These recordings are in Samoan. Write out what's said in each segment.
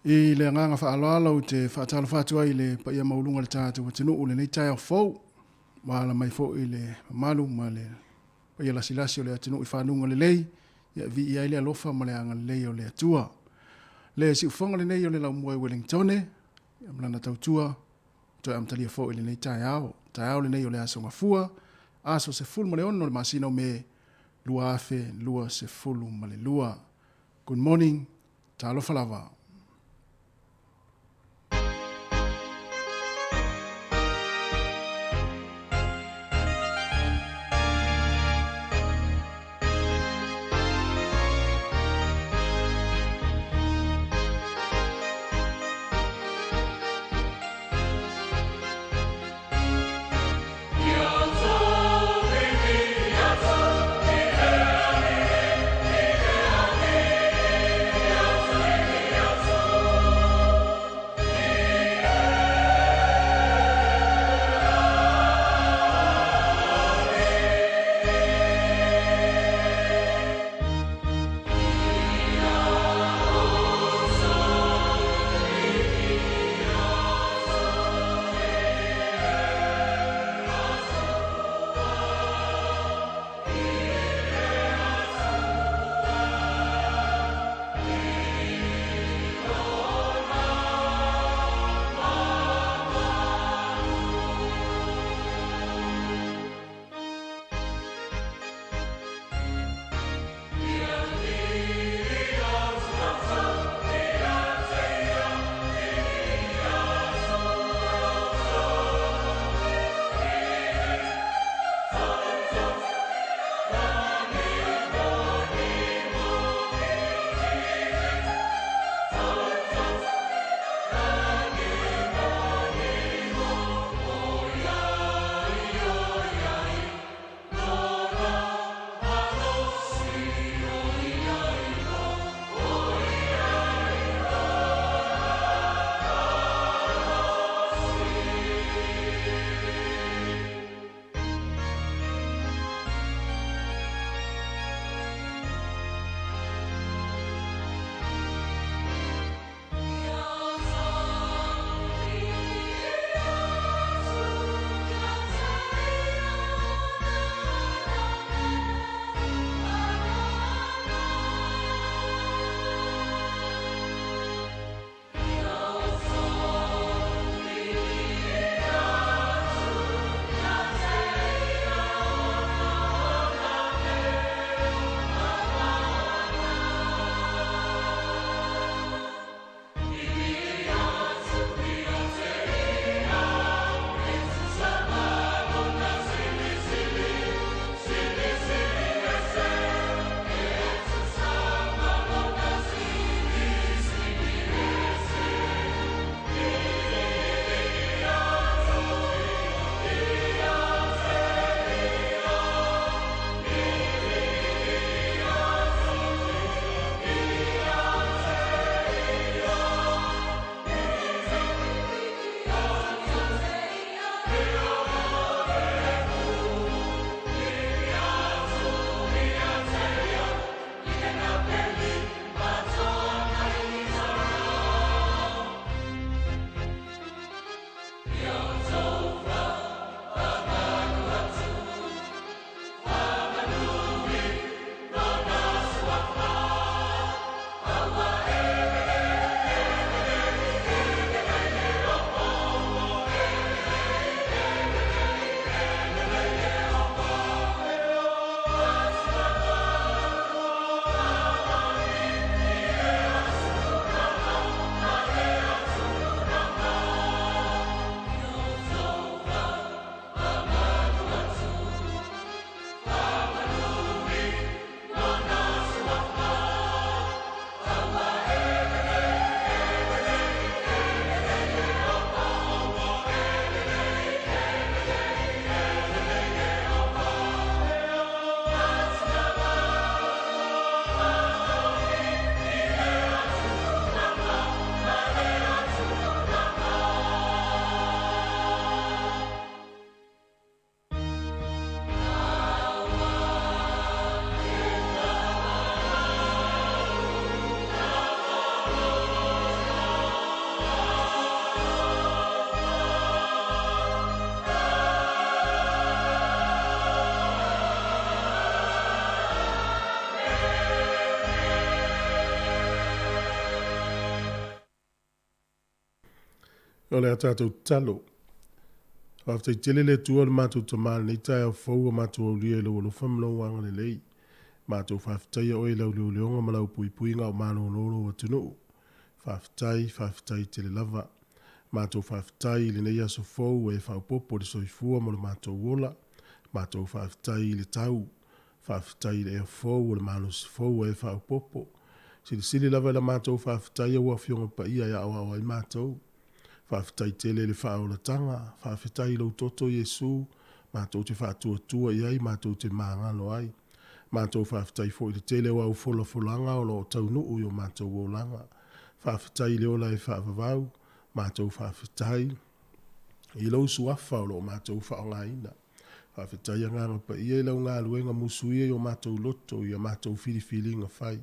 I le agaga faaaloalo ou te faatalofa atu ai i le paia maualuga o le tatou atunuu i lenei taeao fou, ua ala mai foi le mamalu ma le paia lasilasi o le atunuu i fanuga lelei, ia viia ai le alofa ma le agalelei o le Atua. Le siufofoga lenei o le laumua i Wellingtone, ia ma lana tautua, toe amatalia foi i lenei taeao. Taeao lenei o le Aso Gafua, aso 16 o le masina o Me 2022. Good morning, talofa lava. O le a tatou tatalo. Faafetai tele le Atua le matou Tama i lenei taeao fou ua matou aulia i lou alofa ma lou agalelei. Matou faafetaia oe i lau leoleoga ma lau puipuiga o malolo lou atunuu. Faafetai, faafetai tele lava. Matou faafetai i lenei aso fou ua e faaopoopo i le soifua ma lo matou ola. Matou faafetai i le tau. Faafetai i le ea fou o le malosi fou ua e faaopoopo. Silisili lava i la matou faafetai au Afioga Paia e aoao ai matou. Faafetai tele i le faaolataga, faafetai i lou toto Iesu, matou te faatuatua i ai, matou te magalo ai. Matou faafetai foi i le tele o au folafolaga o lo o taunuu i o matou olaga. Faafetai i le ola e faavavau, matou faafetai i lou suafa o lo o matou faaaogaina. Faafetai Agaga Paia i lau galuega musuia i o matou loto i a matou filifiliga fai.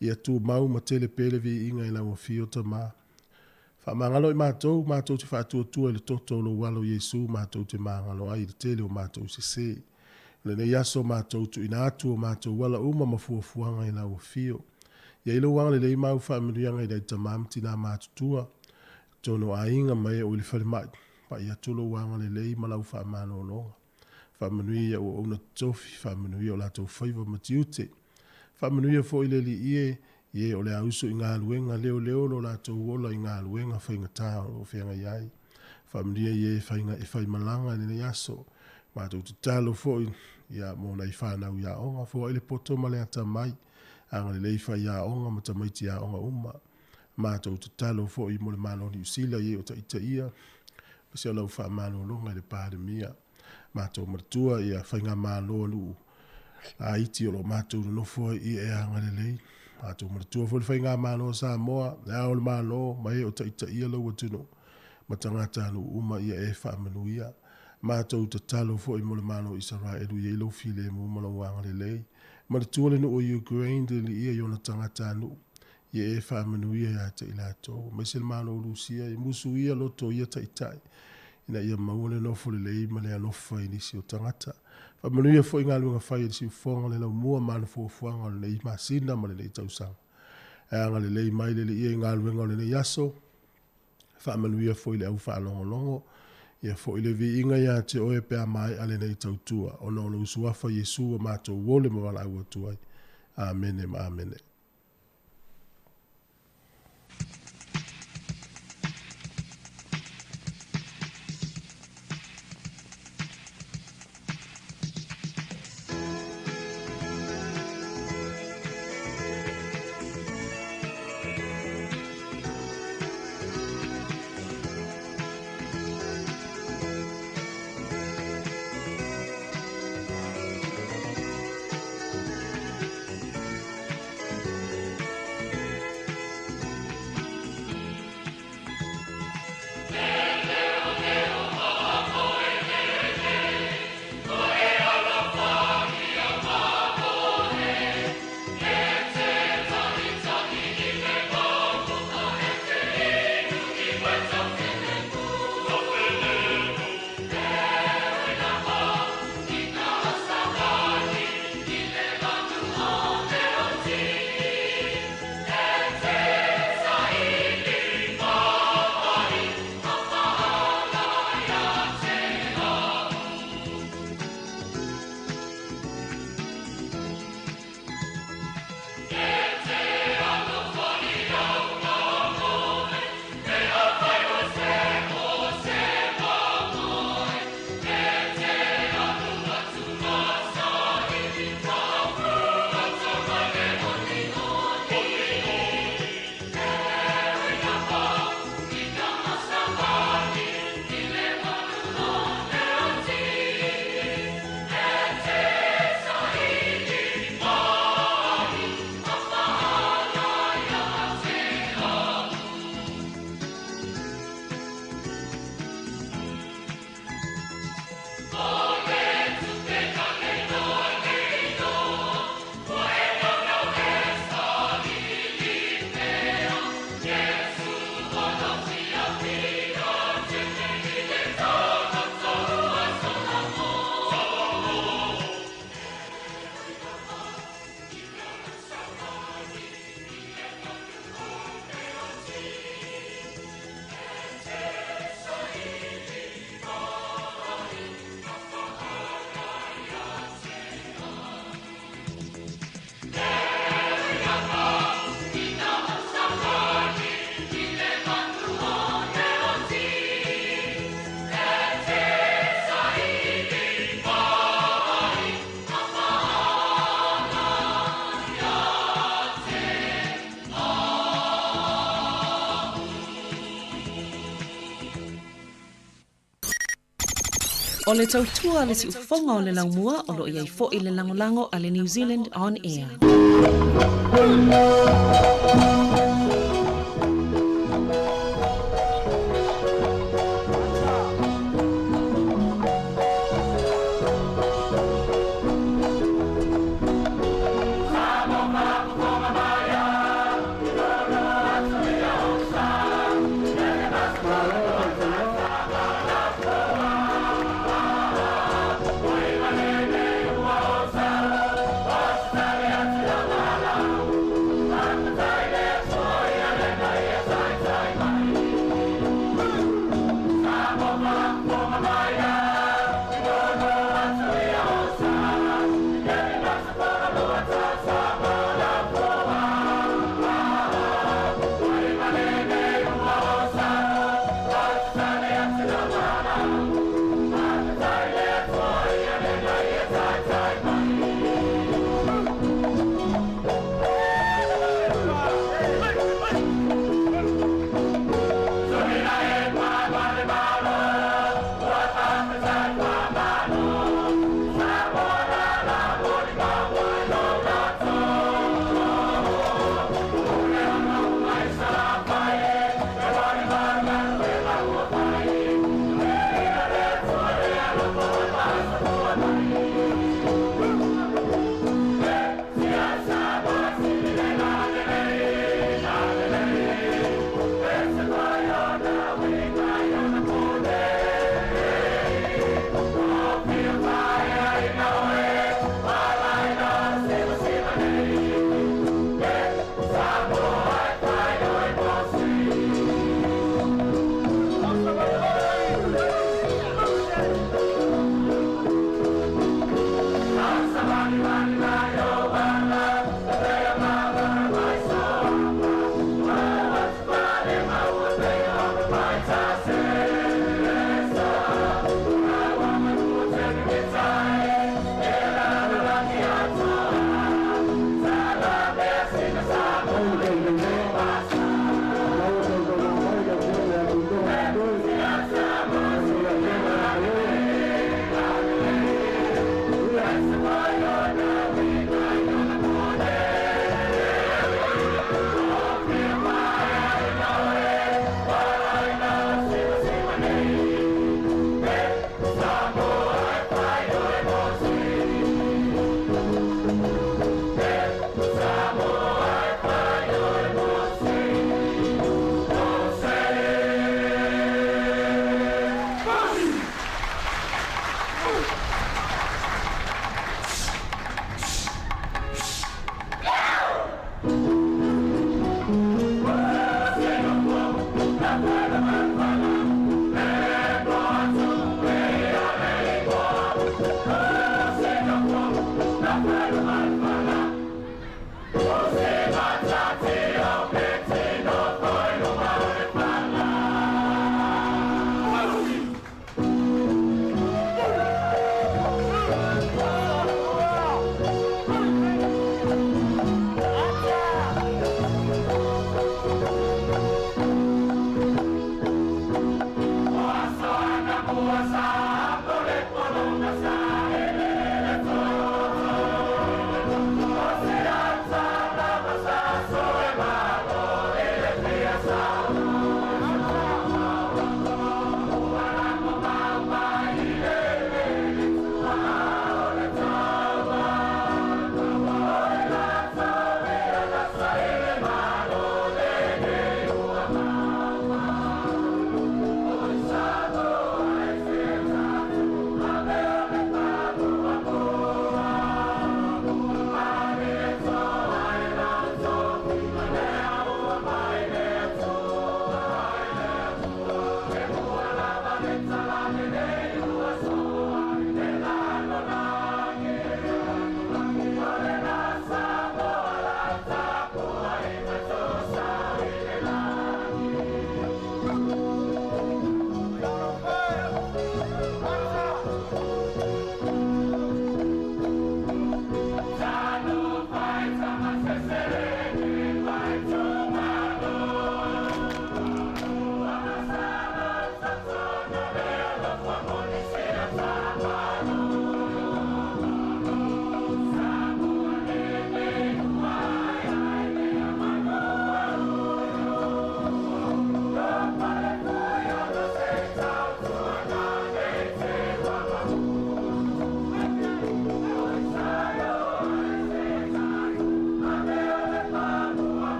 Ia tumau ma tele pea le viiga i lau afio Tama. Faamagalo i matou, matou te faatuatua i le toto o lou Alo Iesu matou te magalo ai i le tele o matou sese. O lenei aso matou tuuina atu o matou ala uma ma fuafuaga i lau afio. Ia i lou agalelei ma au faamanuiaga i nai tama ma tina matutua, totonu o aiga ma e o i le falemai, pai atu lou agalelei ma lau faamalologa. Faamanuia i au auauna totofi, faamanuia o latou faiva ma tiute. Faamanuia foi le Alii e, i e o le a usu i galuega, leoleo lo latou ola i galuega faigata o lo o feagai ai. Faamanuia i e e faimalaga i lenei aso. Matou tatalo foi ia mo nai fanau i aoga, foai le poto ma le atamai, agalelei faiaoga ma tamaiti aoga uma. Matou tatalo foi mo le Malo o Niu Sila i e o taitaia, aemaise o lau faamalologa i le Palemia. Matou manatua ia faigamalo a nuu laiti o lo o matou nonofo ai ia e agalelei. Matou manatua foi le faigamalo a Samoa, le Ao o le Malo ma e o taitaia lou atunuu ma tagatanuu uma ia e faamanuia. Matou tatalo foi mo le Malo o Isaraelu ia i ai lou filemu ma lou agalelei. Manatua le nuu o Ukraine le Alii ia i ona tagatanuu ia e faamanuia ia te i latou, aemaise le Malo o Lusia, e musuia loto o ia taitai, ina ia maua le nofo lelei ma le alofa i nisi o tagata. Faamanuia foi galuega fai a le siufofoga o le laumua ma ana fuafuaga o lenei masina ma lenei tausaga. E agalelei mai le Alii i galuega o lenei aso, faamanuia foi i le au faalogologo, ia foi le viiga ia te oe pe a maea lenei tautua, ona o lou suafa Iesu ua matou ole ma valaau atu ai. Amene ma amene. O le tautua a le siufofoga o le laumua o lo o i ai foi le lagolago a le New Zealand On Air.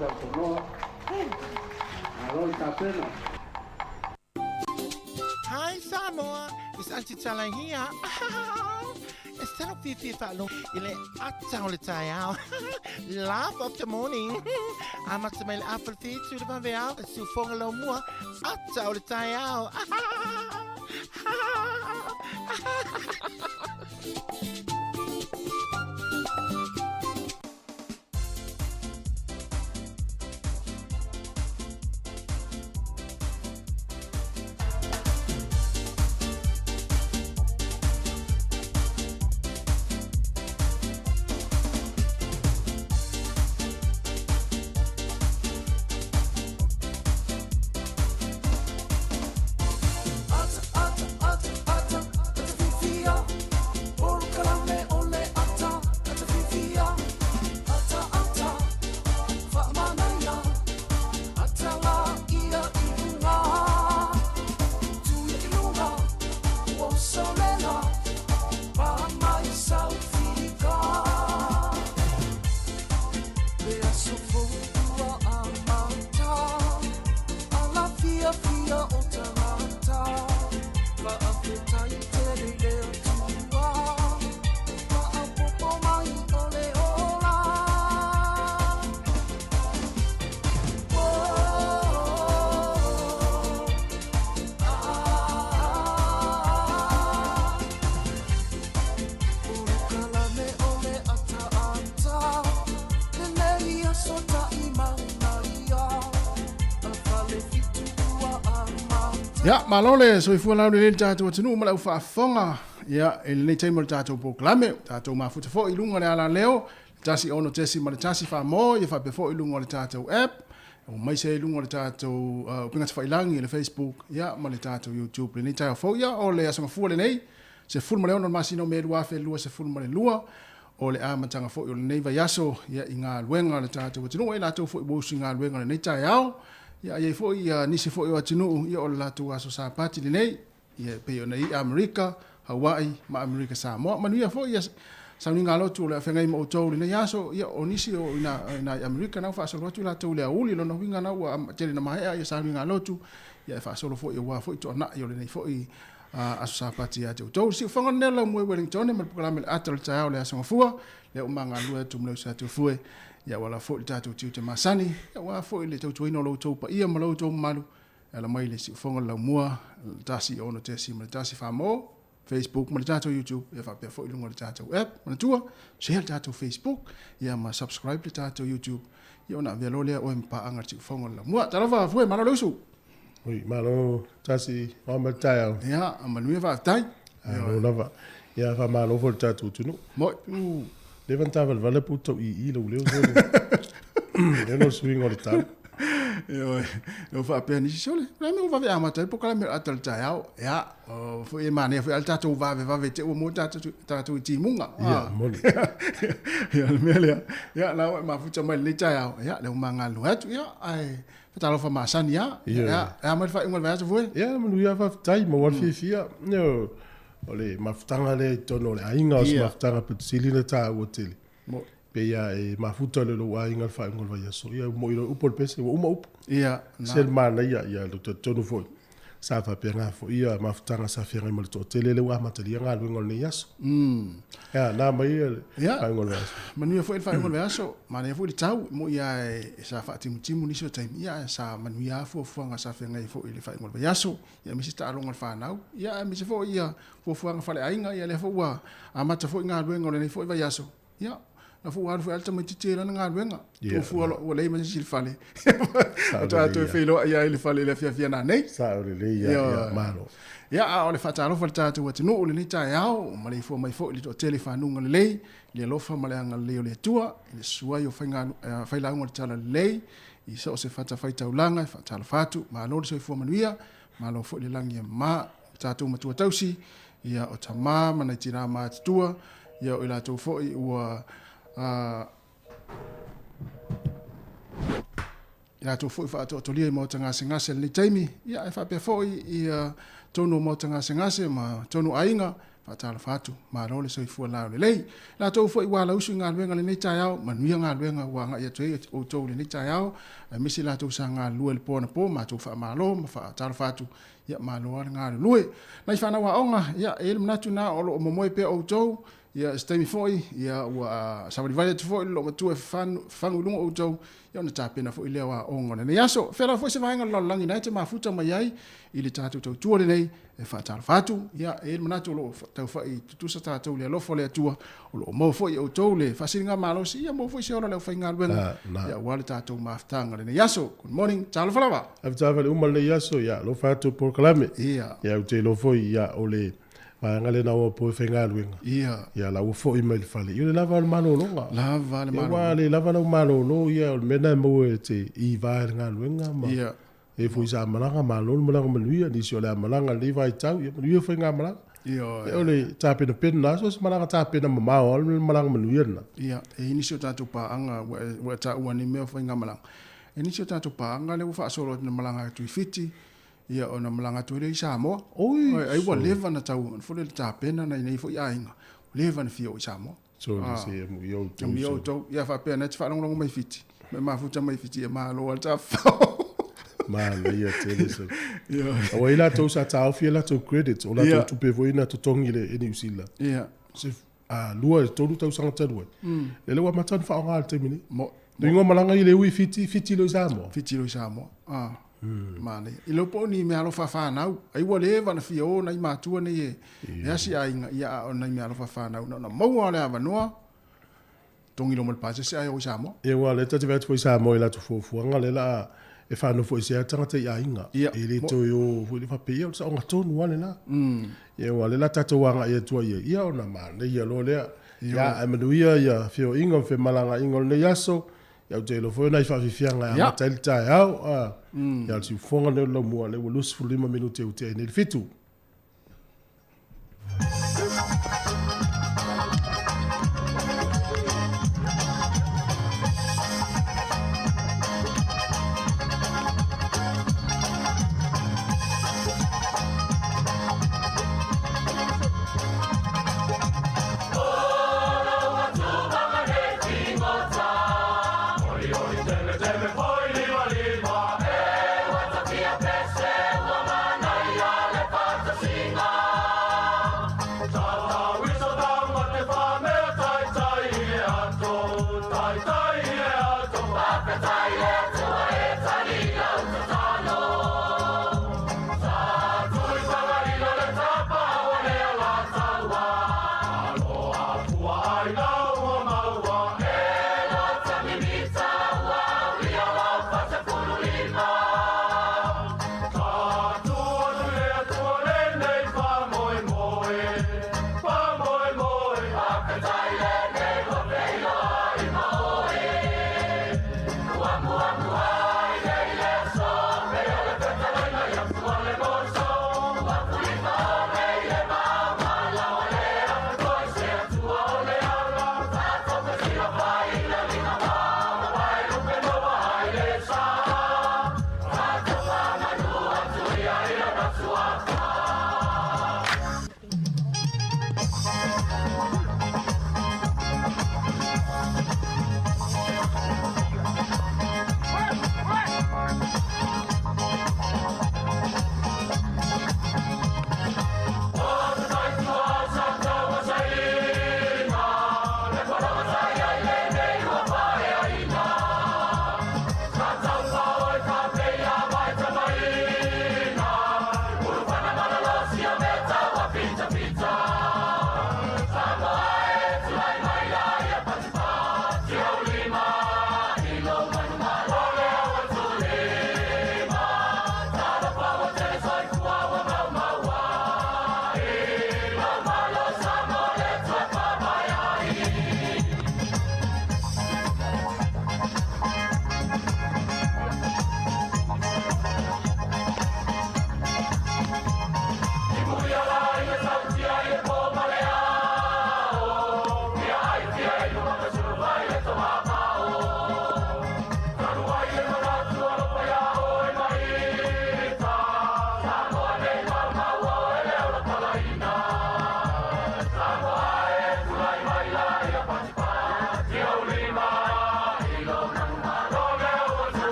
sausaunoa. Malo le tapena. Hi Samoa, it's Auntie Tala here. E tino fiafia faalogo i le ata o le taeao. Laugh of the morning. Amata mai le afa le fitu le vaveao, le siufoga laumua, ata o le taeao. Ia, malo le soifua laulelei le tatou atunuu ma le aufaafofoga. Ia, i lenei taimi o le tatou polokalame, tatou mafuta foi i luga o le alaleo, le 1 6.1 Samoa, ia faapea foi i luga o le tatou app, aemaise ai i luga o le tatou upega tafailagi, le Facebook, ia, ma le tatou YouTube. Lenei taeao fou, ia, o le Aso Gafua lenei, 16 o le masina o Me 2022, o le amataga foi o lenei vaiaso, ia, i galuega a le tatou atunuu, e latou foi ua usu i galuega i lenei taeao. Ia, e i ai foi ia, nisi foi o atunuu, ia, o le latou aso Sapati lenei, ia, e pei ona i Amerika, Hawaii ma Amerika Samoa. Manuia foi ia sauniga lotu o le a feagai ma outou i lenei aso, ia, o nisi o ina, ina i Amerika na ua faasolo atu i latou i le aoauli, lona uiga na ua tele na maea ia sauniga lotu, ia e faasolo foi aua foi toanai o lenei foi Aso Sapati ia te outou. Siufaga lenei o le Laumue Wellington ma le polokalame le ata o le taeao le Aso Gafua, lea ua magalua atu ma le uso Tufue, ia ua ala foi le tatou tiute masani, ia ua foi le tautuaina o lo outou paia ma lo outou mamalu, e ala mai le siufoga le laumua, le 1 6.1 Samoa, Facebook ma le tatou YouTube, ia faapea foi i luga o le tatou app. Manatua, share le tatou Facebook, ia ma subscribe le tatou YouTube, ia ona avea loa lea oe ma paaga le siufoga le laumua. Talofa Fue, malo le usu! Oi, malo tasi, o ma le taeao. Ia, manuia faafetai. Malo lava. Ia, faamalo foi i le tatou atunuu. Moi. Leva na tavalevala pe ua tau ii lou leo sole. Lea na o le suiga o le tau. Ioe, ua faapea nisi sole. O le a le mea ua vave amata ai polokalame o le ata o le taeao. Ia, o foi e manaia foi a le tatou vavevave te ua maua tatou, tatou i timuga. Ia, moni. Ia, le mea lea. Ia, la ua e mafuta mai i lenei taeao. Ia, lea ua magalua atu. Ia, ae Talofa masani lava. Ia, e a mai le faaiuga o le vaiaso foi? Ia, manuia faafetai, maua le fiafia. O le mafutaga lea i totonu o le aiga, o se mafutaga pito sili ona taua tele. Pei lava e mafuta le lou aiga i le faaiuga o le vaiaso. Ia, ua moi loa upu o le pese, ua uma upu. Ia, Se le manaia, ia, ou te talitonu foi, sa faapena foi ia mafutaga sa feagai ma le toatele lea ua amatalia galuega o lenei aso. Ia, na mai le faaiuga o le vaiaso. Manuia foi le faaiuga o le vaiaso, manaia foi le tau, e moni lava e sa faatimutimu nisi o taimi, ia ae sa manuia lava fuafuaga sa feagai foi i le faaiuga o le vaiaso, ia aemaise taaloga a le fanau, ia aemaise foi ia fuafuaga faaleaiga, ia lea foi ua amata foi galuega o lenei foi vaiaso. Ia, na foi ua alu foi lava le tamaitiiti i lana galuega. Ia. Fuafua loa ua leai ma se isi i le fale. Faatoa toe feiloai ai i le fale i le afiafi a nanei. Sao lelei ia, ia, malo. Ia, a o le faatalofa i le tatou atunuu i lenei taeao, maleifua mai foi i le toatele i fanuga lelei, i le alofa ma le agalelei o le Atua, i le susu ai o faiga, failauga o le Talalelei, i so o se fatafaitaulaga e faatalofa atu, malo le soifua manuia, malo foi le lagi e mama, o tatou matua tausi, ia, o tama ma nai tinā matutua, ia, o i latou foi ua, i latou foi faatoatolia i maota gasegase i lenei taimi, ia, ae faapea foi ia tonu o maota gasegase ma tonu aiga. Faatalofa atu, malo le soifua laulelei. Latou foi ua alausu i galuega i lenei taeao, manuia galuega ua agai atu ai outou i lenei taeao, aemaise latou sa galulue i le po anapo, matou faamalo ma faatalofa atu, ia malo lava le galulue. Nai fanau aoga, ia e i ai le manatu lena o lo o momoe pea outou, ia se taimi foi, ia ua savalivali atu foi le loomatua e fafagu i luga outou, ia ona tapena foi lea o aoga o lenei aso. Fea lava foi se vaega o le lalolagi na e te mafuta mai ai i le tatou tautua lenei, e faatalofa atu, ia, e i ai le manatu o lo o taufai tutusa tatou i le alofa o le Atua, o lo o maua foi e outou le faasiligamalosi, ia maua foi se ola o le aufaigaluega, ia, aua le tatou mafutaga o lenei aso. Good morning, talofa lava. Talofa le uma lenei aso, ia, alofa atu polokalame. Ia. Ia, ou te iloa foi, ia, o le vaega lea na o po e faigaluega. Ia. Ia, la ua foi mai le fale. Ia, o le lava o le malologa. Lava le malologa. Ia, aua a le lava lau malolo, ia, o le mea lena e maua e te iva ai i le galuega ma. Ia. E foi sa malaga, malo le malaga manuia, nisi o le a malaga i lenei vaitau, ia manuia faigamalaga. Ioe. O le tapenapena na, so o se malaga tapena mamao lava le malaga manuia lena. Ia, e i ai nisi o tatou paaga ua e taua nei mea o faigamalaga. E i ai nisi o tatou paaga lea ua faasolo atu na malaga atu i Fiti, ia ona malaga atu ai lea i Samoa. Oi! Ai ua leva ona tau foi lele tapena nai nei foi aiga, ua leva ona fia o i Samoa. So ah. se amuia outou. Amuia outou. Ia faapea na te faalogologo mai Fiti. Me mafuta mai Fiti e malo al tafao. Manaia tele se. Aua i latou sa taofi e latou credits, o latou tupe foi na totogi le e New Zealand. Ia. Se a lua tolu tausaga talu ai. Lele ua amata ona faaaoga i le taimi nei. Mo ingoa malaga i le ui Fiti, Fiti loa i Samoa. Fiti loa i Samoa. Ah. Manaia. I lou po o ni meaalofa whanau, ai ua leva na fia o nai matua nei e, e asi aiga, ia a o nai meaalofa whanau, na ona maua o le avanoa, togi lo ma le pasese ai o i Samoa. Ia aua o lea ta te vaai atu foi i Samoa i latou fuafuaga lea la a e whanau foi se tagata i aiga. Ia. E le toe o foi le faapea, ia o le saoga tonu lava lena. Ia aua o lea la tatou agai atu ai i ai, ia ona manaia loa lea. Ia ae manuia ia feoaiga ma femalagaaiga o lenei aso. Ia ou te iloa foi o nai faafiafiaga e amata ai le taeao. Ia o le siufofoga lenei o le laumua, lea ua 25 minute ua tea ai nei le 7.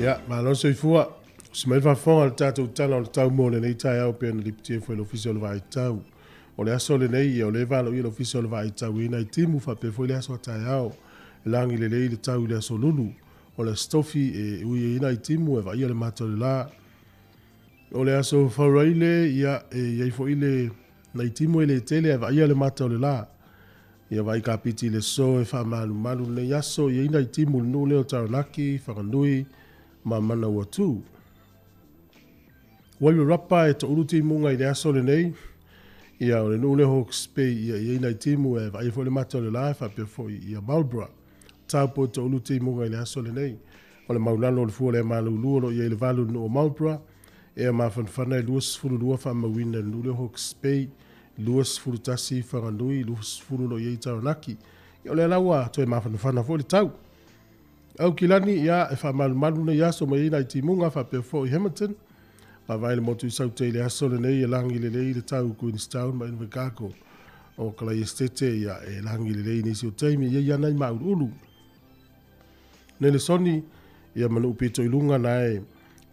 Ia, malo le soifua. Usi mai le faafofoga i le tatou Tala o le Tau mo lenei taeao pei ona lipotia foi e le Ofisa o le Vaai Tau. O le aso lenei, ia o lea e valoia le Ofisa o le Vaai Tau i nai timu faapea foi le aso a taeao. E lagi lelei le tau i le aso Lulu. O le Aso Tofi e ui ai nai timu e vaaia le mata o le la. O le aso Faraile, ia, e i ai foi le nai timu e le tele ae vaaia le mata o le la. Ia vaai kapiti i le so e faamalumalu lenei aso, i ai nai timu i le nuu lea o Taranaki, Whanganui, ma Manawatu. Wairarapa e toulu timuga i le aso lenei, ia o le nuu lea o Hawke's Bay, ia i ai nai timu e vaaia foi le mata o le la e faapea foi ia Marlborough. Taupo e toulu timuga i le aso lenei. O le maulalo o le fua lea malulu o lo o i ai le valu i le nuu o Marlborough, ea mafanafana e 22 faamauina i le nuu lea o Hawke's Bay, 21 Whanganui, 20 lo i ai Taranaki. Ia o lea la ua toe mafanafana foi le tau. Aukilani, ia, e faamalumalu nei aso mai ai nai timuga faapea foi Hamilton. Vaavaai le motu i Saute i le aso lenei e lagi lelei le tau i Queenstown ma Invercargill. O Kalai Estate, ia, e lagi lelei i nisi o taimi, ia i ana i Māuluulu. Nelesoni, ia ma nuu pito i luga na e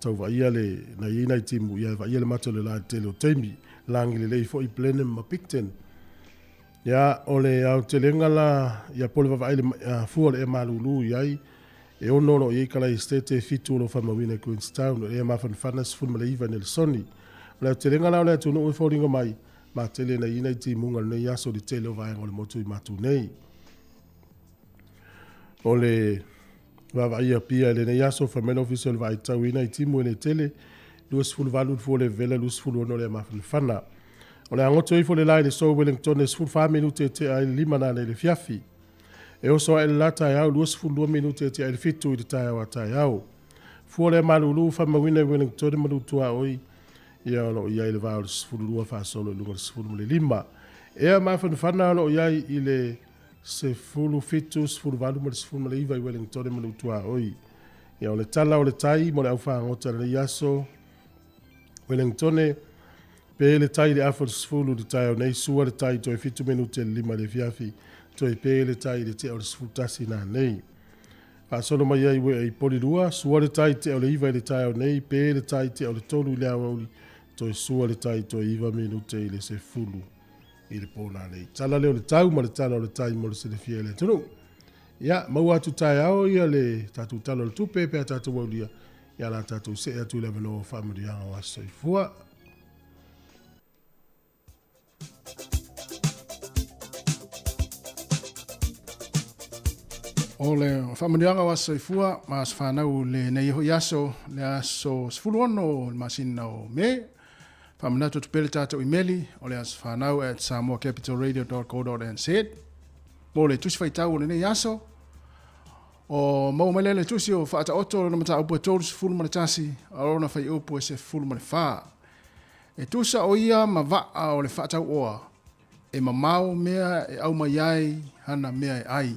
tau vaaia le, na i ai nai timu, ia e vaaia le mata o le la i le tele o taimi. Lagi lelei foi Blenheim ma Picton. Ia, o le aotelega la, ia po o le vaavaai i le fua o le ea malūlū i ai, e ono o lo o i ai Kalai Estate, e fitu o lo o faamauina i Queenstown, o le ea mafanafana e 19 i Nelesoni. O le aotelega la o le atunuu e foliga mai, matele na i ai nai timuga o lenei aso i le tele o vaega o le motu i matou nei. O le vaavaai Apia i lenei aso, fai mai le Ofisa o le Vaai Tauina i timu e le tele, 28 le fua o le vevela, 26 le mafanafana. O le a goto ifo le la i le so Wellington e 14 minute e tea ai le lima nanei i le fiafi. E oso ae le la taeao 22 minute e tea ai le fitu i le taeao a taeao. Fua lea malulu faamauina i Ueligitone ma Lutuaoi, ia o lo o i ai i le va o le 12 faasolo i luga o le 15. Ea mafanafana o lo o i ai i le 17, 18 ma le 19 i Ueligitone ma Lutuaoi. Ia o le tala o le tai mo le aufagota i lenei aso, Ueligitone, pe le tai i le afa o le 10 i le taeao nei, sua le tai toe 7 minute i le 5 i le afiafi, toe pe le tai i le tea o le 11 nanei. Faasolo mai ai ue i Polilua, sua le tai tea o le 9 i le taeao nei, pe le tai tea o le 3 i le aoauli, toe sua le tai toe 9 minute i le 10 i le pō nanei. Tala lea o le tau ma le tala o le tai mo le silafia e le atunuu. Ia, maua atu taeao ia le tatou Tala o le Tupe pe a tatou aulia, ia la tatou see atu i le avanoa o faamanuiaga o aso soifua. O le faamanuiaga o aso soifua ma aso fanau lenei hoi aso, le aso 16 o le masina o Me. Faamanatu atu pea le tatou imeli o le asofanau at samoacapitalradio.co.nz mo le tusi faitau o lenei aso. O maua mai lea le tusi o Faataoto lona mataupu e 31 a lona faiupu e 14. E tusa o ia ma vaa o le faatauoa, e mamao mea e aumai ai hana mea e ai.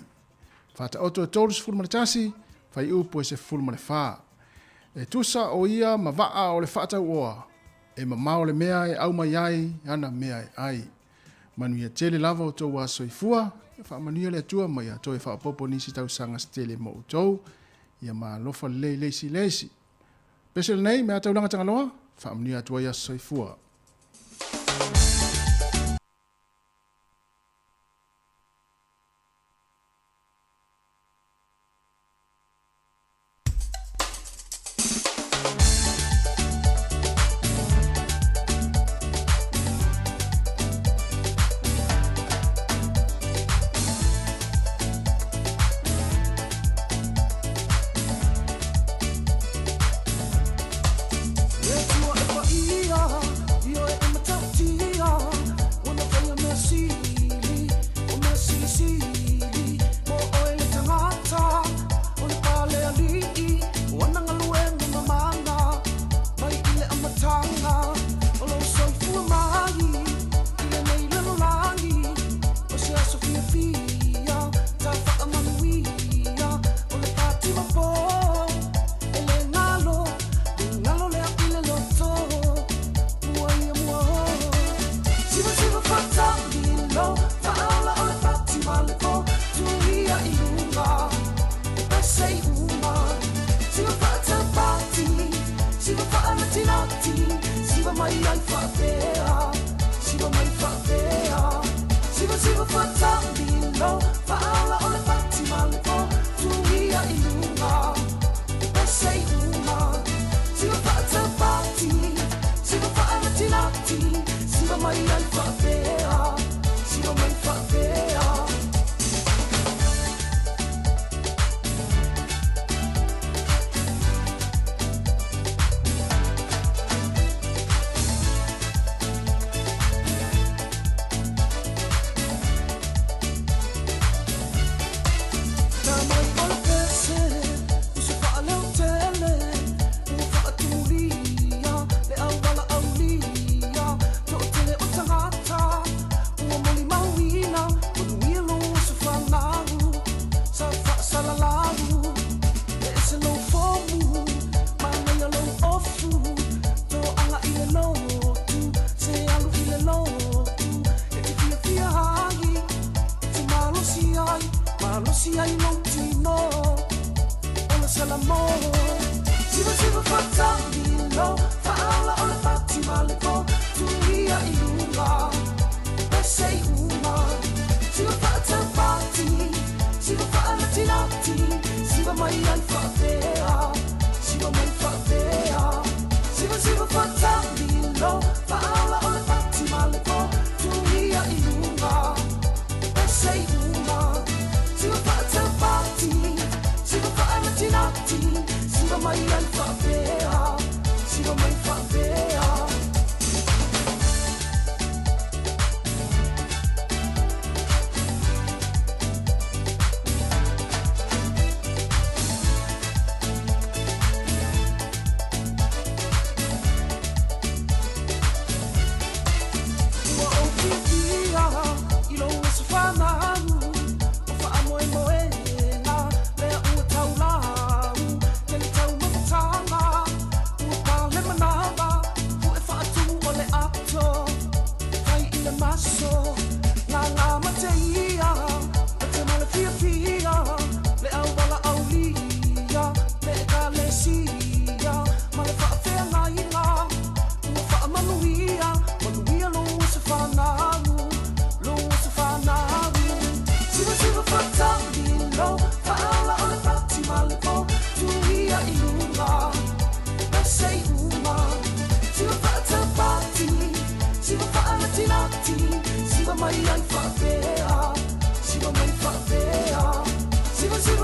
Faataoto e 31, faiupu e 14. E tusa o ia ma vaa o le faatauoa, e mamao le mea e aumai ai ana mea e ai. Manuia tele lava outou aso soifua, ia faamanuia le Atua ma ia toe faaopoopo nisi tausaga se tele mo outou, ia ma alofa lelei le isi i le isi. Pese lenei, mea taulaga Tagaloa, faamanuia atu ai aso soifua.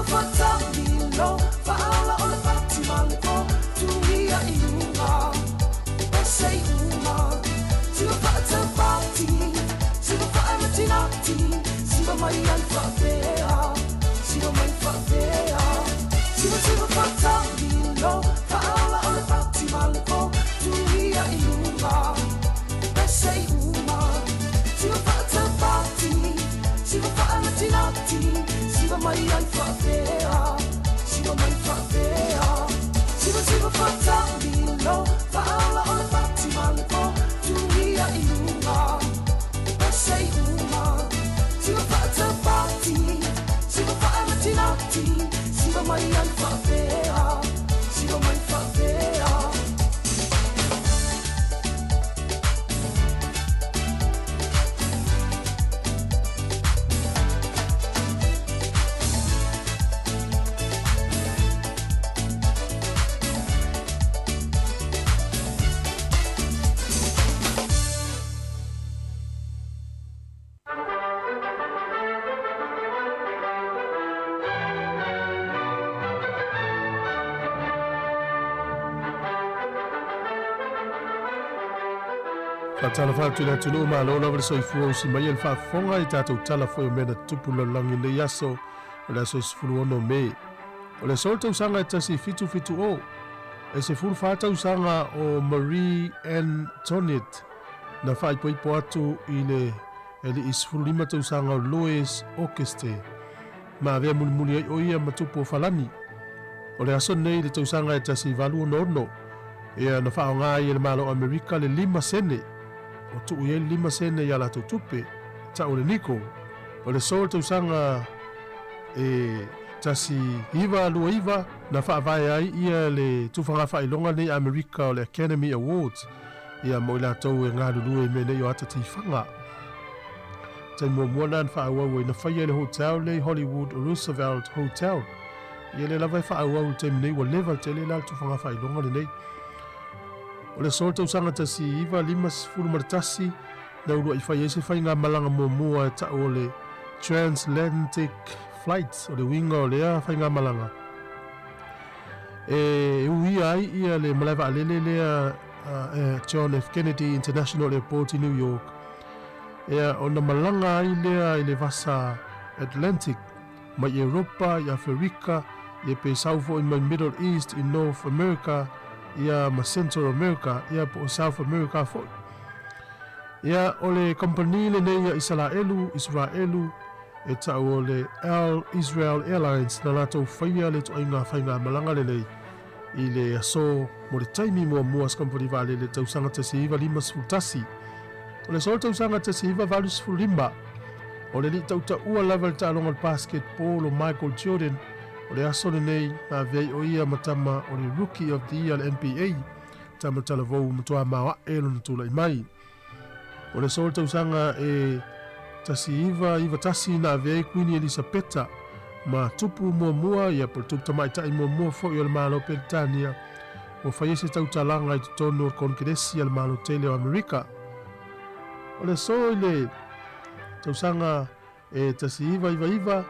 faatamilo faaola o le pati ma le po tuia i luga o se iuga siva faatapati siva faanatinati siva mai ai faapea siva mai faapea siva siva faatamilo faaola o le pati ma le po tuia i luga o se iuga siva faatapati siva faanatinati siva mai ai faapea siva mai faapea siva siva faatamilo faaola o le pati ma le po tuia i luga o se iuga siva faatapati siva faanatinati siva mai ai faapea siva mai faapea. Faatalofa atu i le atunuu malo lava le soifua usi mai e le faafofoga i tatou tala foi o mea na tutupu lalolagi i lenei aso o le aso 16 Me. O le aso le tausaga e 1770, e 14 tausaga o Marie Antoinette na faaipoipo atu i le alii 15 tausaga o Louis Auguste ma avea mulimuli ai o ia ma tupu o Falani. O le aso lenei i le tausaga e 1866, ia na faaaoga ai e le Malo o Amerika le 5 sene, o tuu i ai le 5 sene i a latou tupe, ta'u o le nickel. O le aso le tausaga e 1929 na faavae ai ia le tufaga faailoga nei a Amerika o le Academy Awards, ia mo i latou e galulue i mea nei o ata tifaga. Taimi muamua lena na faaauau ai na faia i le hotel nei Hollywood Roosevelt Hotel. Ia lea lava e faaauau i le taimi nei ua leva tele la le tufaga faailoga lenei. O le aso le tausaga 1951 na uluai fai ai se faigamalaga muamua e ta'u o le Transatlantic Flight. O le uiga o lea faigamalaga e uia ai ia le malae vaalele lea John F Kennedy International Airport i New York, ia ona malaga ai lea i le vasa Atlantic mai Europa i Aferika, ia pe sau foi mai Middle East i North America ia ma Central America ia po o South America foi. Ia o le kamupani lenei a Isalaelu, Israelu, e ta'u o le Al Israel Airlines na latou faia le ituaiga faigamalaga lenei i le aso mo le taimi muamua se kamupani vaalele i le tausaga 1951. O le aso o le tausaga 1985, o le alii tautaua lava i le taaloga o le basketball o Michael Jordan, o le aso lenei na avea ai o ia ma tama o le Rookie of the Year a le NBA, tama talavou matua maoae lona tula'i mai. O le aso o le tausaga e 1991 na avea ai Kuini Elisapeta ma tupu muamua ia po o le tupu tamaitai muamua foi o le Malo o Peretania ua fai ai se tautalaga i totonu o le Konekeresi a le Malo tele o Amerika. O le aso i le tausaga e 1999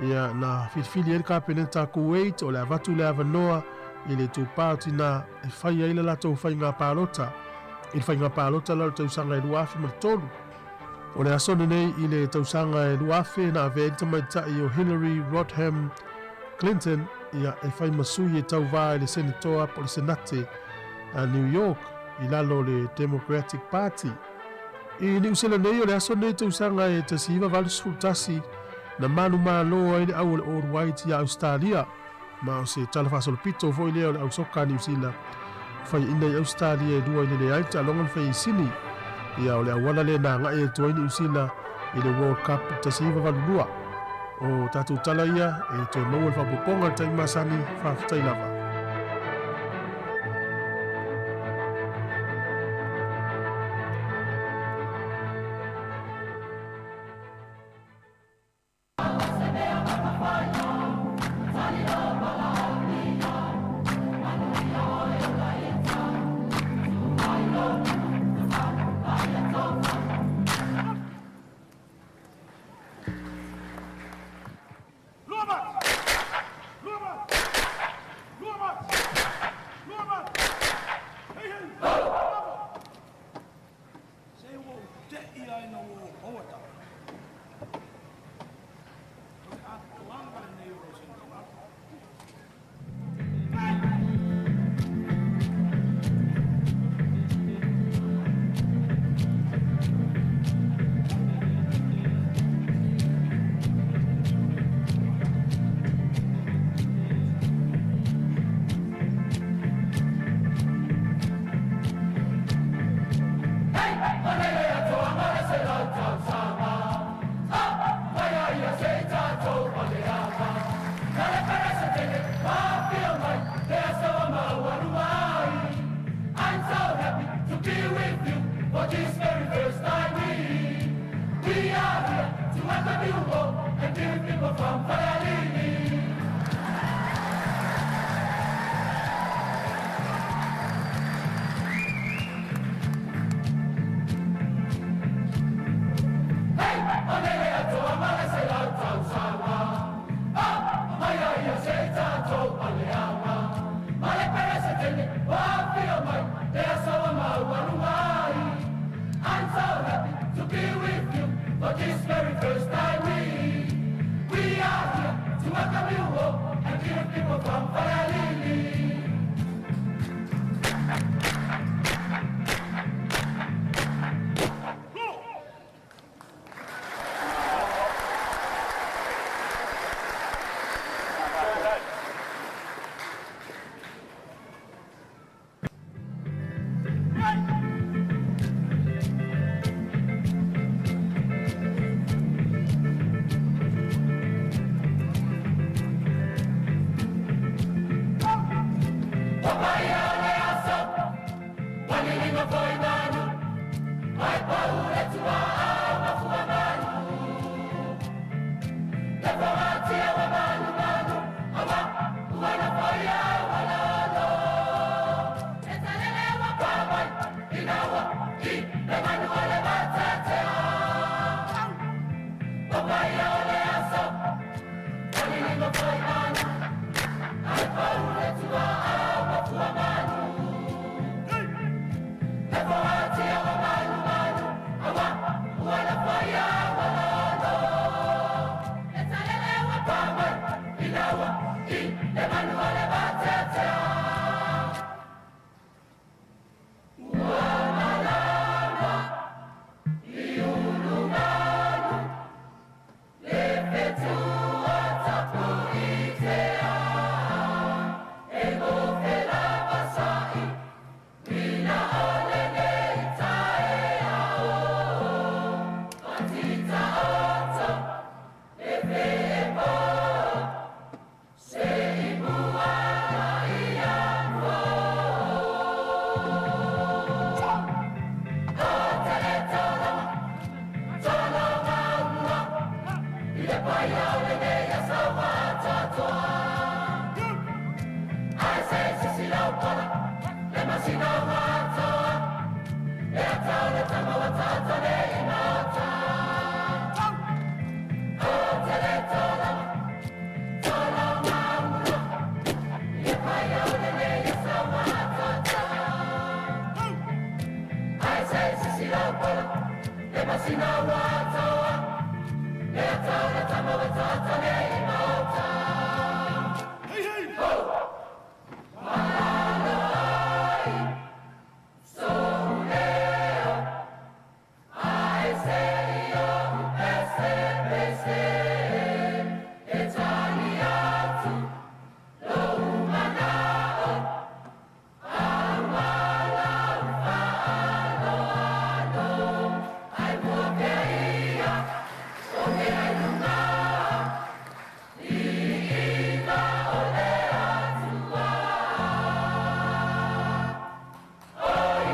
ia na filifili ai le Kapeneta a Kuwait o le avatu le avanoa i le itupa o tina e fai ai le latou faiga palota i le faiga palota la o le tausaga e 2003. O le aso lenei i le tausaga e 2000 na avea ai le tamaitai o Hillary Rodham Clinton ia e fai ma sui e tauvā i le Senetoa po o le Senate a New York i lalo o le Democratic Party. I Niu Sela nei o le aso lenei i tausaga e 1981 na manumalo ai le au o le All Whites ia Ausetalia, ma o se tala faasolopito foi lea o le au soka a Niu Sila faiaina i Ausetalia e 2 i le leai taaloga na fai i Sini. Ia o le auala lea na agai atu ai Niu Sila i le World Cup 1982. O tatou tala ia e toe maua le faaopoopoga i le taimi masani. Faafetai lava. and give people from Falealili. Hey, o lele atoa ma le selau tausaga. Ah, mai ai ia se i tatou paleaga. Ma le Peresetene o afio mai, le aso ua maualuga ai. I'm so happy to be with you for this very first time we are here to welcome you all and give people from Falealili. O paia o le aso, ua liliga foi manu, ae pau le tuaa ma fua manu. Le fogatia ua manumanu, aua ua nofoia ua lolo. E talele ua pā mai, ina ua i le manu o le matatea. O paia o le aso, ua liliga foi manu, ae pau le tuaa ma fua manu. Le fogatia ua manumanu, aua ua nofoia ua lolo. E talele ua pā mai, ina ua i le manu o le matatea. Ua malama i ulumanu, le fetu o Tapuitea. E mofe lava sa'i, ina o lenei taeao. Matita oto, le feepo, se i muala ia mo. O tele tolo, tolo maumua, i le paia o lenei aso ua atoatoa. Ae se sisi lau pala, le masina ua atoa, le ata o le tama ua tato nei i maota. O tele tolo, tolo maumua, i le paia o lenei aso ua atoatoa. Ae se sisi lau pala, le masina ua atoa, le ata o le tama ua tato nei i maota. Ho! Malo ai, sou leo, ae se i oʻu pese pese, e tali atu lou mana'o, aua lau fa'aloalo, ae mua pea ia o mea i luga, viiga o le Atua. Oi!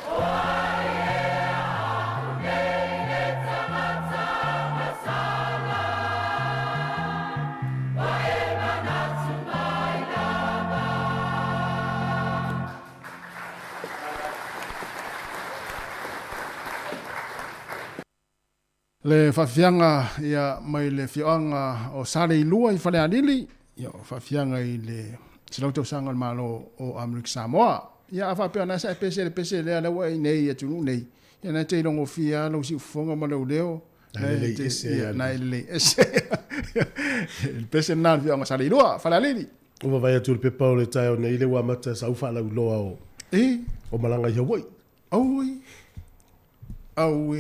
O ai ea a'u nei le tagata masala, ua e manatu mai lava. Le faafiafiaga ia mai le afioaga o Saleilua i Falealili, ia o faafiafiaga i le selau tausaga o le Malo o Amerika Samoa. Ia a faapea na sa e pese le pese lea lea ua e i nei i atunuu nei, ia na e te ilogofia lava lou siufofoga ma lou leo, Na e lelei ese ai lava le. Na e lelei ese le pese lena a le afioaga o Saleilua, Falealili. Ua vavae atu le pepa o le taeao nei le ua amata sau faalauiloa o o malaga i Hawaii. Auoi. Aue.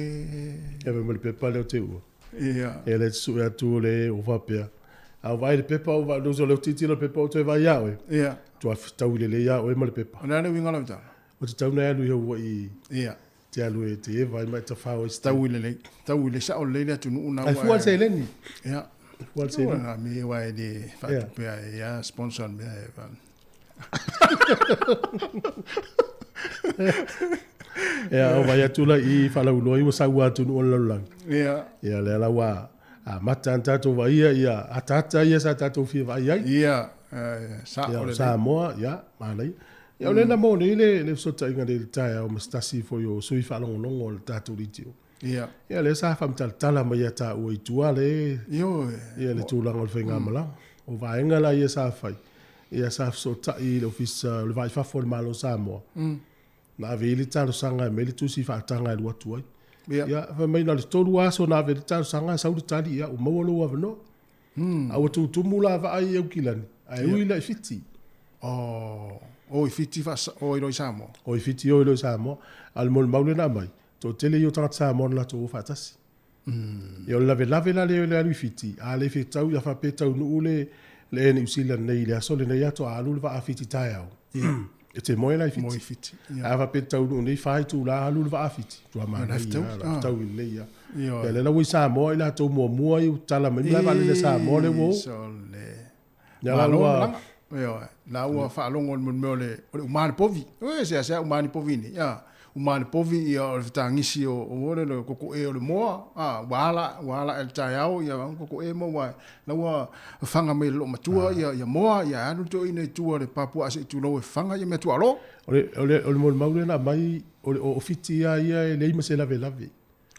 Ia fai mai le pepa lea o te ua. Ia. Ia lea te sue atu o le o faapea. A o vaai le pepa o vaai o lea o tilotilo le pepa o toe vaai ia oe. Ia. Tua fetaui lelei ia oe ma le pepa. O le a le uiga o lau tala? O te tau na e alu i Hawaii. Ia. Te alu e te eva ai ma e tawhao ai. Taui lelei. Taui le sao lelei le atunuu na ua. Ai fua le seleni. Ia. Fua le seleni. Ua me wa e le faatupea e ia sponsor mea e. Ia, o vaai atu la i i faalauiloa ua sau lava atunuu o le lalolagi. Ia. Ia, lea la ua amata ona tatou vaaia ia ataata ia sa tatou fia vaai ai. Ia, sao lelei. Ia, o Samoa, ia, manaia. Ia, o lea na maua nei le fesootaiga nei i le taeao ma se tasi foi o sui faalogologo o le tatou leitio. Ia. Ia, lea sa faamatalatala mai ia taua i tua le, Ioe. ia, le tulaga o le faigamalaga. O vaega la ia sa fai, ia sa fesootai i le Ofisa o le Va i Fafo o le Malo o Samoa, na ave i ai le talosaga e aumai le tusi faataga e alu atu ai. Ia. Ia, fai mai na o le 3 aso na ave ai le talosaga sau le tali, ia, ua maua lou avanoa. A ua tutumu la vaa i Aukilani, ae ui la i Fiti. Oh, o i Fiti faasa, o i loa i Samoa. O i Fiti o i loa i Samoa. A o le molimau lea na aumai, toatele ia o tagata Samoa na latou o faatasi. Ia o le lavelave la lea o le alu i Fiti, a le fetau, ia faapea e taunuu le le Air New Zealand nei i le aso lenei ato a alu le vaa Fiti taeao. E te moe la i Fiti. Moe i Fiti. Ia. A faapea e taunuu nei fa itula alu le vaa Fiti, matua manaia lava, la fetau lelei lava. Ioe. Ia lea la ua i Samoa i latou muamua ia ua tatala mai malae vaalele a Samoa lea ua o. Sole. Ia la Malo ua malaga. Ioe. La ua faalogo i le mea o le o le uma le povi. Oi seasea uma ni povi nei. A uma le povi ia o le fetagisi o o le le kokoe o le moa. A ua ala ua ala i le taeao ia kokoe mo ua la ua faga mai e le loomatua ia ia moa ia alu le toeaina i tua o le pa puaa se i tulou e faga ia mea tuaalo. O le o le o le molimau lea na aumai o le o Fiti lava ia e leai ma se lavelave.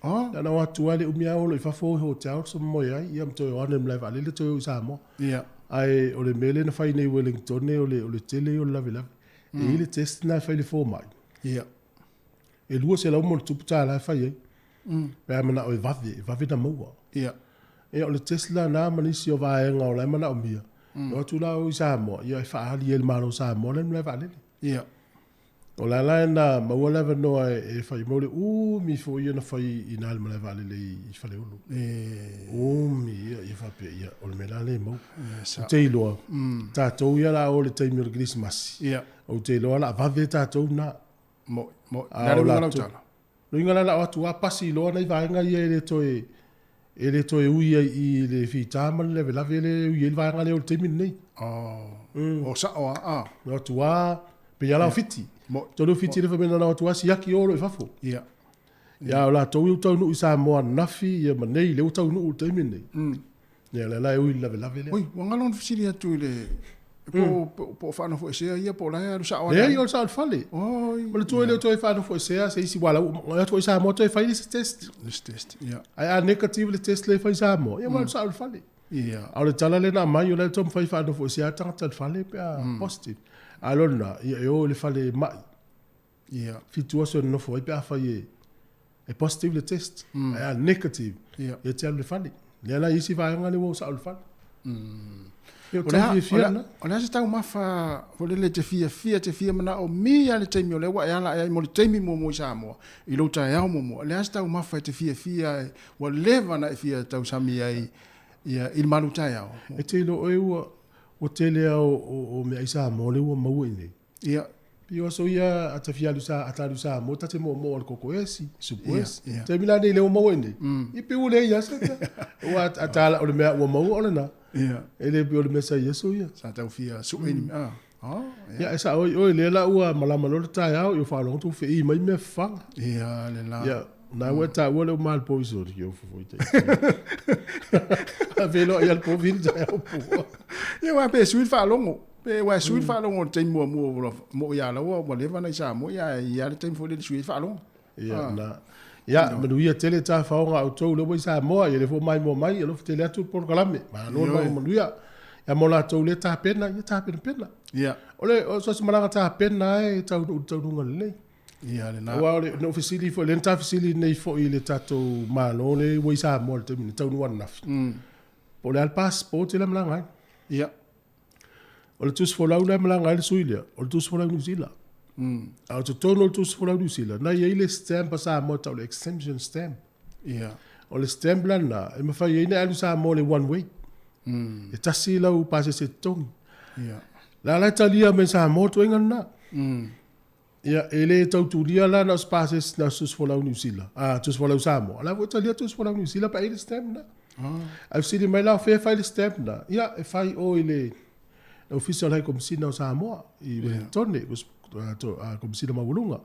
Oh. Na ona o atu lava le umi lava olo i fafo o i hotel so moe ai ia ma toe o ane i le malae vaalele toe o i Samoa. Ia. Ae o le mea lea na fai nei i Wellington o le o le tele ia o le lavelave. E i ai le test na e fai i le fomai. Ia. E 200 ma ona tupu tala e fai ai. Pe a manao e vave, e vave na maua. Ia. Ia o le test la na ma nisi o vaega o la e manaomia. E o atu la o i Samoa, ia e faaali ai i le Malo o Samoa la le malae vaalele. Ia. O la la na maua le avanoa e fai mai o le umi foi ia na fai i ina i le malae vaalele i Faleolo. E. Umi ia, ia faapea, ia, o le mea la lea e maua. Sa. Ou te iloa, tatou ia la o le taimi o le Kerisimasi. Ia. Ou te iloa o le a vave tatou na. Mo, mo, A le a le o uiga lau latou- tala? Uiga la la o atu a pasi loa nai vaega ia e le toe e le toe ui ai i le fita ma le lavelave lea e ui ai le vaega lea o le taimi lenei. Oh, o sao a, a. O atu a, pei lava la o Fiti. Mo, Tolu o Fiti le fai mai na o atu a siaki o lo i fafo. ia. Ia o latou ia ua taunuu i Samoa ananafi ia ma nei lea ua taunuu i le taimi lenei. Ia lea la e ui i le lavelave lea. Oi, ua galo ona fesili atu i le po po po o faanofoesea ia po o la e alu sao Leai, ana. o le sao i le fale. Oi. Ma le tua e le o toe faanofoesea se isi ua la atu i Samoa toe fai le isi test. Le isi test, ia. Ae a negative le test lea e fai i Samoa, ia ua alu sao i le fale. Ia. A o le tala lea na aumai, o la e taumafai e faanofoesea tagata i le fale pe a positive. A o lona, ia e o i le fale mai. Ia. 7 aso e nonofo ai pe a fai e e positive le test. Ae a negative, Ia. ia te alu i le fale. Lea la i isi vaega lea ua o sao i le fale. Ia, o O le a, tau o fiafia le a, lena. o le a se taumafa foi lele e te fiafia, te fia manaomia le taimi o lea ua e ala ae ai mo le taimi muamua i Samoa, i lou taeao muamua. O le a se taumafa e te fiafia ai, ua leva ona e fia tausami ai ia, i le malu taeao? E te iloa oe ua, ua tele lava o, o, o meaai Samoa lea ua maua i inei. Ia. Pei o aso ia a ta fia alu sa, a ta alu Samoa ta te moomoo i le koko esi, supu esi. Ia, ia. Taimi la nei lea ua maua i inei, ia pei ua leai lava se mea. Ua a ta ala o le mea ua maua o lena. Ia. E le pei o le mea sa i aso ia. Sa tau fia sue ni mea. Oh, ia. Ia, e sao ai oe, lea la ua malama loa le taeao, ia ua faalogo atu ua feii mai mea fafaga. Ia, le la. Ia, na ua e taua le uma le povi soli, ki ofu foi te. A velo ia le povi le taeao pua. Ia, aua pe sui le faalogo. Pe ua sui le faalogo i le taimi muamua ua moo ia laua ua leva ona i Samoa, ia ae i ai le taimi foi lele sui ai le faalogo. Ia, na. Ia, manuia tele tafaoga a outou lea ua i Samoa, ia lea foi ua maimoa mai, alofa tele atu le polokalame. Malo le maua manuia. Ia mo latou lea tapena, ia tapenapena. Ia. O le, o so o se malaga tapena lava e taunuu i le taunuuga lelei. Ia lena. Aua o le, na ou fesili foi, lea na ta fesili nei foi i le tatou Malo lea ua i Samoa i le taimi nei, taunuu ananafi. Po o le a le passport lea e malaga ai. Ia. O le tusi folau lea e malaga ai le sui lea, o le tusi folau Niu Sila. A o totonu o le tusi folau Niu Sila, na i ai le stamp a Samoa e tau o le exemption stamp. Ia. O le stamp la lena, e mafai ai ona e alu i Samoa i le one way. E tasi lau pasese totogi. Ia. La la e talia mai Samoa le tuaiga lena. Ia, e le tau tulia la na o se pasese na o se tusi folau Niu Sila, a, tusi folau Samoa. O la foi e talia tusi folau Niu Sila pe a i ai le stamp lena. Ae fesili mai la o fea e fai le stamp lena? Ia, e fai o i le Ofisa o le Haikomisina o Samoa i Wellington, Komesina Maualuga.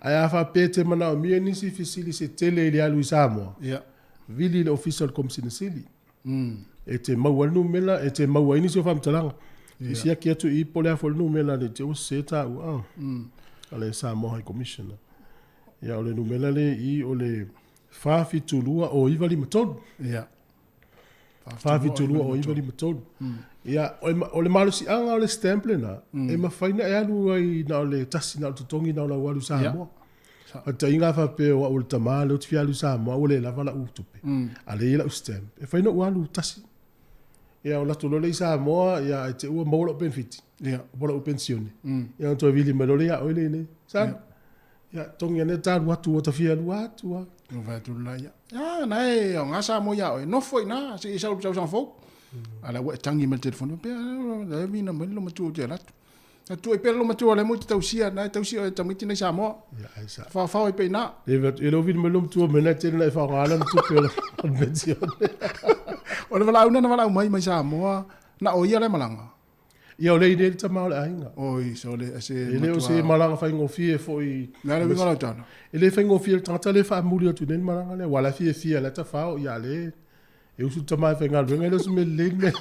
Ae a faapea e te manaomia nisi fesili se tele i le alu i Samoa, vili i le Ofisa o le Komesina Sili. E te maua ai le numera, e te maua ai nisi o faamatalaga. Se i siaki atu i i po o le a foi le numera ne i te i ua sese taua a le Samoa High Commissioner. Ia o le numera lea i i o le 472 o 953. 472 o 953. Ia, o le malosiaga o le stamp lena, e mafai ona e alu ai na o le tasi na o le totogi na o lau alu i Samoa. Faataitaiga a faapea o au o le tama lea ou te fia alu i Samoa ua le lava lau tupe, a lea e i ai lau stamp, e mafai ona ou alu tasi. Ia ou alu atu loa lea i Samoa, ia ae te i ua maua lau penefiti, po o lau penisione, ia ona toe vili mai loa lea ia oe lea i inei. Sa? Ia, totogi ane ta alu atu ua ta fia alu atu lava. Ua fai atu le la ia. Ia, na e aoga Samoa ia oe. Nofo i ina se i sau i le tausaga fou. A la ua e tagi mai le telefoni, pea, la e mina mai le matua ou te alu atu. Na tuai pea le matua lea mo te tausia, na e tausi oe tamaiti nei Samoa. Ia, ai sa. Whawhao ai pe ina. E le vili mai le matua me na tele na e whaonga ana tupe o le pensione. O le valaau na valaau mai mai Samoa, na o ia le malaga. Ia o lea i nei le tama o le aiga. Oi, so le se E le o se malaga faigofie foi. Na le uiga o lau tala. E le faigofie le tagata lea e faamuli atu nei le malaga lea, aua o la e fiafia, o la e tafao, ia le e usu le tama e faigaluega, e le o se mea lelei le mea.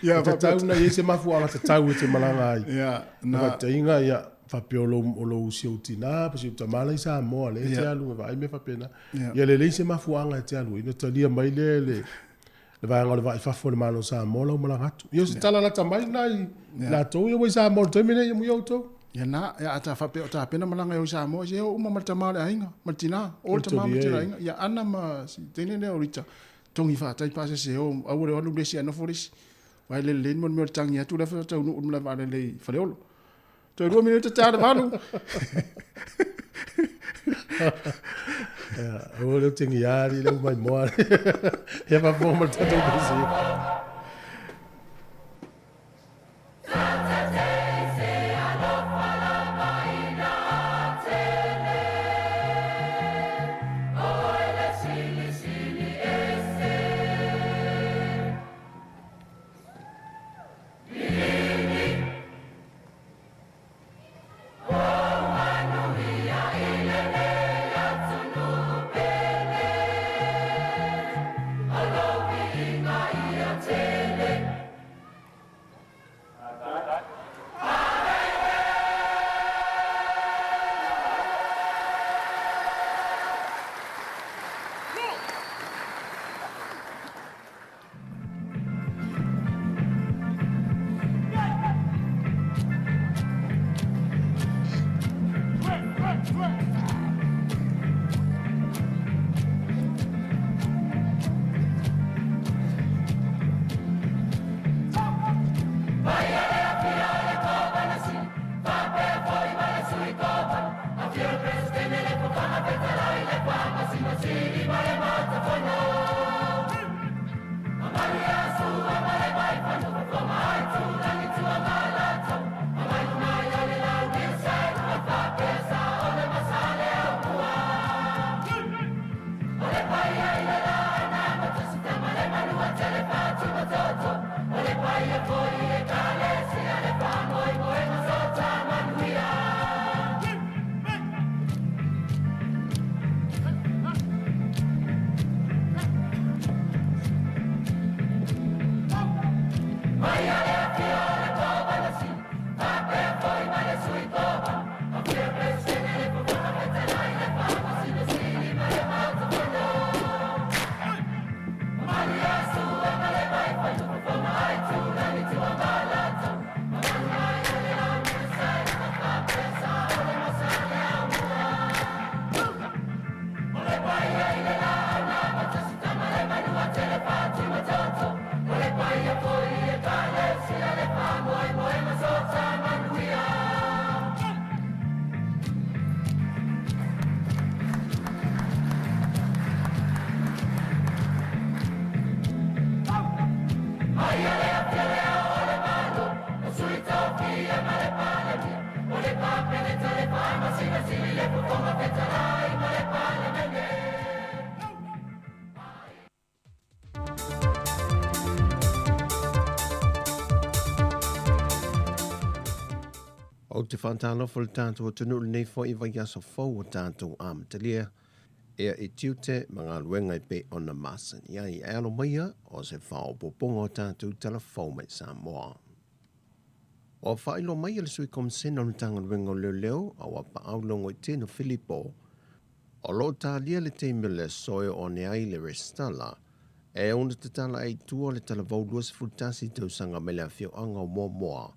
Ia, E tatau ona i ai se mafuaaga tatau e te malaga ai. Ia, na. Faataitaiga, ia, faapea o lou, o lou si ou tinā, po o si ou tamā la i Samoa, lea e te alu e vaai mea faapena. Ia lelei se mafuaaga e te alu ai, ona talia mai lea e le, le vaega o le Vaa i Fafo o le Malo o Samoa lau malaga atu. Ia o se tala lata mai lena i latou ia ua i Samoa i le taimi lenei, ia muia outou. Ia na, ia a ta faapea o tapena malaga e o i Samoa, se o uma ma le tama o le aiga, ma le tina, o le tama ma le tina aiga, ia Ana ma si teine lea o Rita, togi faatai pasese o, aua le o alu le isi ae nofo le isi. Aua e le lelei mo le mea o le tagi atu lea taunuu i le malae vaalele i Faleolo. Toe 2 minute ta le valu. Ia, aua le tengi ali le mai moa. Ia faafofoga ma le tatou pesi. Ou te faatalofa i le tatou atunuu i lenei foi vaiaso fou ua tatou amatalia ea i tiute ma galuega e pei ona masani ai. Ae alo maia o se faaopoopoga o tatou tala fou mai Samoa. Ua faailoa mai e le Sui Komisena o le Matagaluega o Leoleo a ua Apaau Logoitino Filipo o lo o talia le taimi o le aso e oo ane ai le resitala e ona tatala ai i tua le talavou 21 tausaga mai le afioaga o Moamoa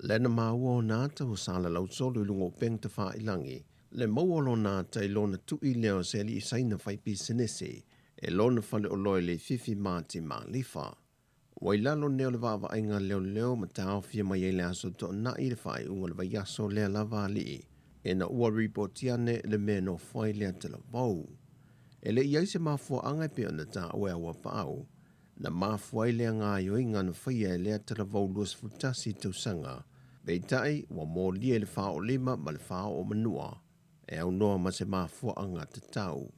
lea na maua ona ata ua salalau solo i luga o upega tafailagi le maua o lona ata i lona tui lea o se alii Saina faipisinisi e lona faleoloa i Leififi Mati Malifa. Ua i lalo nei o le vaavaaiga a leoleo ma taofia mai ai le aso Toonai i le faaiuga o le vaiaso lea lava alii ina ua ripoti ane le mea nofo ai lea talavou. E le i i ai se mafuaaga e pei ona taua e Auapaau na mafua ai lea gaoioiga na faia e lea talavou 21 tausaga, peitai ua molia i le 45 ma le 40 manua e aunoa ma se mafuaaga tatau.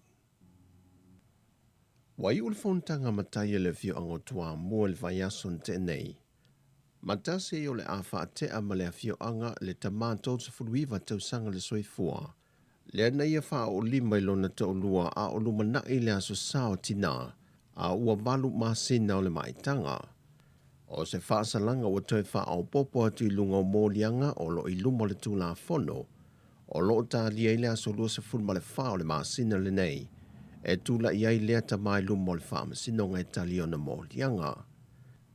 Ua iu le fonotaga matai a le afioaga o Toamua i le vaiaso na tea nei. Ma tasi ai o le a faatea ma le afioaga le tama 39 tausaga le soifua, lea na ia faaoolima i lona toalua a o lumanai le aso sa o tinā, a ua 8 masina o le maitaga. O se faasalaga ua toe faaopoopo atu i luga o moliaga o lo o i luma o le Tulafono, o lo o talia ai le aso 24 o le masina lenei e tulai ai lea tama i luma o le Faamasinoga e tali ona moliaga.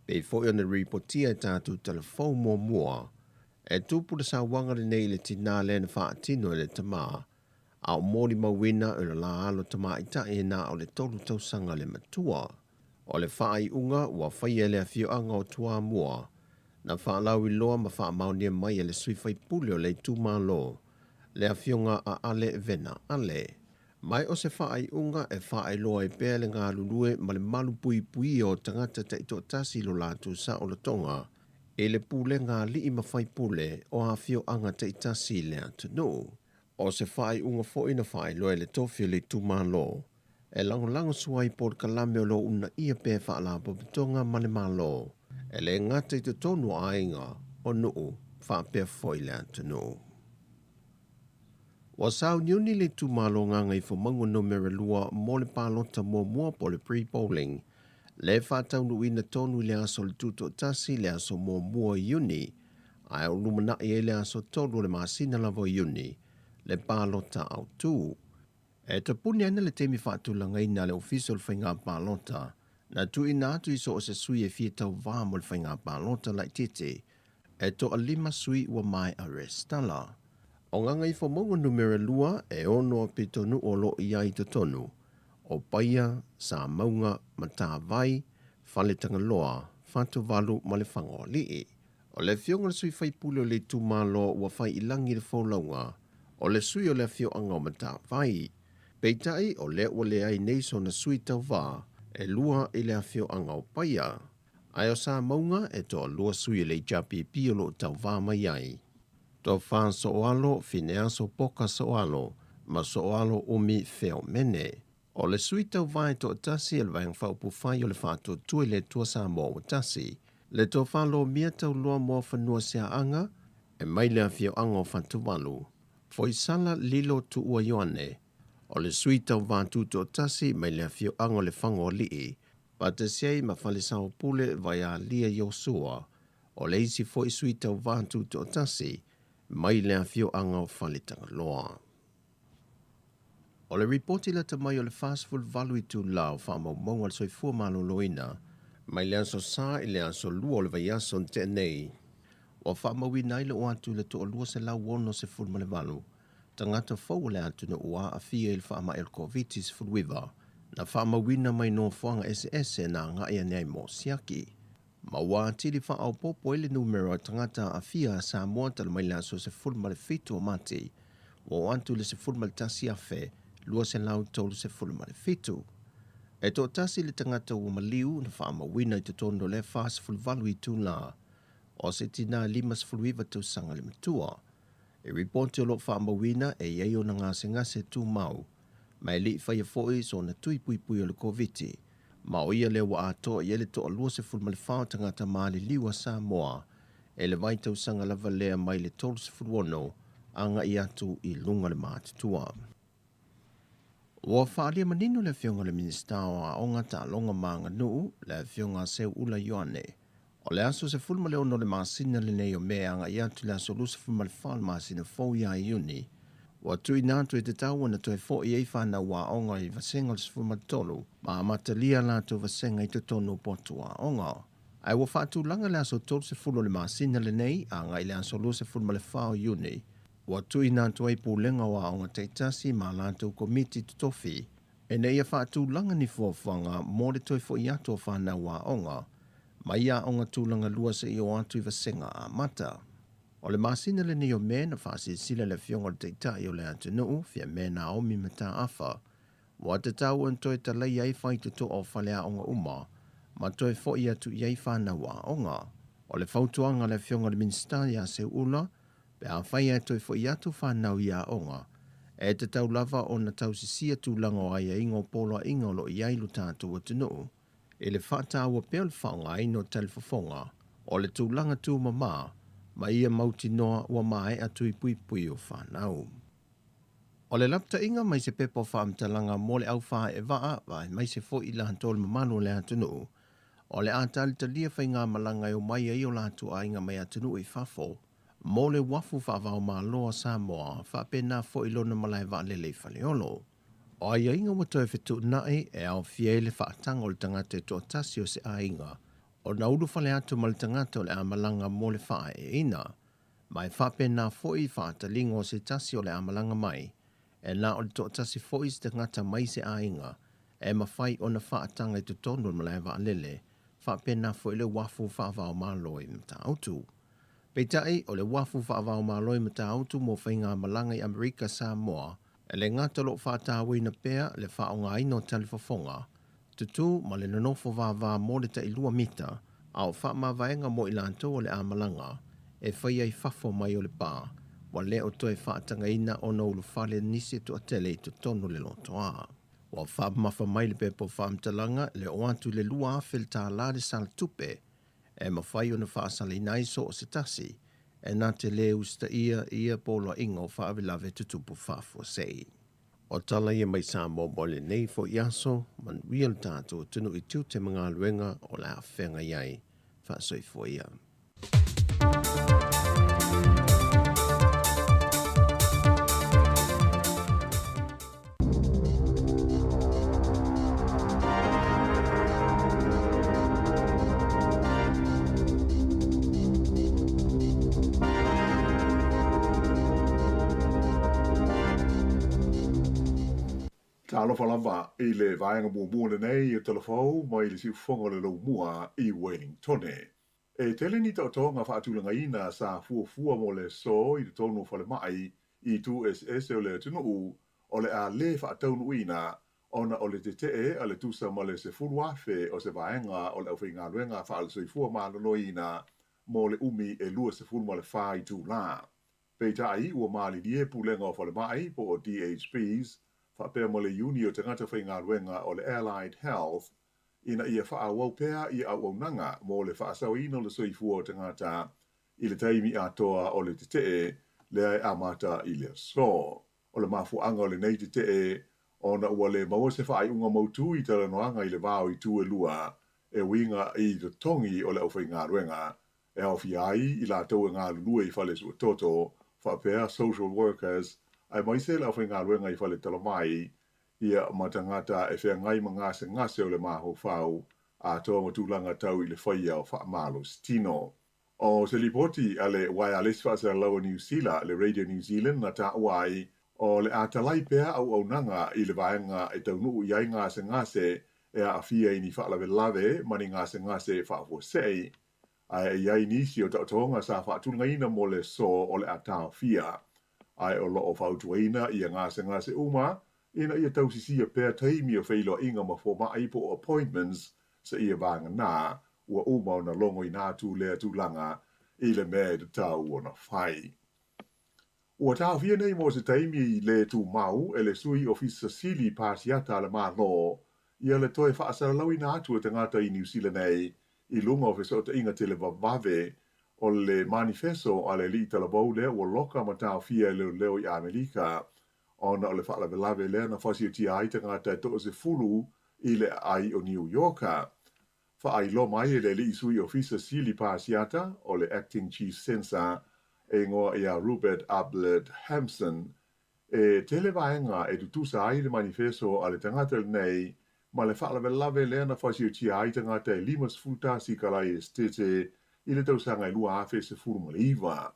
Pei foi ona ripotia e tatou talafou muamua, e tupu le sauaga lenei i le tinā lea na faatino e le tama, a o molimauina o le la alo tamaitai e na o le 3 tausaga le matua. O le faaiuga ua faia e le afioaga o Toamua, na faalauiloa ma faamaonia mai e le sui faipule o le itumalo, le afioga a Ale Vena Ale. Mai o se faaiuga e faailoa ai pea le galulue ma le malu puipuia o tagata taitoatasi i lo latou saolotoga i le pulega a alii ma faipule o afioaga taitasi i le atunuu. O se faaiuga foi na faailoa e le tofi o le itumalo e lagolago sua ai polokalame o lo o uunaia pea e Faalapotopotoga ma le Malo, e le gata i totonu o aiga, o nuu, faapea foi le atunuu. Ua sauniuni le itumalo Gagaifomauga Numera 2 mo le palota muamua po o le pre-polling le faataunuuina tonu i le aso o le Tutoatasi le aso muamua o Iuni, ae o lumanai ai le aso 3 o le masina lava o Iuni le palota autu. E tapuni ana le taimi faatulagaina a le Ofisa o le Faiga Palota na tuuina atu i so o se sui e fia tauvā mo le faiga palota laitiiti, e toalima sui ua maea resitala. O Gagaifomauga Numera 2 e ono pitonuu o lo o i ai i totonu, o Paia, Samauga, Matavai, Faletagaloa, Fatuvalu ma le Fagaoalii. O le afioga i le sui faipule o le itumalo ua fai i lagi le folauga, o le sui o le afioaga o Matavai. Peitai o lea ua leai nei sona sui tauvā e lua i le afioaga o Paia. Ae o Samauga e toalua sui o le HRPP o lo o tauvā mai ai. Tofa Sooalo Fineaso Poka Sooalo ma Sooalo Umi Feomene. O le sui tauvā e toatasi o le Vaega Faaupufai o le Faatuatua i le Atua Samoa ua tasi, le tofa Lomia Tauloa Moafanua Siaaga e mai le afioaga o Fatuvalu, Foisala Lilo Tuua Ioane, o le sui tauvā tutoatasi mai le afioaga o Lefagoalii, faatasi ai ma Falesaopule Vaialia Iosua, o le isi foi sui tauvā tutoatasi mai le afioaga o Faletagaloa. O le ripoti lata mai o le 48 itulā o faamaumauga a le Soifua Maloloina mai le aso Sa i le aso Lua o le vaiaso na tea nei, ua faamauina ai le oo atu i le 268 tagata fou o le atunuu ua aafia i le faamai o le Koviti-19, na faamauina mai nofoaga eseese na agai ane ai mo siaki. Ma ua atili faaopoopo ai le numera o tagata aafia a Samoa talu mai le aso 17 o Mati, ua oo atu i le 11,237. E toatasi le tagata ua maliu na faamauina i totonu o lea 48 itulā, o se tinā 59 tausaga le matua. E ripoti o lo o faamauina e i ai ona gasegase tumau, ma e le i faia foi sona tui puipui o le Koviti, ma o ia lea ua atoa i ai le toa 24 o tagata maliliu a Samoa e le vaitausaga lava lea mai le 36 agai atu i luga le matutua. Ua faaalia manino le Afioga i le Minisita o Aoga, Taaloga ma Aganuu, le Afioga Seuula Ioane, o le aso 16 o le masina lenei o Me agai atu i le aso 24 o le masina fou ia Iuni, ua tuuina atu e tatau ona toe foi ai fanau aoga i vasega o le 13 ma amatalia latou vasega i totonu o potu aoga. Ae ua faatulaga le aso 30 o le masina lenei agai i le aso 24 o Iuni, ua tuuina atu ai Pulega o Aoga taitasi ma latou komiti totofi ina ia faatulaga ni fuafuaga mo le toe foi atu o fanau aoga mai aoga tulaga lua seia oo atu i vasega amata. O le masina lenei o Me na faasilasila le Afioga i le Taitai o le atunuu, Fiame Naomi Mataafa, ua tatau ona toe talaia ai faitotoa o faleaoga uma ma toe foi atu i ai fanau aoga. O le fautuaga a le Afioga i le Minisita ia Seuula, pe afai e toe foi atu fanau i aoga, e tatau lava ona tausisia tulaga o aiaiga o poloaiga o lo o i ai lo tatou atunuu, i le faataua pea o le faaaogaina o talifofoga o le tulaga tumama ma ia mautinoa ua maea tui puipui o fanau. O le lapataiga mai se pepa o faamatalaga mo le au faaeevaa aemaise foi i latou o le mamalu o le atunuu, o le a talitalia faigamalaga e omai ai o latou aiga mai atunuu i fafo mo le uafu faava-o-Malo a Samoa faapena foi lona malae vaalele i Faleolo. O aiaiga ua toe fetuunai e aofia ai le faataga o le tagata e toatasi o se aiga ona ulufale atu ma le tagata o le a malaga mo le faaeeina, ma e faapena foi faataliga o se tasi o le a malaga mai, e na o le toatasi foi se tagata mai se aiga e mafai ona faataga i totonu o le malae vaalele, faapena foi le uafu faava-o-Malo i Matautu. Peitai, o le uafu faava-o-Malo i Matautu mo faigamalaga i Amerika Samoa, e le gata o lo o faatauaina pea le faaaogaina o talifofoga, tutū ma le nonofo vavā mo le tailua mita, a o faamavaega mo i latou o le a malaga e fai ai fafo mai o le pa, ua le o toe faatagaina ona ulufale nisi e toatele i totonu o le lotoa. Ua faamamafa mai le pepa o faamatalaga le oo atu i le $2,000 le tālā le sala tupe e mafai ona faasalaina ai so o se tasi e na te lē usitaia ia poloaiga o faalavelave tutupu faafuasei. O tala ia mai Samoa mo lenei foi aso, manuia le tatou atunuu i tiute ma galuega o le a feagai ai. Faasoifua ia. Talofa lava i le vaega muamua lenei o Tala Fou mai le siufofoga o le Laumua i Wellingtone. E tele ni taotoga faatulagaina sa fuafua mo le aso i totonu o falemai i itu eseese o le atunuu o le a lē faataunuuina ona o le tetee a le tusa ma le 10,000 o se vaega o le aufaigaluega faale-soifua maloloina mo le umi e 24 itulā. Peitai, ua malilie Pulega o Falemai po o DHBs faapea ma le Iuni o Tagata Faigaluega o le Allied Health ina ia faaauau pea ia auaunaga mo le faasaoina o le soifua o tagata i le taimi atoa o le tetee lea e amata i le aso. O le mafuaaga o lenei tetee ona ua le maua se faaiuga mautu i talanoaga i le va o itu e lua e uiga i totogi o le aufaigaluega e aofia ai i latou e galulue i fale suatoto faapea social workers aemaise le aufaigaluega i fale talamai ia ma tagata e feagai ma gasegase o le mafaufau atoa ma tulaga tau i le faia o faamalositino. O se lipoti a le Uaealesi Faasalalau a Niu Sila, le Radio New Zealand, na taua ai, o le a talai pea auaunaga i le vaega e taunuu i ai gasegase e aafia i ni faalavelave ma ni gasegase faafuasei, ae i ai nisi o taotoga sa faatulagaina mo le aso o le a taofia, ae o lo o fautuaina ia gasegase uma ina ia tausisia pea taimi o feiloaiga ma fomai po o appointments seia vagana ua uma ona logoina atu lea tulaga i le mea e tatau ona fai. Ua taofia nei mo se taimi le tumau e le Sui Ofisa Sili Pasiata a le Malo ia le toe faasalalauina atu o tagata i Niu Sila nei i luga o fesootaiga televavave. O le manifeso a le alii talavou lea ua loka ma taofia e leoleo i Amerika ona o le faalavelave lea na fasiatia ai tagata e toasefulu i le aai o Niu Ioka. Faailoa mai e le alii sui ofisa sili pasiata o le Acting Chief Censor e igoa ia Rupert Ablett Hampson, e tele vaega e tutusa ai le manifeso a le tagata lenei ma le faalavelave lea na fasiatia ai tagata e 51 i Kalai Esitete i le tausaga e 2019.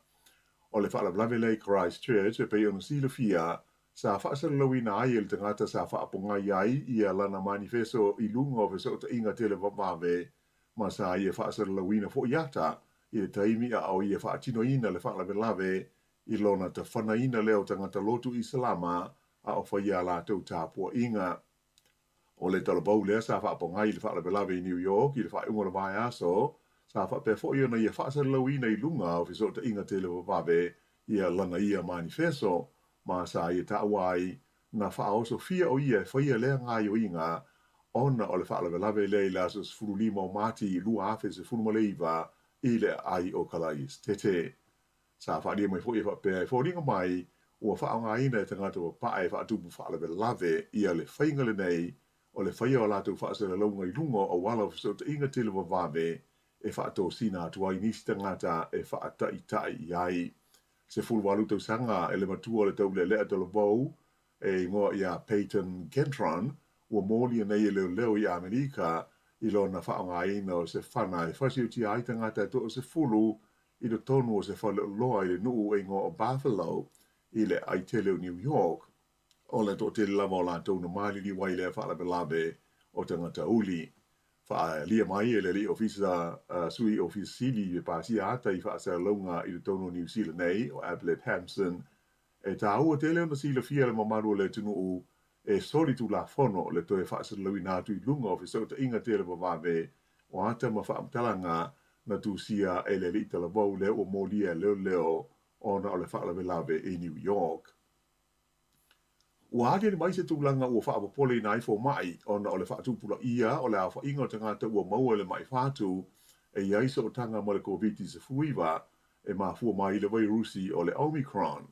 O le faalavelave lea i Christchurch e pei ona silafia, sa faasalalauina ai e le tagata sa faapogai ai ia lana manifeso i luga o fesootaiga televavave ma sa ia faasalalauina foi ata i le taimi a o ia faatinoina le faalavelave i lona tafanaina lea o tagata lotu Isalama a o faia a latou tapuaiga. O le talavou lea sa faapogai i le faalavelave i New York i le faaiuga o le vaiaso, sa faapea foi ona ia faasalalauina i luga o fesootaiga televavave ia lana ia manifeso, ma sa ia taua ai na faaosofia o ia e faia lea gaoioiga ona o le faalavelave lea i le aso 15 o Mati 2019 i le aai o Kalaesetete. Sa faaalia mai foi e faapea e foliga mai ua faaaogaina e tagata papae e faatupu faalavelave ia le faiga lenei o le faia o latou faasalalauga i luga o auala o fesootaiga televavave e faatosina atu ai nisi tagata e faataita'i i ai. 18 tausaga e le matua o le taulealea talavou e igoa ia Payton Gendron ua molia nei e leoleo i Amerika i lona faaaogaina o se fana e fasiutia ai tagata e toasefulu i totonu o se faleoloa i le nuu e igoa o Buffalo i le aai tele o New York. O le toatele lava o latou na maliliu ai lea faalavelave o tagata uli. Faaalia mai e le alii ofisa sui ofisa sili e pasia ata i faasalalauga i totonu o Niu Sila nei o Ablett Hampson E taua tele ona silafia e le mamalu o le atunuu e solitulafono le toe faasalalauina atu i luga o fesootaiga televavave o ata ma faamatalaga na tusia e le alii talavou lea ua molia e leoleo ona o le faalavelave i New York. Ua aliali mai se tulaga ua faapopoleina ai fomai ona o le faatupulaia o le aofaiga o tagata ua maua i le mai fatu e i ai sootaga ma le Koviti-19 e mafua mai i le vairusi o le Omicron.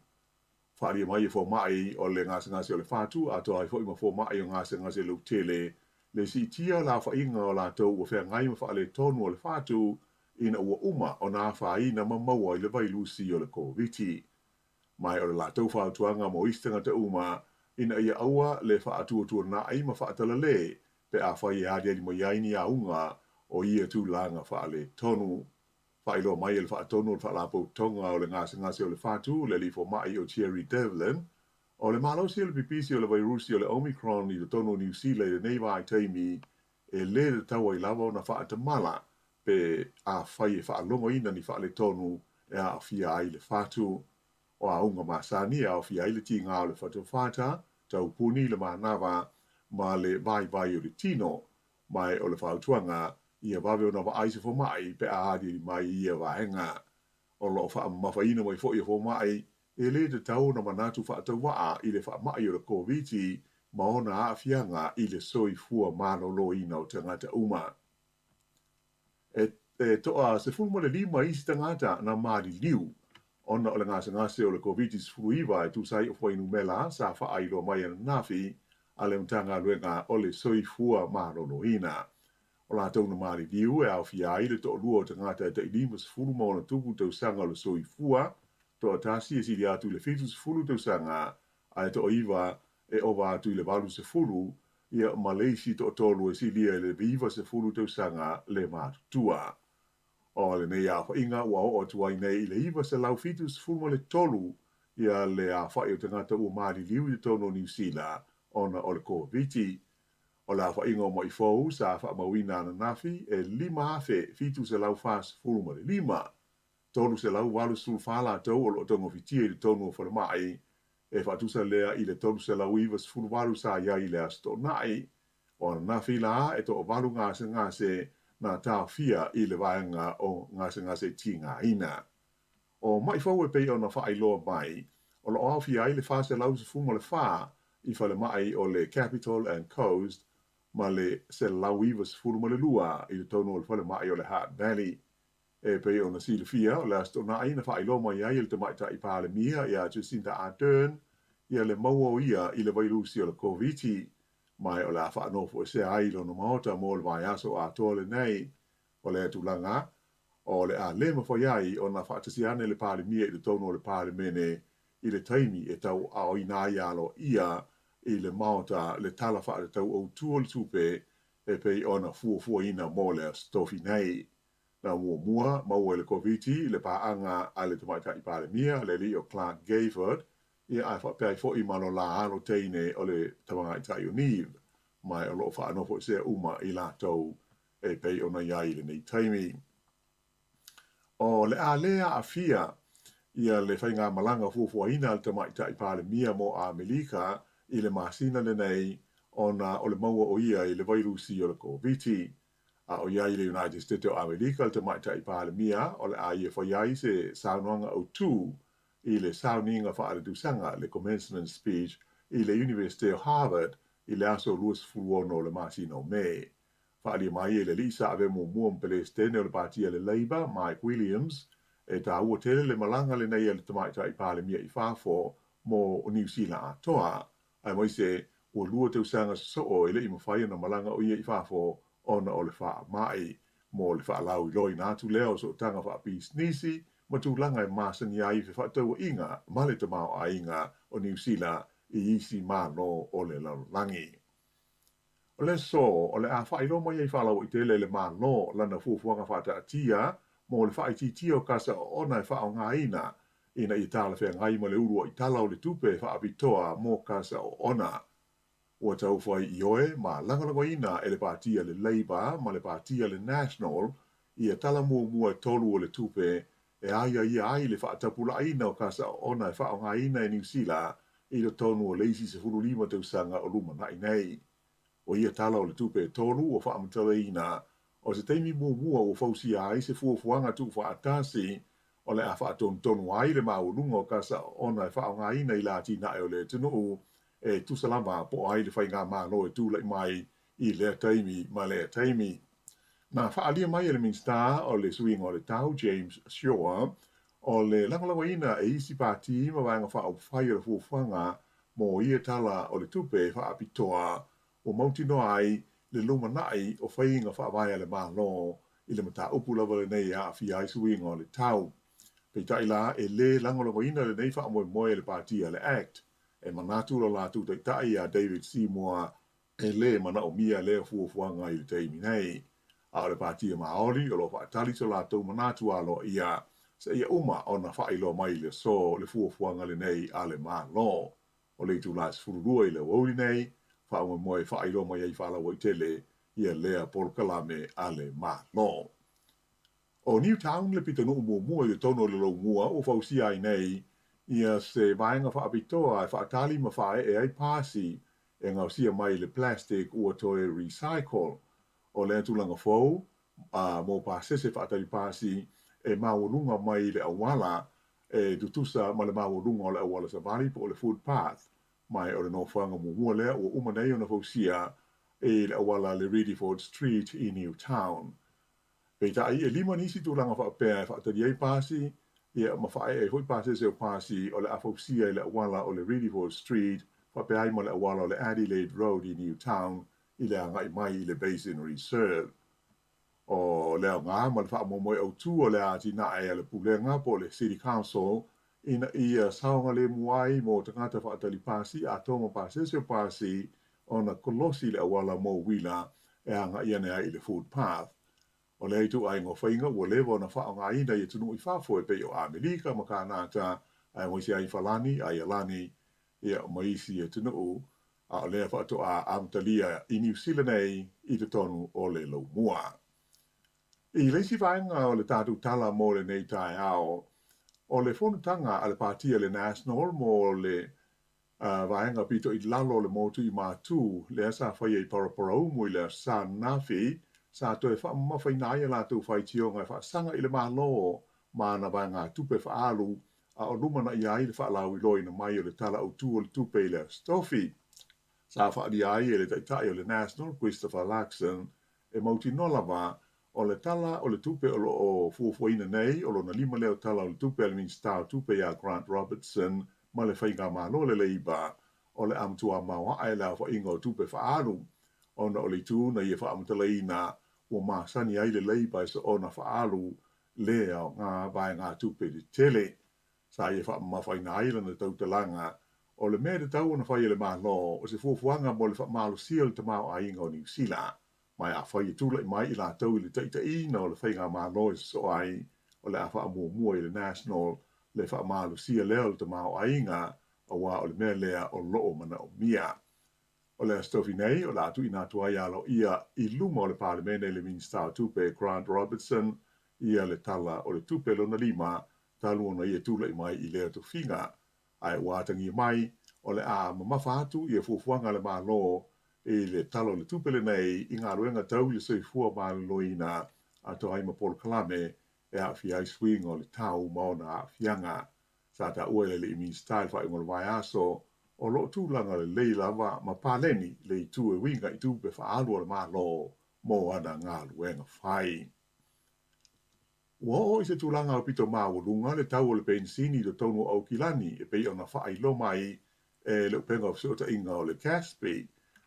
Faaalia mai e fomai o le gasegase o le fatu atoa ai foi ma fomai o gasegase lautele le siitia o le aofaiga o latou ua feagai ma faaletonu o le fatu ina ua uma ona afaina ma maua i le vairusi o le Koviti. Ma o le latou fautuaga mo isi tagata uma ina ia aua le faatuatuanai ma faatalale pe afai e aliali mai ai ni auga o ia tulaga faaletonu. Faailoa mai e le Faatonu o le Faalapotopotoga o le Gasegase o le Fatu, le alii fomai o Thierry Devlin, o le malosi o le pipisi o le vairusi o le Omicron i totonu o Niu Sila i lenei vaitaimi e lē tatau ai lava ona faatamala pe afai e faalogoina ni faaletonu e aafia ai le fatu. O auga masani e aofia ai le tigā o le fatafata, taupuni, le manava ma le vaivai o le tino, Ma o le fautuaga, ia vave ona vaai se fomai pe a aliali mai i ia vaega. O lo o faamamafaina mai foi e fomai, e lē tatau ona manatu faatauvaa i le faamai o le Koviti ma ona aafiaga i le soifua maloloina o tagata uma. E e toa 15 isi tagata na maliliu ona o le gasegase o le Koviti-19 e tusa ai o fuainumera sa faailoa mai ananafi a le Matagaluega o le Soifua Maloloina. O latou na maliliu e aofia ai le toalua o tagata e tai 50 ma ona tupu tausaga o le soifua, toatasi e sili atu i le 70 tausaga ae toaiva e ova atu i le 80, ia ma le isi toatolu e silia i le 90 tausaga le matutua. O lenei aofaiga ua oo atu ai nei i le 973 ia le aofai o tagata ua maliliu i totonu o Niu Sila ona o le Koviti. O le aofaiga o ma'i fou sa faamauina ananafi e 5,745. 384 latou o lo o togofitia i totonu o falemai, e faatusa lea i le 398 sa i ai i le Aso Toonai. O ananafi la e toavalu gasegase na taofia i le vaega o gasegase tigaina. O ma'i fou e pei ona faailoa mai, o lo o aofia ai le 414 i falemai o le Capital and Coast ma le 192 i totonu o le falemai o le Hutt Valley. E pei ona silafia, o le Aso Toonai na faailoa mai ai e le Tamaitai Palemia ia Jacinda Ardern ia le maua o ia i le vailusi o le Koviti, ma o le a faanofoesea ai lona maota mo le vaiaso atoa lenei. O lea tulaga, o le a le mafai ai ona faatasi ane le Palemia i totonu o le Palemene i le taimi e tauaaoina ai aloaia i le Maota le Tala Faatatau Autu o le Tupe e pei ona fuafuaina mo le Aso Tofi nei. Na muamua maua i le Koviti le paaga a le Tamaitai Palemia, le alii o Clark Gayford, ia ae faapea ai foi ma lo la alo teine o le Tamaitai o Neve, ma o lo o faanofoesea uma i latou e pei ona i ai i lenei taimi. O le a le aafia ia le faigamalaga fuafuaina a le Tamaitai Palemia mo Amerika i le masina lenei ona o le maua o ia i le vailusi o le Koviti. A o i ai i le United States o Amerika le Tamaitai Palemia, o le a ia fai ai se saunoaga autū i le sauniga faaletausaga, le commencement speech, i le Iunivesite o Harvard i le aso 26 o le masina o Me. Faaalia mai e le alii sa avea muamua ma Pelesitene o le Pati a le Labour, Mike Williams, e taua tele le malaga lenei a le Tamaitai Palemia i fafo mo Niu Sila atoa, aemaise ua lua tausaga sosoo e le i mafai ona malaga o ia i fafo ona o le faamai. Mo le faalauiloaina atu lea o sootaga faapisinisi ma tulaga e masani ai fefaatauaiga ma le tamaoaiga o Niu Sila i isi Malo o le lalolagi. O le aso, o le a faailoa mai ai faalauaitele e le Malo lana fuafuaga faataatia mo le faaitiitia o kasa oona e faaaogaina ina ia talafeagai ma le uluai tala o le tupe faapitoa mo kasa oona. Ua taufai ioe ma lagolagoina e le Pati a le Labour ma le Pati a le National ia tala muamua e tolu o le tupe e aiaia ai le faatapulaaina o kasa oona e faaaogaina e Niu Sila i totonu o le isi 15 tausaga o lumanai nei. O ia tala o le tupe e tolu ua faamatalaina, o se taimi muamua ua fausia ai se fuafuaga tuufaatasi o le a faatonutonu ai le maualuga o kasa oona e faaaogaina i le atinae o le atunuu e tusa lava po o ai le faigamalo e tulai mai i lea taimi ma lea taimi. Na faaalia mai e le Minisita o le Suiga o le Tau, James Shaw, o le lagolagoina e isi pati ma Vaega Faaupufai o le fuafuaga mo ia tala o le tupe faapitoa ua mautinoa ai le lumanai o faiga faavae a le Malo i le mataupu lava lenei e aafia ai suiga o le tau. Peitai la, e lē lagolagoina lenei faamoemoe e le pati a le act. E manatu lo latou taitai ia David Seymour E lē manaomia lea fuafuaga i le taimi nei. A o le Pātia Māori o lo o faatali so latou manatu aloaia seia uma ona faailoa mai i le aso le fuafuaga lenei a le Malo. O le itula e 12 i le aoauli nei, faamoemoe e faailoa mai ai faalauaitele ia lea polokalame a le Malo. O Newtown le pitonuu muamua i totonu o le Loumua ua fausia ai nei ia se vaega faapitoa e faatali ma faaee ai pasi e gaosia mai i le plastic ua toe recycle. O lea tulaga fou mo pasese faatali pasi e maualuga mai i le auala e tutusa ma le maualuga o le auala savali po o le footpath. Ma o le nofoaga muamua lea ua uma nei ona fausia i le auala le Riddiford Street i Newtown. Peitai, e lima nisi tulaga faapea e faatali ai pasi, ia, ma faaee ai foi pasese o pasi o le a fausia i le auala o le Riddiford Street faapea ai ma le auala o le Adelaide Road i Newtown i le agai mai i le Basin Reserve. O le aoga ma le faamoemoe autū o le atinae a le Pulega po o le City Council ina ia saogalemu ai mo tagata faatali pasi atoa ma pasese o pasi ona kolosi le auala mo uila e agai ane ai i le footpath. O lea ituaiga o faiga ua leva ona faaaogaina i atunuu i fafo e pei o Amerika ma Kanata aemaise ai Falani, Aialani, ia ma isi atunuu, a o lea faatoa amatalia i Niu Sila nei i totonu o le Loumua. I le isi vaega o le tatou tala mo lenei taeao, o le fonotaga a le Pati a le National mo le vaega pito i lalo o le motu i Matū, lea sa faia i Paraparaumu i le Aso Sa ananafi, sa toe faamamafaina ai a latou faitioga e faasaga i le Malo ma ana vaegatupe faaalu a o lumanaia ai le faalauiloaina mai o le Tala Autu o le Tupe i le Aso Tofi. Sa faaalia ai e le Taitai o le National, Christopher Luxon, e mautinoa lava O le Tala o le Tupe o lo o fuafuaina nei, o lona lima lea o Tala o le Tupe a le Minisita o Tupe ia Grant Robertson ma le Faigamalo le Leipa, o le a matua maoae le aofaiga o tupe faaalu, ona o le itu na ia faamatalaina ua masani ai le Leipa e soona faaalu le aoga vaegatupe tetele. Sa ia faamamafaina ai lana tautalaga, o le mea e tatau ona fai e le Malo, o se fuafuaga mo le faamalosia o le tamaoaiga o Niu Sila. Ma afai e tulai mai i latou i le taitaiina o le faigamalo e sosoo ai, o le a faamuamua i le National le faamalosia lea o le tamaoaiga, aua o le mea lea o lo o manaomia. O le Aso Tofi nei, o le a tuuina atu ai aloaia i luma o le Palemene i le Minisita o Tupe Grant Robertson ia le Tala o le Tupe lona lima talu ona ia tulai mai i lea tofiga. Ae ua atagia mai, o le a mamafa atu ia fuafuaga a le Malo i le Tala o le Tupe lenei i galuega tau i le soifua maloloina atoa ai ma polokalame e aafia ai suiga o le tau ma ona aafiaga. Sa taua e le alii Minisita i le faaiuga o le vaiaso, o lo o tulaga lelei lava ma paleni le itu e uiga i tupe faaalu a le Malo mo ana galuega fai. Ua oo i se tulaga aupito maualuga le tau o le penisini i totonu o Aukilani e pei ona faailoa mai e le upega o fesootaiga o le GASB.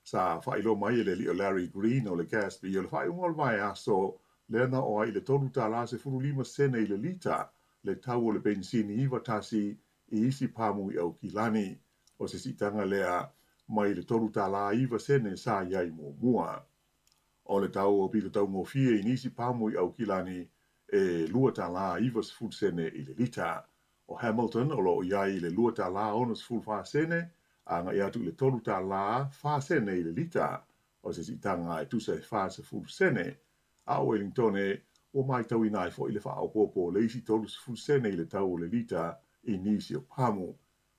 Sa faailoa mai e le alii o Larry Green o le GASB o le faaiuga o le vaiaso lea na oo ai i le $3.15 sene i le lita le tau o le penisini 91 i isi pamu i Aukilani. O se siitaga lea mai le $3.09 sa i ai muamua. O le tau aupito taugofie i nisi pamu i Aukilani e $2.90 i le lita. O Hamilton o lo o i ai i le $2.64 agai atu i le $3.04 i le lita, o se siitaga e tusa e 40 sene. A o Wellingtone, ua matauina ai foi le faaopoopo o le isi 30 sene i le tau o le lita i nisi o pamu.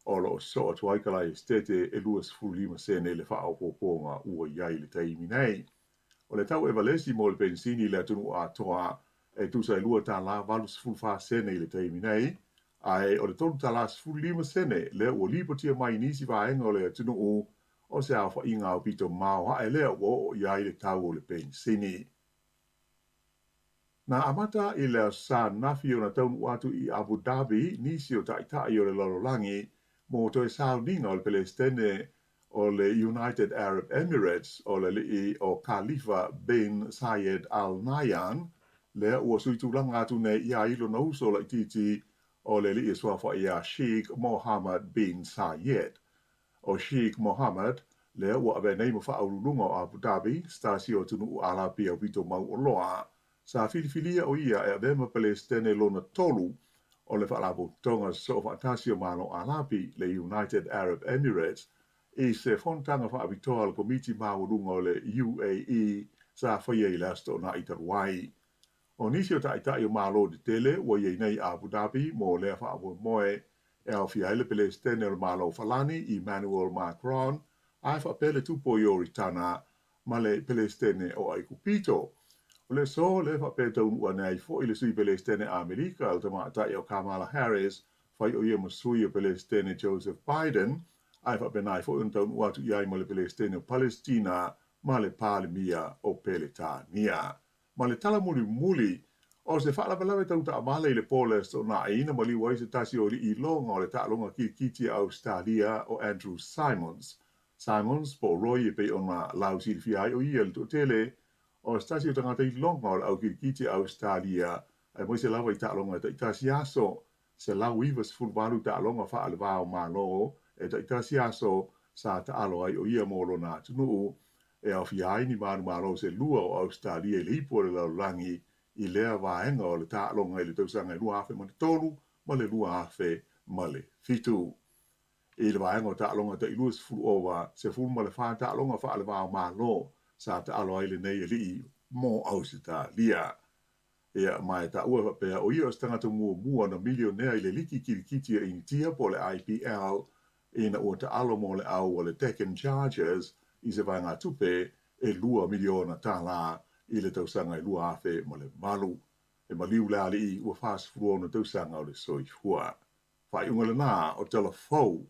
O lo o sosoo atu ai ka lae esetete e 25 sene le faaopoopoga ua i ai i le taimi nei. O le tau evalesi mo le penisini i le atunuu atoa e tusa e $2.84 sene i le taimi nei, ae o le $3.15 sene lea ua lipotia mai i nisi vaega o le atunuu, o se aofaiga aupito maoae lea ua oo i ai le tau o le penisini. Na amata i le Aso Sa ananafi ona taunuu atu i Abu Dhabi nisi o taitai o le lalolagi mo toe sauniga o le Pelesitene o le United Arab Emirates o le alii o Khalifa bin Zayed Al Nahyan, lea ua sui tulaga atu nei i a i lona uso laitiiti o le alii e suafa ia Sheikh Mohammed bin Zayed. ʻO Sheikh Mohammed, lea ua avea nei ma faauluuluga o Abu Dhabi, se tasi o atunuu Arapi aupito mauoloa, sa filifilia ʻo ia e avea ma Pelesitene lona tolu o le Faalapotopotoga Sosoo Faatasi o Malo Arapi, le United Arab Emirates, i se fonotaga faapitoa a le Komiti Maualuga o le UAE sa faia i le Aso Toonai talu ai. O nisi o taitai o Malo tetele ua i ai nei i Abu Dhabi mo lea faamoemoe e aofia ai le Pelesitene o le Malo o Falani, Emmanuel Macron, ae faapea le Tupu o Ioritana ma le Pelesitene o Aikupito. O le aso lea faapea e taunuu ane ai foi le Sui Pelesitene Amerika, le tamaitai o Kamala Harris, fai o ia ma sui o Pelesitene Joseph Biden, ae faapena ai foi ona taunuu atu i ai ma le Pelesitene o Palesitina ma le Palemia o Peletania. Ma le tala mulimuli, o se faalavelave tau taavale i le po o le Aso Toonai na maliu ai se tasi o alii iloga o le taaloga kirikiti a Ausetalia o Andrew Symonds. Symonds, po o Roy e pei ona lausilafia ai o ia le toatele, o se tasi o tagata iloga o le au kirikiti a Ausetalia, aemaise lava i taaloga e taitasi aso. 198 taaloga faale-va o Malo e taitasi aso sa taalo ai o ia mo lona atunuu, e aofia ai ni manumalo se lua o Ausetalia i le ipu o le lalolagi i lea vaega o le taaloga i le tausaga e 2003 ma le 2007. I le vaega o taaloga tai 20 ova, 14 taaloga faale-va o Malo sa taalo ai lenei alii mo Ausetalia. Ia, ma e taua e faapea, o ia o se tagata muamua na milionea i le liki kirikiti a Initia po o le IPL ina ua taalo mo le au a le Deccan Chargers i se vaegatupe e $2 miliona i le tausaga e 2008. E maliu le alii ua 46 tausaga o le soifua. Faaiuga lena o Tala Fou.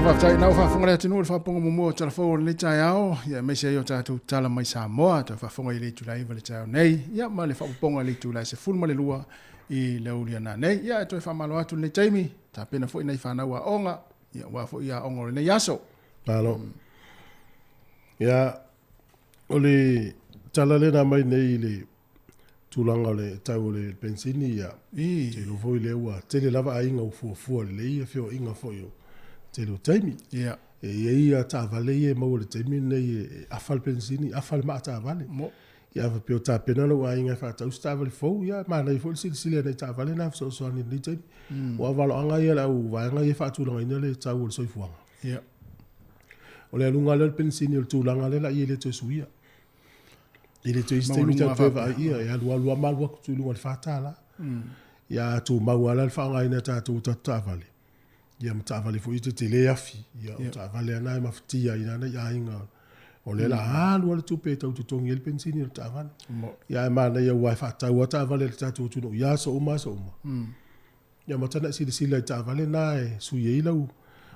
Malo faafetai na ua faafofoga le atunuu i le faapopoga muamua o Tala Fou o lenei taeao, ia aemaise ai o tatou tala mai Samoa, toe faafofoga i le itula e 9 i le taeao nei, ia ma le faapopoga i le itula e 12 i le aoauli a nanei. Ia e toe faamalo atu lenei taimi, tapena foi nai fanau aoga, ia aua foi aoga o lenei aso. Malo. Ia, o le tala lea na aumai nei i le tulaga o le tau o le penisini, ia, ou te iloa foi lea ua tele lava aiga ua fuafua lelei ia feoaiga foi o tele o taimi. Ia. E i ai ia taavale ia e maua i le taimi lenei e afa le penisini, afa le maa taavale. Mo. Ia a faapea o tapena lou aiga e faatau se taavale fou, ia manaia foi le silasila i nai taavale na fesoasoani i lenei taimi. Aua o valoaga ia a le au vaega ia e faatulagaina le tau o le soifuaga. Ia. O le aluga lea o le penisini o le tulaga lea la ia e le toe suia. E le toe i ai se taimi tatou toe vaai ia, e alualu lava ma alu atu i luga i le $4. Ia a tumau lava la le faaaogaina e tatou o tatou taavale, ia ma taavale foi ia tetele afi, ia o taavale lava na e mafatia ai nai aiga o lea o le a alu lava le tupe e tau totogi ai le penisini o le taavale. Ia ae manaia aua e faatau lava taavale a le tatou atunuu i aso uma aso uma. Ia ma tagai silasila i taavale na e sui ai lau,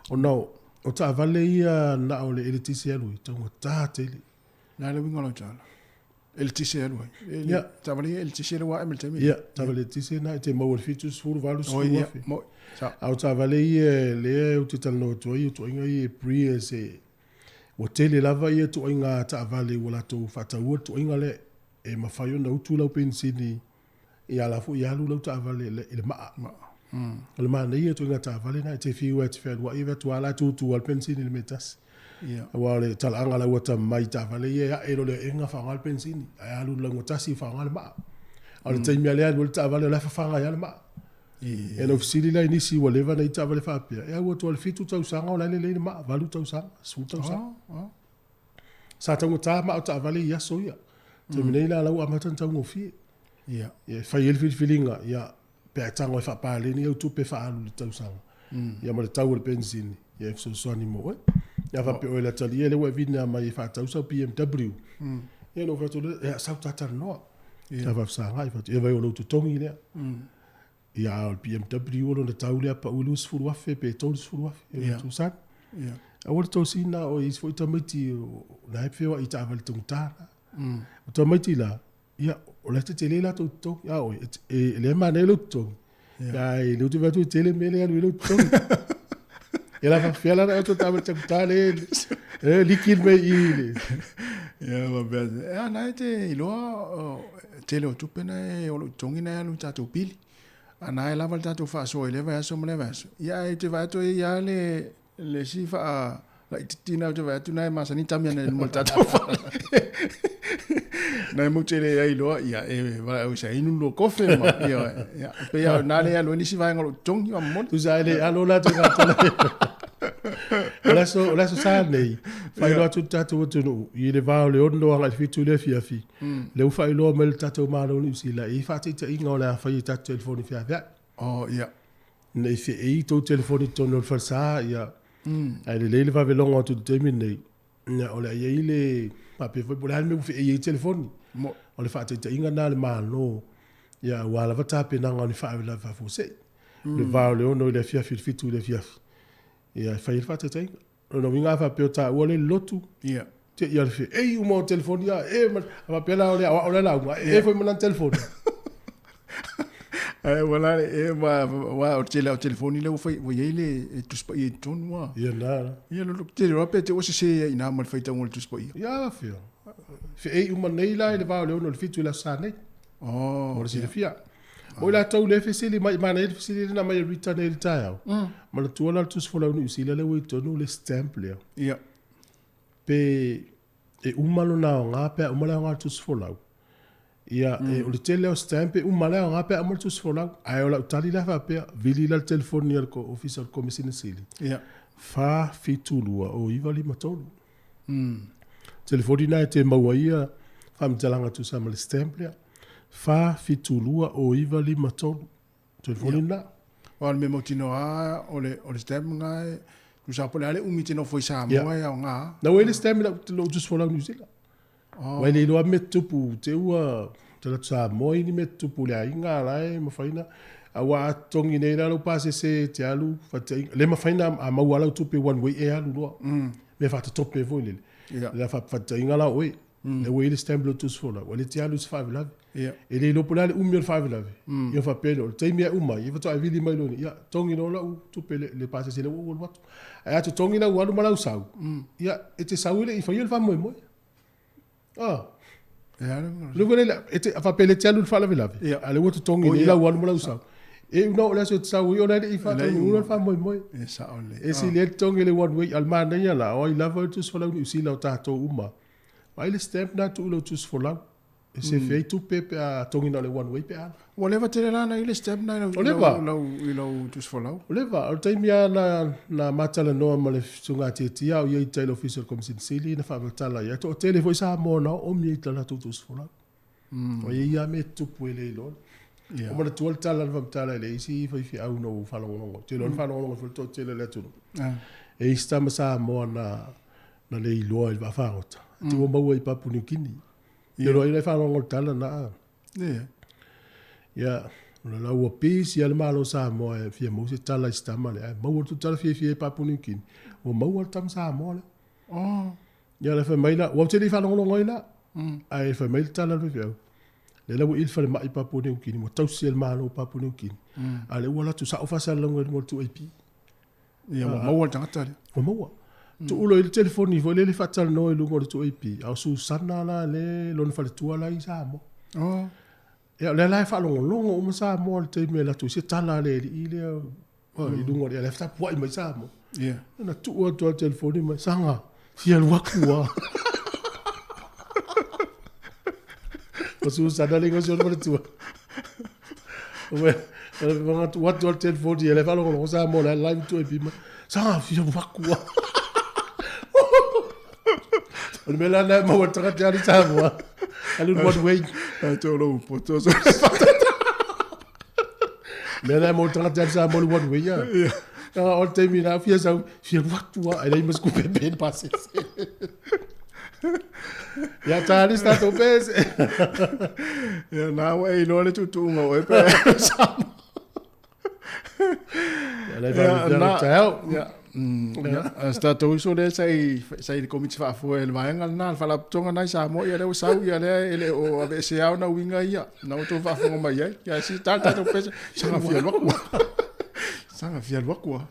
ona o taavale ia na o le eletise e alu ai, e taugata tele. Le a le uiga o lau tala? Eletise e alu ai. Ia. Taavale ia eletise lea ua ae mai le taimi. Ia, taavale eletise na e te maua i le 70, 80 Oi, ia, afe. moi. Sa. A o taavale ia lea ou te talanoa atu ai, o ituaiga ia Prius e, ua tele lava ia ituaiga taavale ua latou faataua le ituaiga lea e mafai ona utu lau penisini Ia la foi alu lau taavale i le maa. O le manaia ituaiga taavale na e te fiu e te fealuai e atu la tutu al penisini i le mea tasi. Aua o le talaaga la ua tamai i taavale ia e ae loa le aega faaaoga le penisini, ae alu i le laugatasi faaaoga le maa. A o le taimi lava lea e alu ai le taavale o la e fafaga ai lava le maa. Ia na ou fesili la i nisi ua leva na i taavale faapea, e au atu lava i le 7 tausaga o la e lelei le maa, 8 tausaga, 10 tausaga. Sa taugata maa o taavale i aso ia. Taimi nei la la ua amata ona taugofie. Ia. Ia e fai ai le filifiliga, ia, pe a e tago e faapaleni au tupe faaalu i le tausaga. Ia ma le tau o le penisini, ia e fesoasoani mo oe. Ia faapea oe le atalii lea ua e vinea mai e faatau sau BMW. Ia ona ou fai atu lea, ia sau ta talanoa. Sa faafesagai, fai atu, ia vaai o lou totogi lea. Ia a o le BMW o lona tau lea pau i $20,000 pe $30,000. Ia tusa. Ia. Aua le tosina o i isi foi tamaiti la e feoai i taavale taugata la. O tamaiti la, ia, o la e tetele latou totogi. A oe, e, lea e manaia lou totogi. Ia, ai, lea ou te vaai atu e tele mea lea e alu ai lou totogi. Ia la faapefea la ona e oto taavale taugata lea e liki le mea i i le... Ia, faapea, e a, na e te iloa, tele o tupe na e o lou totogi na e alu i tatou pili. A na e lava le tatou faasoa i lea vaiaso ma lea vaiaso. Ia, ae te vaai atu e i ai lava le, le isi faa laitiiti na ou te vaai atu na e masani tami ana i luma o le tatou fale. Na e mou te le ai loa, ia, e valaau i sa inu lua kofe ma, ia, ia, pei lava o na le alu ai nisi vaega o lou totogi, ma momoli. Tusa ai le alo la atu ngā tala. O le aso, o le aso sa nei, faailoa atu le tatou atunuu, i le va o le 6 agai i le 7 i le afiafi, lea ua faailoa mai le tatou Malo o Niu Sila i faataitaiga o le a fai i tatou telefoni feaveai. Oh, ia. Ne i feei tou telefoni i totonu o le falesa, ia, ae lelei le vave logo atu i le taimi lenei, ia, o le a i ai le, faapea foi po o le a le mea ua feei ai telefoni. Mo. O le faataitaiga lena a le Malo, ia, aua lava tapenaga o ni faalavelave faafuasei. Le va o le 6 i le afiafi i le 7 i le afiafi, ia, e fai ai le faataitaiga. O lona uiga a faapea o taua lea i le lotu, Ia. te i a le feei uma o telefoni a e ma a faapea la o le aoao lea lauga, e foi ma lana telefoni. Ae ua la le e ma wa o tele o telefoni lea ua fai ua i ai le e Tusi Paia i totonu a. Ia na. Ia lo tele loa pe te ua sese ai i na ma le faitauga o le Tusi Paia. Ia fia. Feei uma nei la i le va o le 6 i le 7 i le aso sa nei. Oh. Mo le silafia. O i latou lea e fesili mai, manaia le fesili lea na aumai e Rita nei i le taeao. Manatua la le Tusi Folau Niu Sila lea ua i totonu le stamp lea. Ia. Pe e uma lona aoga pe a uma le aoga o le Tusi Folau. Ia, e, o le tele o stamp e uma le aoga pe a uma le Tusi Folau. Ae o lau tali lea faapea, vili la le telefoni a le Ofisa o le Komesina Sili. Ia. 4, 7, 2, o 9, 5, 3. Telefoni na e te maua ai ia faamatalaga tusa ma le stamp lea. 4, 7, 2, o 9, 5, 3. Telefoni na. O le mea mautinoa lava o le, o le stamp lena e tusa po o le a le umi e te nofo i Samoa e aoga. Na ua i le stamp i lau, lou tusi folau New Zealand. Oh. Ua e le iloa mea tutupu, te ua te alu atu Samoa i ni mea tutupu i le aiga la e mafai na. Aua a totogi nei la lou pasese e te alu, faataitaiga, le mafai ona a maua lava lau tupe one way e alu loa. Mea faatatope foi lele. Le a faataitaiga la o oe, lea ua i ai le stamp o le tusi folau, ua le te alu i se faalavelave. E le iloa po o le a le umi o le faalavelave, ia ona faapea lea, o le taimi e uma ai, ia faatoa e vili mai loa, ia totogi loa lau tupe i le pasese lea ua ou alu atu. Ae a totogi lau alu ma lau sau, ia e te sau e le i faia le faamoemoe. Ah. Le foi lele, e te faapea e te alu i le faalavelave, a o lea ua totogi nei lau alu ma lau sau. E una oo i le aso e te sau ai, ona e le i faataunuuina le faamoemoe. E sao lelei. E sili ai le totogi i le one way. A o le manaia la, o ai lava le tusi folau Niu Sila o tatou uma, vaai le stamp lena tuu i lau tusi folau. E sefe ai tupe pe a togi na o le one way pe a. Ua leva tele la ona i ai le stamp lena i lau tusi folau? Ua leva. O le taimi lava na, na ma talanoa ma le Susuga Tiatia a o i ai i tai i le Ofisa o le Komesina Sili na faamatala ai. Ae toatele foi Samoa na oomi ai i ta latou tusi folau. O i ai lava mea e tutupu e le iloa. Ua manatua le tala na faamatala e le isi faifeau na ou faalogologo. Ou te iloa na faalogologo foi le toatele o le atunuu. E i ai si tama Samoa na, na le iloa i le vaafagota. Te ua maua i Papua New Guinea. Ia loa ina faalogologo i le tala na. Ia. Ia, o la ua pisi lava le Malo o Samoa e fia maua se tala i si tama lea. Ae maua atu le tala fiafia i Papua New Guinea. Ua maua le tama Samoa lea. Oh. Ia, la fai mai la, ua ou te le i faalogologo ai la. Ae fai mai le tala a le faifeau. Lea la ua i le falemai i Papua New Guinea, ua tausi e le Malo o Papua New Guinea. A o lea ua alu atu sao faasalalauga i luga o le 2AP. Ia, ua maua le tagata lea. Ua maua. Tuu loa i le telefoni foi lele faatalanoa i luga o le 2AP, a o Susana la le lona faletua la e i Samoa. Oh. Ia, o lea la e faalogologo uma Samoa i le taimi e alu atu ai se tala a le alii lea i luga o le, lea e tapuai mai Samoa. Ia. Na tuu atu lava le telefoni mai, Saga, fia alu atu lava. O Susana le igoa o si ona faletua. Ua atu lava le telefoni, lea e faalogologo Samoa la e live 2AP mai, Saga, fia alu atu lava. O le mea la lena e maua e le tagata e alu i Samoa, alu i le one way. Ae toe lou poto. Mea la e maua e le tagata e alu i Samoa le one way. O le taimi la, fia sau, fia alu atu lava, ae leai ma se tupe e pay le pasese. Ia ta le si tatou pese. Ia na ua e iloa le tuutuuga o oe pe a e Samoa. Ia lai fa na taeao. Ia. Ia, a si tatou uso lea sa i, sa i le komiti faafoe i le vaega lena, le faalapotopotoga lena i Samoa, ia lea ua sau, ia lea e le o aveesea ona uiga ia. Na ua outou faafofoga mai ai. Ia si ta le tatou pese, saga fia alu atu. Saga fia alu atu.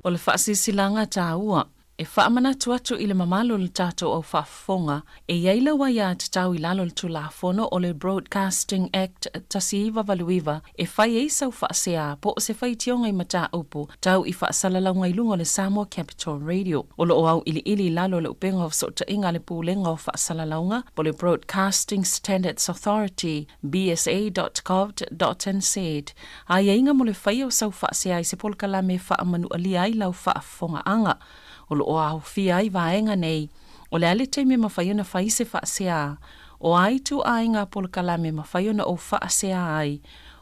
O le faasilasilaga taua e faamanatu atu i le mamalu o le tatou au faafofoga, e i ai lau aiatatau i lalo o le Tulafono o le Broadcasting Act 1989 e fai ai sau faasea po o se faitioga i mataupu tau i faasalalauga i luga o le Samoa Capital Radio. O lo o auiliili i lalo o le upega o fesootaiga a le Pulega o Faasalalauga po o le Broadcasting Standards Authority, bsa.govt.nz, aiaiga mo le faia o sau faasea i se polokalame e faamanualia ai lau faafofogaaga. O lo o aofia ai vaega nei, o le a le taimi e mafai ona fai se faasea, o a ituaiga polokalame e mafai ona ou faasea ai,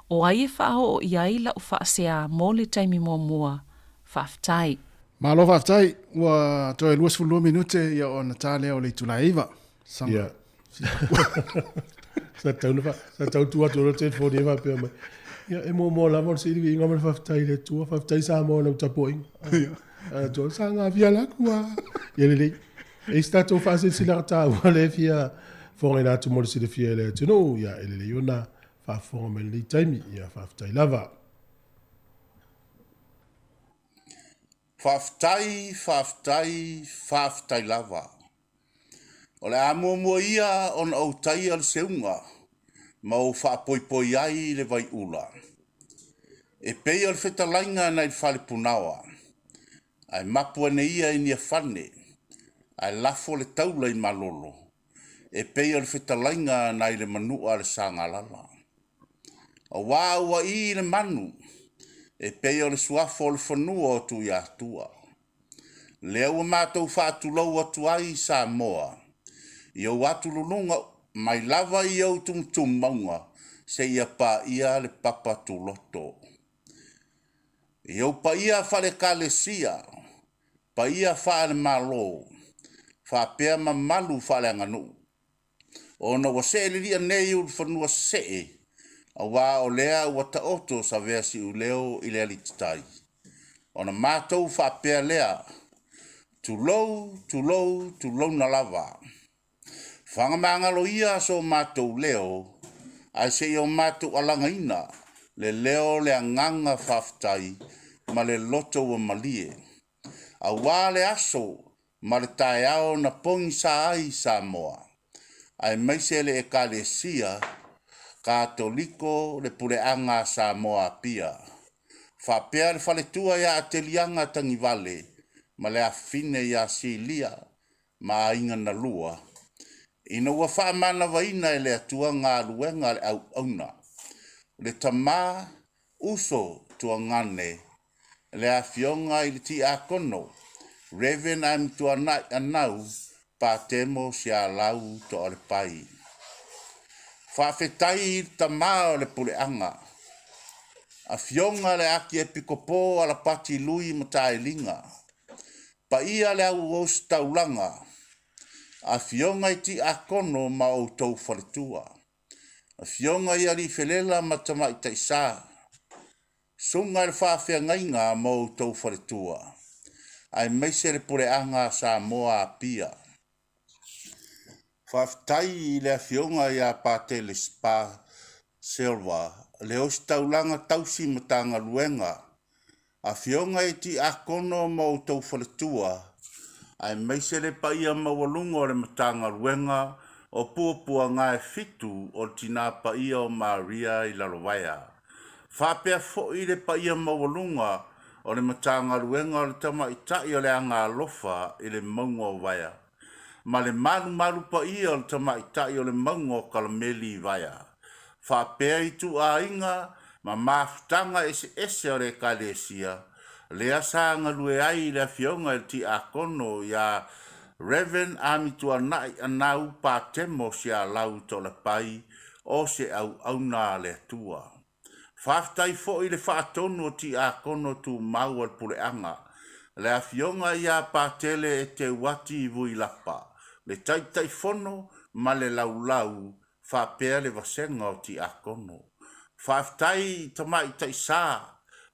o ai e faaoo i ai lau faasea mo le taimi muamua. Faafetai. Malo faafetai, ua toe 22 minute ia ona ta lea o le itula e 9. Sama. Ia. Sa tau na sa tau tu atu o le telefoni e faapea mai. Ia, e muamua lava o le saili viiga ma le faafetai i le Atua, faafetai Samoa i lau tapuaiga. Ia. Atua, sa gafia la atu a. Ia lelei. E i se tatou faasilasilaga taua lea e fia fofogaina atu mo le silafia e le atunuu, ia e lelei ona faafofoga mai i lenei taimi. Ia faafetai lava. Faafetai, faafetai, faafetai lava. O le a muamua ia ona ou taia le seuga ma ou faapoipoi ai le vaiula. E pei o le fetalaiga nai le falepunaoa, ae mapu ane ia i Niafane, ae lafo le taula i Malolo, e pei o le fetalaiga nai le manua a le Sagalala. Aua ua ī le manu, e pei o le suafa o le fanua o Tuiatua. Lea ua matou faatulou atu ai Samoa i ou atululuga mai lava i ou tumutumu mauga seia paia le papa tuloto. I ou paia faale-Ekalesia, paia faale-Malo, faapea mamalu faaleaganuu. Ona ua see lilia nei ulufanua see, aua o lea ua taoto savea siuleo i le alititai. Ona matou faapea lea, Tulou, tulou, tulouna lava. Fagamagalo ia so matou leo, ae se i o matou alagaina le leo o le agaga faafetai ma le loto ua malie. Aua le aso ma le taeao na pogisa ai Samoa, aemaise le Ekalesia Katoliko le Puleaga a Samoa Apia, faapea le faletua ia Ateliaga Tagivale ma le afafine ia Silia ma aiga na lua, ina ua faamanavaina e le Atua galuega a le auauna, le tama uso tuagane le Afioga i le Tiakono Rev. Amituanai Anau Patemo Sialau Toalepai. Faafetai i le Tama o le Puleaga, Afioga le Akiepikopo Alapati Lui Matailiga, paia le Auositaulaga, Afioga i Tiakono ma outou faletua, Afioga i Aliifelela ma Tamaitaisa, Susuga i le Faafeagaiga ma outou faletua, aemaise le Puleaga a Samoa Apia. Faafetai i le Afioga ia Patele Spa Silva, le Ositaulaga Tausi Matagaluega Afioga i Tiakono ma outou faletua, aemaise le paia maualuga o le Matagaluega o Puapuagaefitu o le Tina Paia o Maria i Lalovaea, faapea foi le paia maualuga o le Matagaluega o le Tamaitai o le Agaalofa i le Mauga o Vaea, ma le malumalu paia o le Tamaitai o le Mauga o Kalameli i Vaea, faapea ituaiga ma mafutaga eseese o le Ekalesia, lea sa galue ai le Afioga i le Tiakono ia Rev. Amituanai Anau Patemo Sialau Toalepai o se auauna a le Atua. Faafetai foi i le faatonu o Tiakono Tumau a le Puleaga, le Afioga ia Patele Eteuati Vuilapa, le Taitaifono ma le Laulau faapea le vasega o Tiakono. Faafetai i Tamaitai Sa,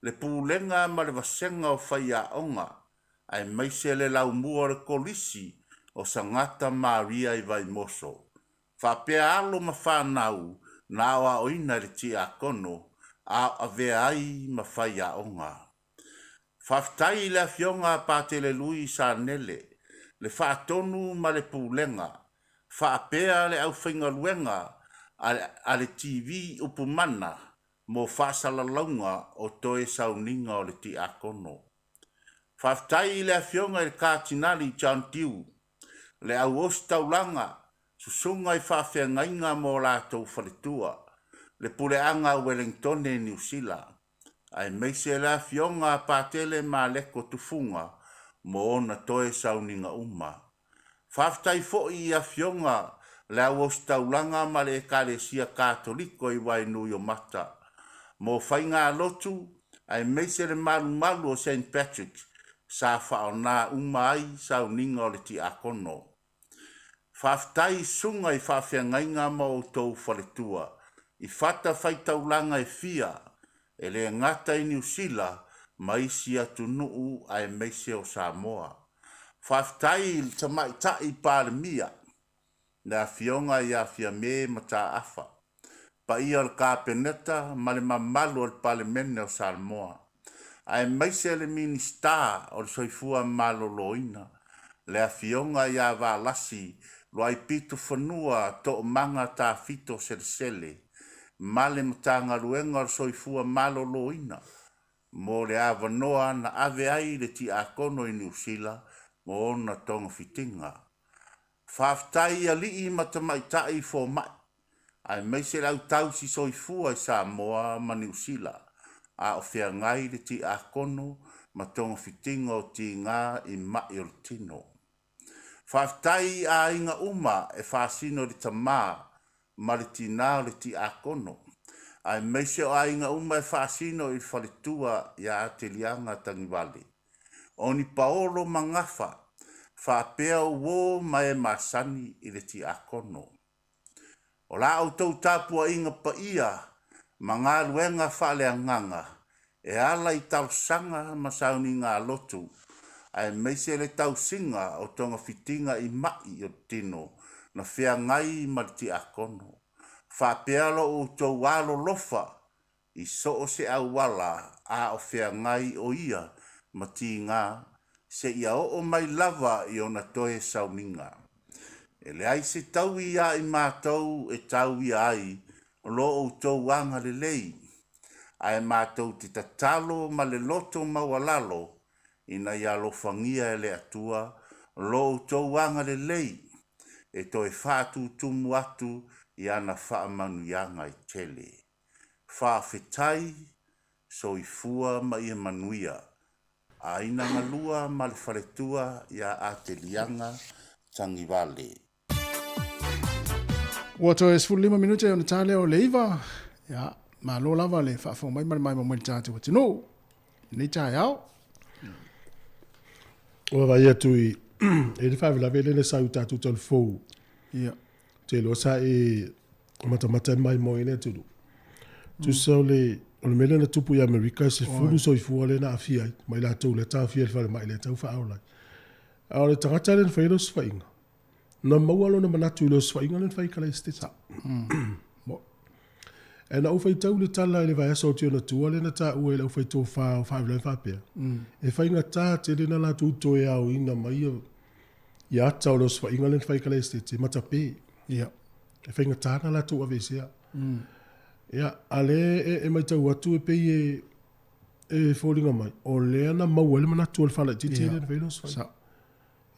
le Pulega ma le vasega o Faiaoga, aemaise le laumua o le Kolisi o Sagata Maria i Vaimoso, faapea alo ma fanau na aoaoina e le Tiakono a o avea ai ma faiaoga. Faafetai i le Afioga a Patele Lui Sanele, le Faatonu ma le Pulega, faapea le aufaigaluega a le TV Upumana mo faasalalauga o toe sauniga o le Tiakono. Faafetai i le Afioga i le Katinali John Dew, le au ositaulaga, susuga i faafeagaiga ma o latou faletua, le puleaga a Ueligitone i Niu Sila, aemaise le Afioga a Patele Maleko Tufuga mo ona toe sauniga uma. Faafetai foi i Afioga le au ositaulaga ma le Ekalesia Katoliko i Wainuiomata mo faigalotu aemaise le malumalu o Saint Patrick sa faaoga uma ai sauniga o le tiakono. Faafetai i susuga i faafeagaiga ma outou faletua i fatafaitaulaga e fia, e le gata i Niu Sila ma isi atunuu aemaise o Samoa. Faafetai i le Tamaitai Palemia, le Afioga ia Fiame Mataafa, paia o le Kapeneta ma le mamalu o le Palemene o Samoa, aemaise le Minisita o le Soifua Maloloina, le Afioga ia Valasi Luaipitofanua Toomaga Tafito Selesele ma le Matagaluega o le Soifua Maloloina mo le avanoa na ave ai le Tiakono i Niu Sila mo ona togafitiga. Faafetai i alii ma tamaitai fomai, aemaise le au tausi soifua i Samoa ma Niu Sila, a o feagai le tiakono ma togafitiga o tiga i ma'i o le tino. Faafetai i aiga uma e faasino i le tama ma le tinā o le tiakono, aemaise o aiga uma e faasino i le faletua ia Ateliaga Tagivale. O ni paolo ma gafa, faapea uō ma e masani i le tiakono. O la outou tapuaiga paia ma galuega faaleagaga e ala i talosaga ma sauniga-a-lotu, aemaise le tausiga o togafitiga i ma'i o le tino na feagai ma le tiakono, faapea lo outou alolofa i so o se auala a o feagai o ia ma tiga seia oo mai lava i ona toe sauniga. E leai se taui iā i matou e tauia ai lo outou agalelei, ae matou te tatalo ma le loto maualalo ina ia alofagia e le Atua lo outou agalelei e toe faatutumu atu i ana faamanuiaga e tele. Faafetai, soifua ma ia manuia. Aina Galua ma le faletua ia Ateliaga Tagivale. Ua toe 15 minute ona ta lea o le 9. Ia, malo lava le faafofoga mai ma le maimoa mai i le tatou atunuu i lenei taeao. Ua vaai atu i e le faalavelave lea na sau i tatou talafou. Ia. Te iloa sa e matamata e maimoa i le atunuu. Tusa o le o le mea lea na tupu i Amerika, e 10 soifua lea na aafia ai, ma i latou lea taofia i le falemai lea tau faaola ai. A o le tagata lea na fai le osofaiga, na maua lona manatu i le osofaiga lea na fai i Kalaeseteta. E na ou faitau le tala i le vaiaso o Tionatua lea na taua i le aufai tofa o faalavelave faapea, e faigata tele na latou toe aoina mai ia ia ata o le osofaiga lea na fai i Kalaesetete, matape. Ia. E faigata na latou aveesea. Ia, a lea e, e matau atu e pei e, e foliga mai, o lea na maua ai le manatu o le faalaitiiti lea na fai le osofaiga.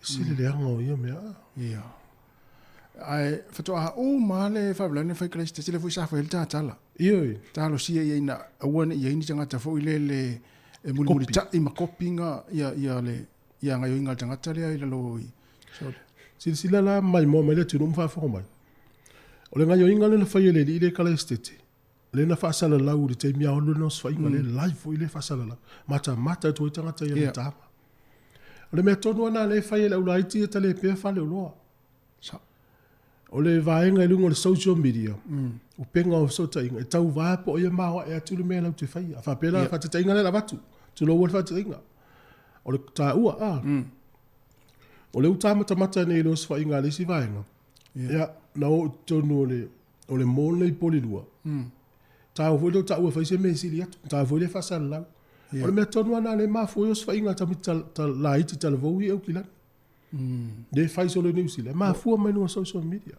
E sili le leaga o ia mea. Ia. Ae faatoa uma le faalavelave na fai i Kalaesetete lea foi sa fai ai le tatala. Ioe. Talosia ia ina aua ne i i ai ni tagata foi lele e mulimulitai ma kopi ia, ia le ia gaoioiga a le tagata lea i lalo i so Silasila la maimoa mai le atunuu ma faafofoga mai. O le gaoioiga lea na fai e le alii lea i Kalaesetete, lea na faasalalau i le taimi a alu lana osofaiga, lea live foi lea faasalalau, matamata atu ai tagata i ana tama. O le mea tonu lava lena lea e fai e le aulaiti ia talepea faleoloa. O le vaega i luga o le social media, upega o fesootaiga, e tauva po o ia maoae atu le mea latou te faia. A faapea la, faataitaiga lea na avatu, tulou le faataitaiga. O le taua, a, o lea ua ta matamata nei i le osofaiga a le isi vaega, ia, na o i totonu o le, o le mall lea i Polilua, taua foi lea o taua e fai se mea e sili atu, taua foi lea e faasalalau. O le mea tonu lava lena lea e mafua ai osofaiga a tamaiti laiti talavou ia e Aukilani. Lea e fai solo i Niu Sila, e mafua mai luga o social media.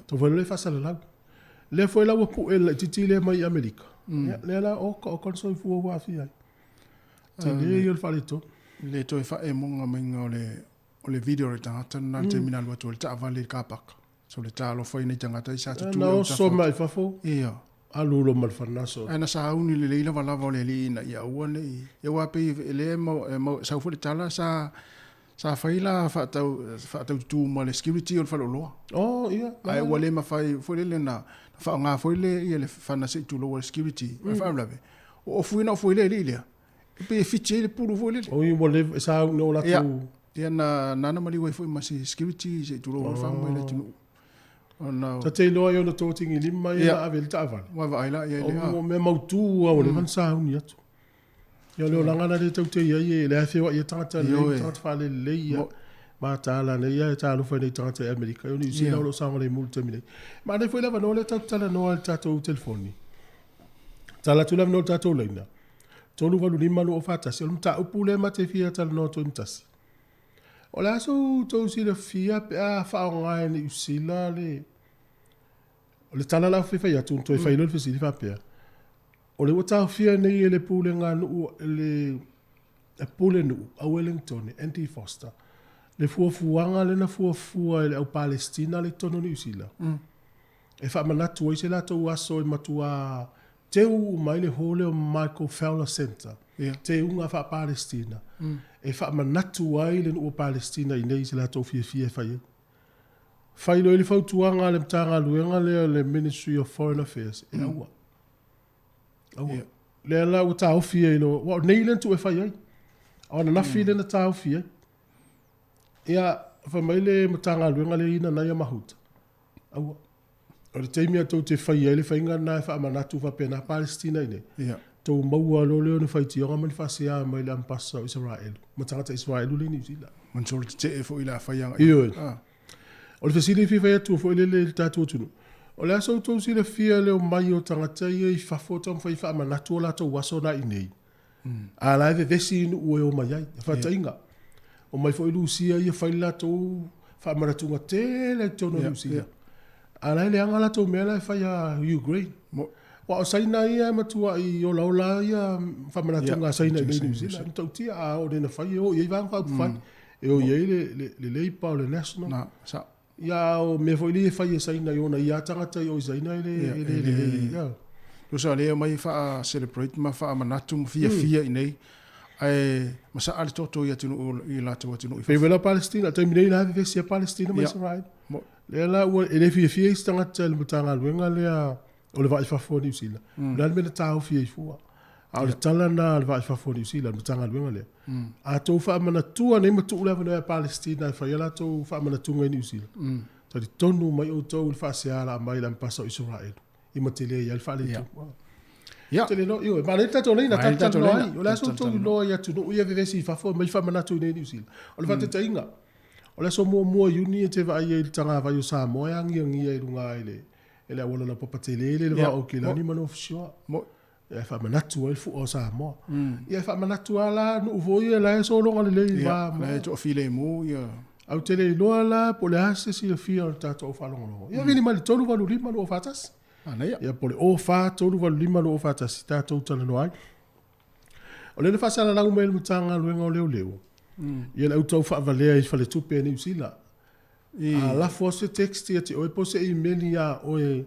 Taumafai loa lea e faasalalau. Lea foi la ua pue le laitiiti lea mai Amerika, ia lea la oka oka le soifua ua aafia ai. Tele ia o le faaletonu. Le toe faaemoga maiga o le o le video o le tagata lena i le taimi na alu atu ai le taavale i le car park. So le talofa i nai tagata ia sa tutū Na oso mai fafo. Ia. Alu loa ma le fanaso. Ae na sauni lelei lavalava o le alii ina ia aua ne i. Ia aua pei e lea e mau, sau foi le tala sa sa fai la faatau faatau tutū ma le security o le faleoloa. Oh, ia. Ae ua le mafai foi lele na faaaoga foi le ia le fana se i tulou a le security. Mm. O le faalavelave, o ofu ia na ofu ai le alii lea. E pei e fiti ai le pulu foi lele. Oi ua le sa na o latou. Ia na na na maliu ai foi ma se security se i tulou oh. fa mai le atunuu. Ona Ta te iloa i ona tōtigi lima ia na ave i le taavale. Ua vaai la i ai le O mea mautū a ua leva ona sauni atu. Ia o le olaga la lea tatou te i ai e leai feoai ai tagata lelei ma tagata faalelelei ia. Mataala nei ia e talofa i nei tagata i Amerika, o Niu Sila o lo o saogalemu i le taimi nei. Manaia foi le avanoa lea tatou te talanoa i le tatou telefoni. Tala atu le avanoa i le tatou laina. 385 241, o le mataupu lea ma te fia talanoa atu ai ma tasi. O le a so outou silafia pe a faaaoga e Niu Sila le O le tala la fia fai atu, toe fai loa le fesili faapea, o le ua taofia nei e le pulega nuu le pule nuu a Wellingtone, Andy Foster, le fuafuaga lea na fuafua e le au Palestina lea i totonu o Niu Sila, e faamanatu ai se latou aso e matuā teu uma ai le hall lea o Michael Fowler Centre, teuga faa-Palestina, e faamanatu ai le nuu o Palestina i inei i se latou fiafia e fai ai. Fai loa i le fautuaga a le Matagaluega lea o le Ministry of Foreign Affairs, e aua. Aua. Lea la ua taofi ai loa, aua o nei lea na tuu e fai ai. A o ananafi lea na taofi ai. Ia, fai mai le Matagaluega lea i Nanaia Mahuta, aua. O le taimi a tou te faia ai le faiga lena e faamanatu faapena Palestina i inei, tou maua loa lea o ni faitioga ma ni faasea mai le Ambassador o Isaraelu ma tagata Isaraelu lea i Niu Sila. Manatua le tetee foi i le afai agai. Ioe. O le fesili e fia fai atu foi lele i le tatou atunuu, o le a sa outou silafia le omai o tagata ia i fafo e taumafai e faamanatu o latou aso na i inei? A la e vevesi i nuu e omai ai. Faatainga, omai foi Lusia ia fai le latou faamanatuga tele i totonu o Niu Sila. A la e leaga latou mea la e fai a Ukraine. Aua o Saina ia e matuai olaola ia faamanatuga a Saina i Niu Sila. E matautia a oo nei ina fai e o i ai Vaega Faaupufai, e o i ai le Labour o le National. Ia a o mea foi lea e fai e Saina i ona ia tagata i o i Saina e le e le lelei. Ia. Tusa o lea e omai faa celebrate ma faamanatu ma fiafia i inei ae masaa le toto i atunuu i latou atunuu i fafo. Pei la Palestina, taimi nei la e vevesi a Palestina ma Israel. Lea la ua e le fiafia isi tagata i le Matagaluega lea o le Vaa i Fafo a Niu Sila. O le a le mea na taofi ai fua? A o le tala lena a le Vaa i Fafo a Niu Sila, le Matagaluega lea, a outou faamanatua nei ma tuu le avanoa ia Palestina e fai a latou faamanatuga i Niu Sila, talitonu mai outou i le faasea o le a aumai i le Ambasa o Isaraelu i matele ai le faaletonu. Ia. Tele loa, ioe, manaia le tatou laina, tatou talanoa ai. O le a sa outou iloa i atunuu ia vevesi i fafo e aumai faamanatu i inei i Niu Sila? O le faataitaiga, o le aso muamua o Iuni e te vaai ai i le tagavai o Samoa e agiagia i luga i le E le auala laupapa tele lea i le va o Aukilani ma North Shore. Ia e faamanatu ai le fua o Samoa. Ia e faamanatu lava la nuu foi ia la e sologa lelei i le va. La e toafilemu ia. Ae ou te le iloa la po o le a se silafia o le tatou au faalogologo. Ia vili mai i le 385 241. Manaia. Ia po o le 04 385 241 tatou talanoa ai. O lea na faasalalau mai e le Matagaluega o Leoleo ia le au tau faavalea i faletupe a Niu Sila. A lafo atu se text ia te oe po o se imeli ia oe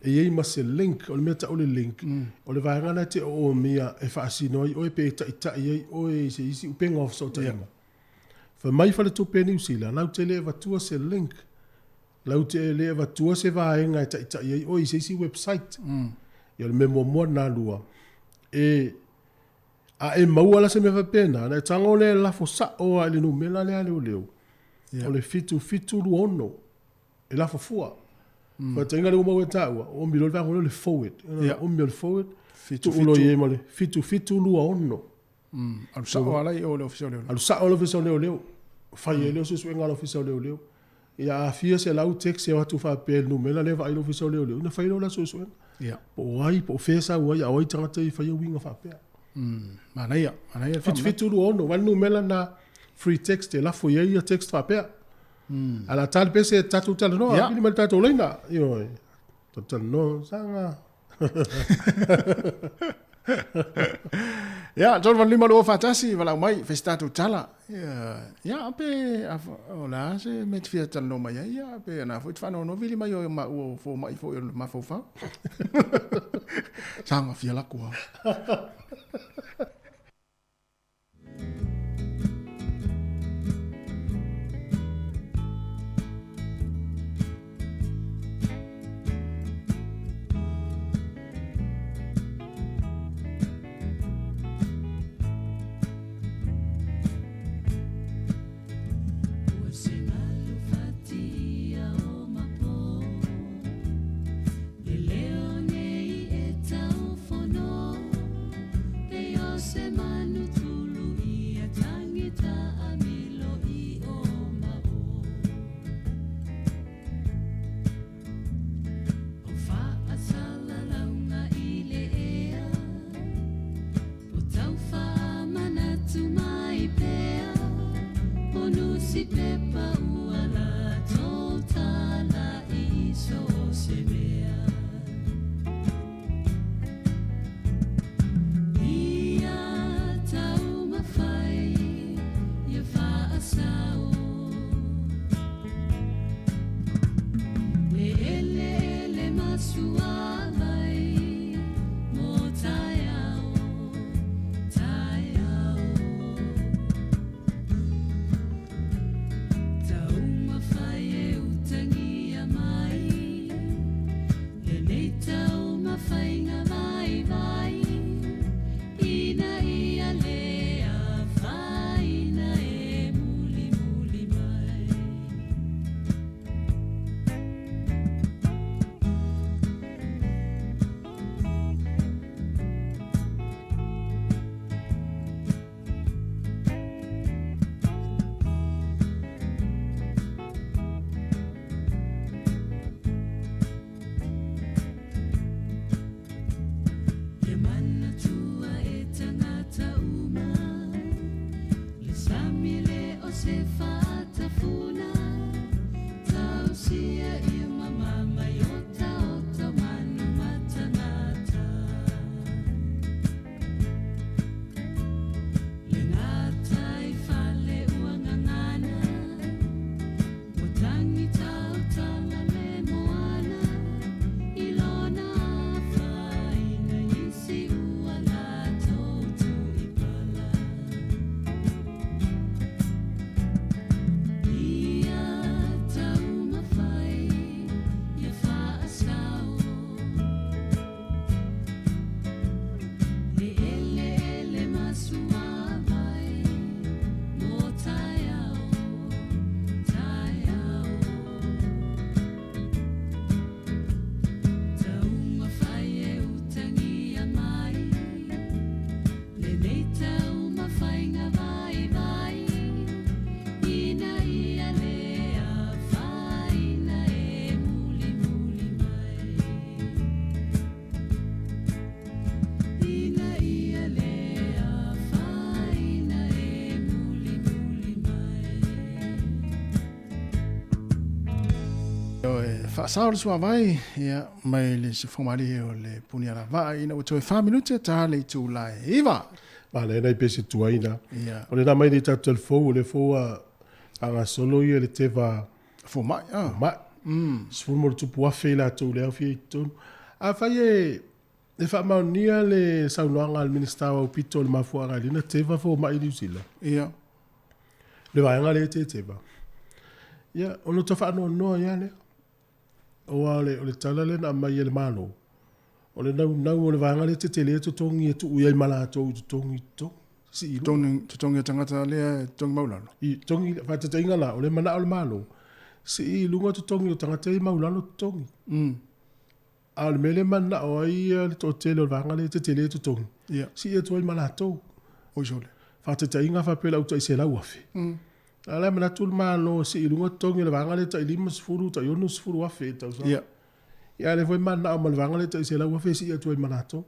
e i ai ma se link, o le mea e tau o le link, o le vaega lena e te oomia e faasino ai oe pe e taitai ai oe i se isi upega o fesootaiga. Fai mai faletupe a Niu Sila, lau te le avatua se link, lau te le avatua se vaega e taitai ai oe i se isi website. Ia o le mea muamua lena lua, e A e maua la se mea faapena, ona e tago lea e lafo sao lava i le numera lea a leoleo, o le 7726, e lafo fua. Mm. Faataitaiga lea ua maua e taua, oomi loa le vaega lea o le forward. Yeah. Oomi o le forward, tuu loa i ai ma le 7726. Mm. Alu sao lava la i o le Ofisa o Leoleo. Alu sao le Ofisa o Leoleo. Fai ai lea o suesuega a le Ofisa o Leoleo. Ia a fia selau text e o atu faapea i le numera lea e vaai le Ofisa o Leoleo, ona fai loa la suesuega. Yeah. Po o ai, po o fea e sau ai, a o ai tagata ia e faia uiga faapea. Manaia, manaia le 77 26, vae le numera lena free text e lafo i ai ia text faapea. Ae o le a ta le pese tatou talanoa, yeah. Pili mai le tatou laina. Ioe. Tatou talanoa, saga. Ia, 385 2 41, valaau mai, fai se tatou tala. Ia, ia pe o le a se mea e te fia talanoa mai ai, ia pe ana foi te faanoanoa vili mai o maua o fomai foi o le mafaufau. Saga fia lako lava. Faasao le suavai ia mai le sifomalie o le Punialavaa ina ua toe 4 minute ta le itula e 9. Ma le nai pese tuaina. O le na mai le tatou telefou o le fou a agasolo ia le teva fomai. Ah. Fomai. 10+ i latou le aufia i totonu. Afai e E faamaonia le saunoaga a le Minisita o Aupito o le mafuaaga e lena teva fomai i Niu Sila. Ia. Le vaega lea e teteva. Ia, ona ota faanoanoa ai lava lea. Aua o le, o le tala lea na aumai e le Malo, o le naunau o le vaega lea e tetele totogi e tuu i ai ma latou i totogi i totogi. Sii i luga. Totogi o tagata lea e totogi maulalo. I totogi, faataitaiga la, o le manao o le Malo, sii i luga totogi o tagata ia e maulalo totogi. A o le mea lea e mananao ai le toatele o le vaega lea e tetele totogi, sii atu ai ma latou. Oi sole. Faataitaiga faapea le au tai 100,000. A o la e manatu le Malo e sii i luga totogi o le vaega lea tai 50 tai 60,000 i le tausaga. Ia, a o lea foi e mananao ma le vaega lea tai 100,000 e sii atu ai ma latou.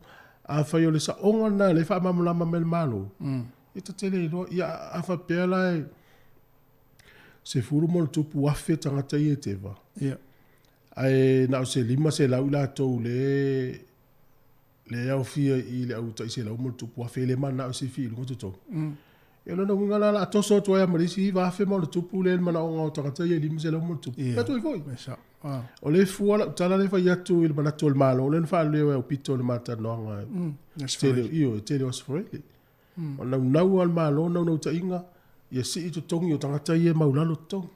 Afai o le saoga lena lea e faamalamalama mai e le Malo, ia ta te le iloa. Ia a faapea la e 10+ tagata ia e teva, ae na o se 500 i latou lea e aofia i le au tai 100+ e le mananao e sifi i luga totogi. Ia o lona uiga la, o le a toso atu ai lava ma le isi 9,000+ lea i le manaoga o tagata ia e 500+. Ia atu ai foi. O lea e fua lau tala lea e fai atu i le manatu o le Malo lea na faaleo e Aupito i le ma talanoaga e tele o Aso Faraile. O le naunau lava o le Malo, naunautaiga, ia sii totogi o tagata ia e maulalo totogi.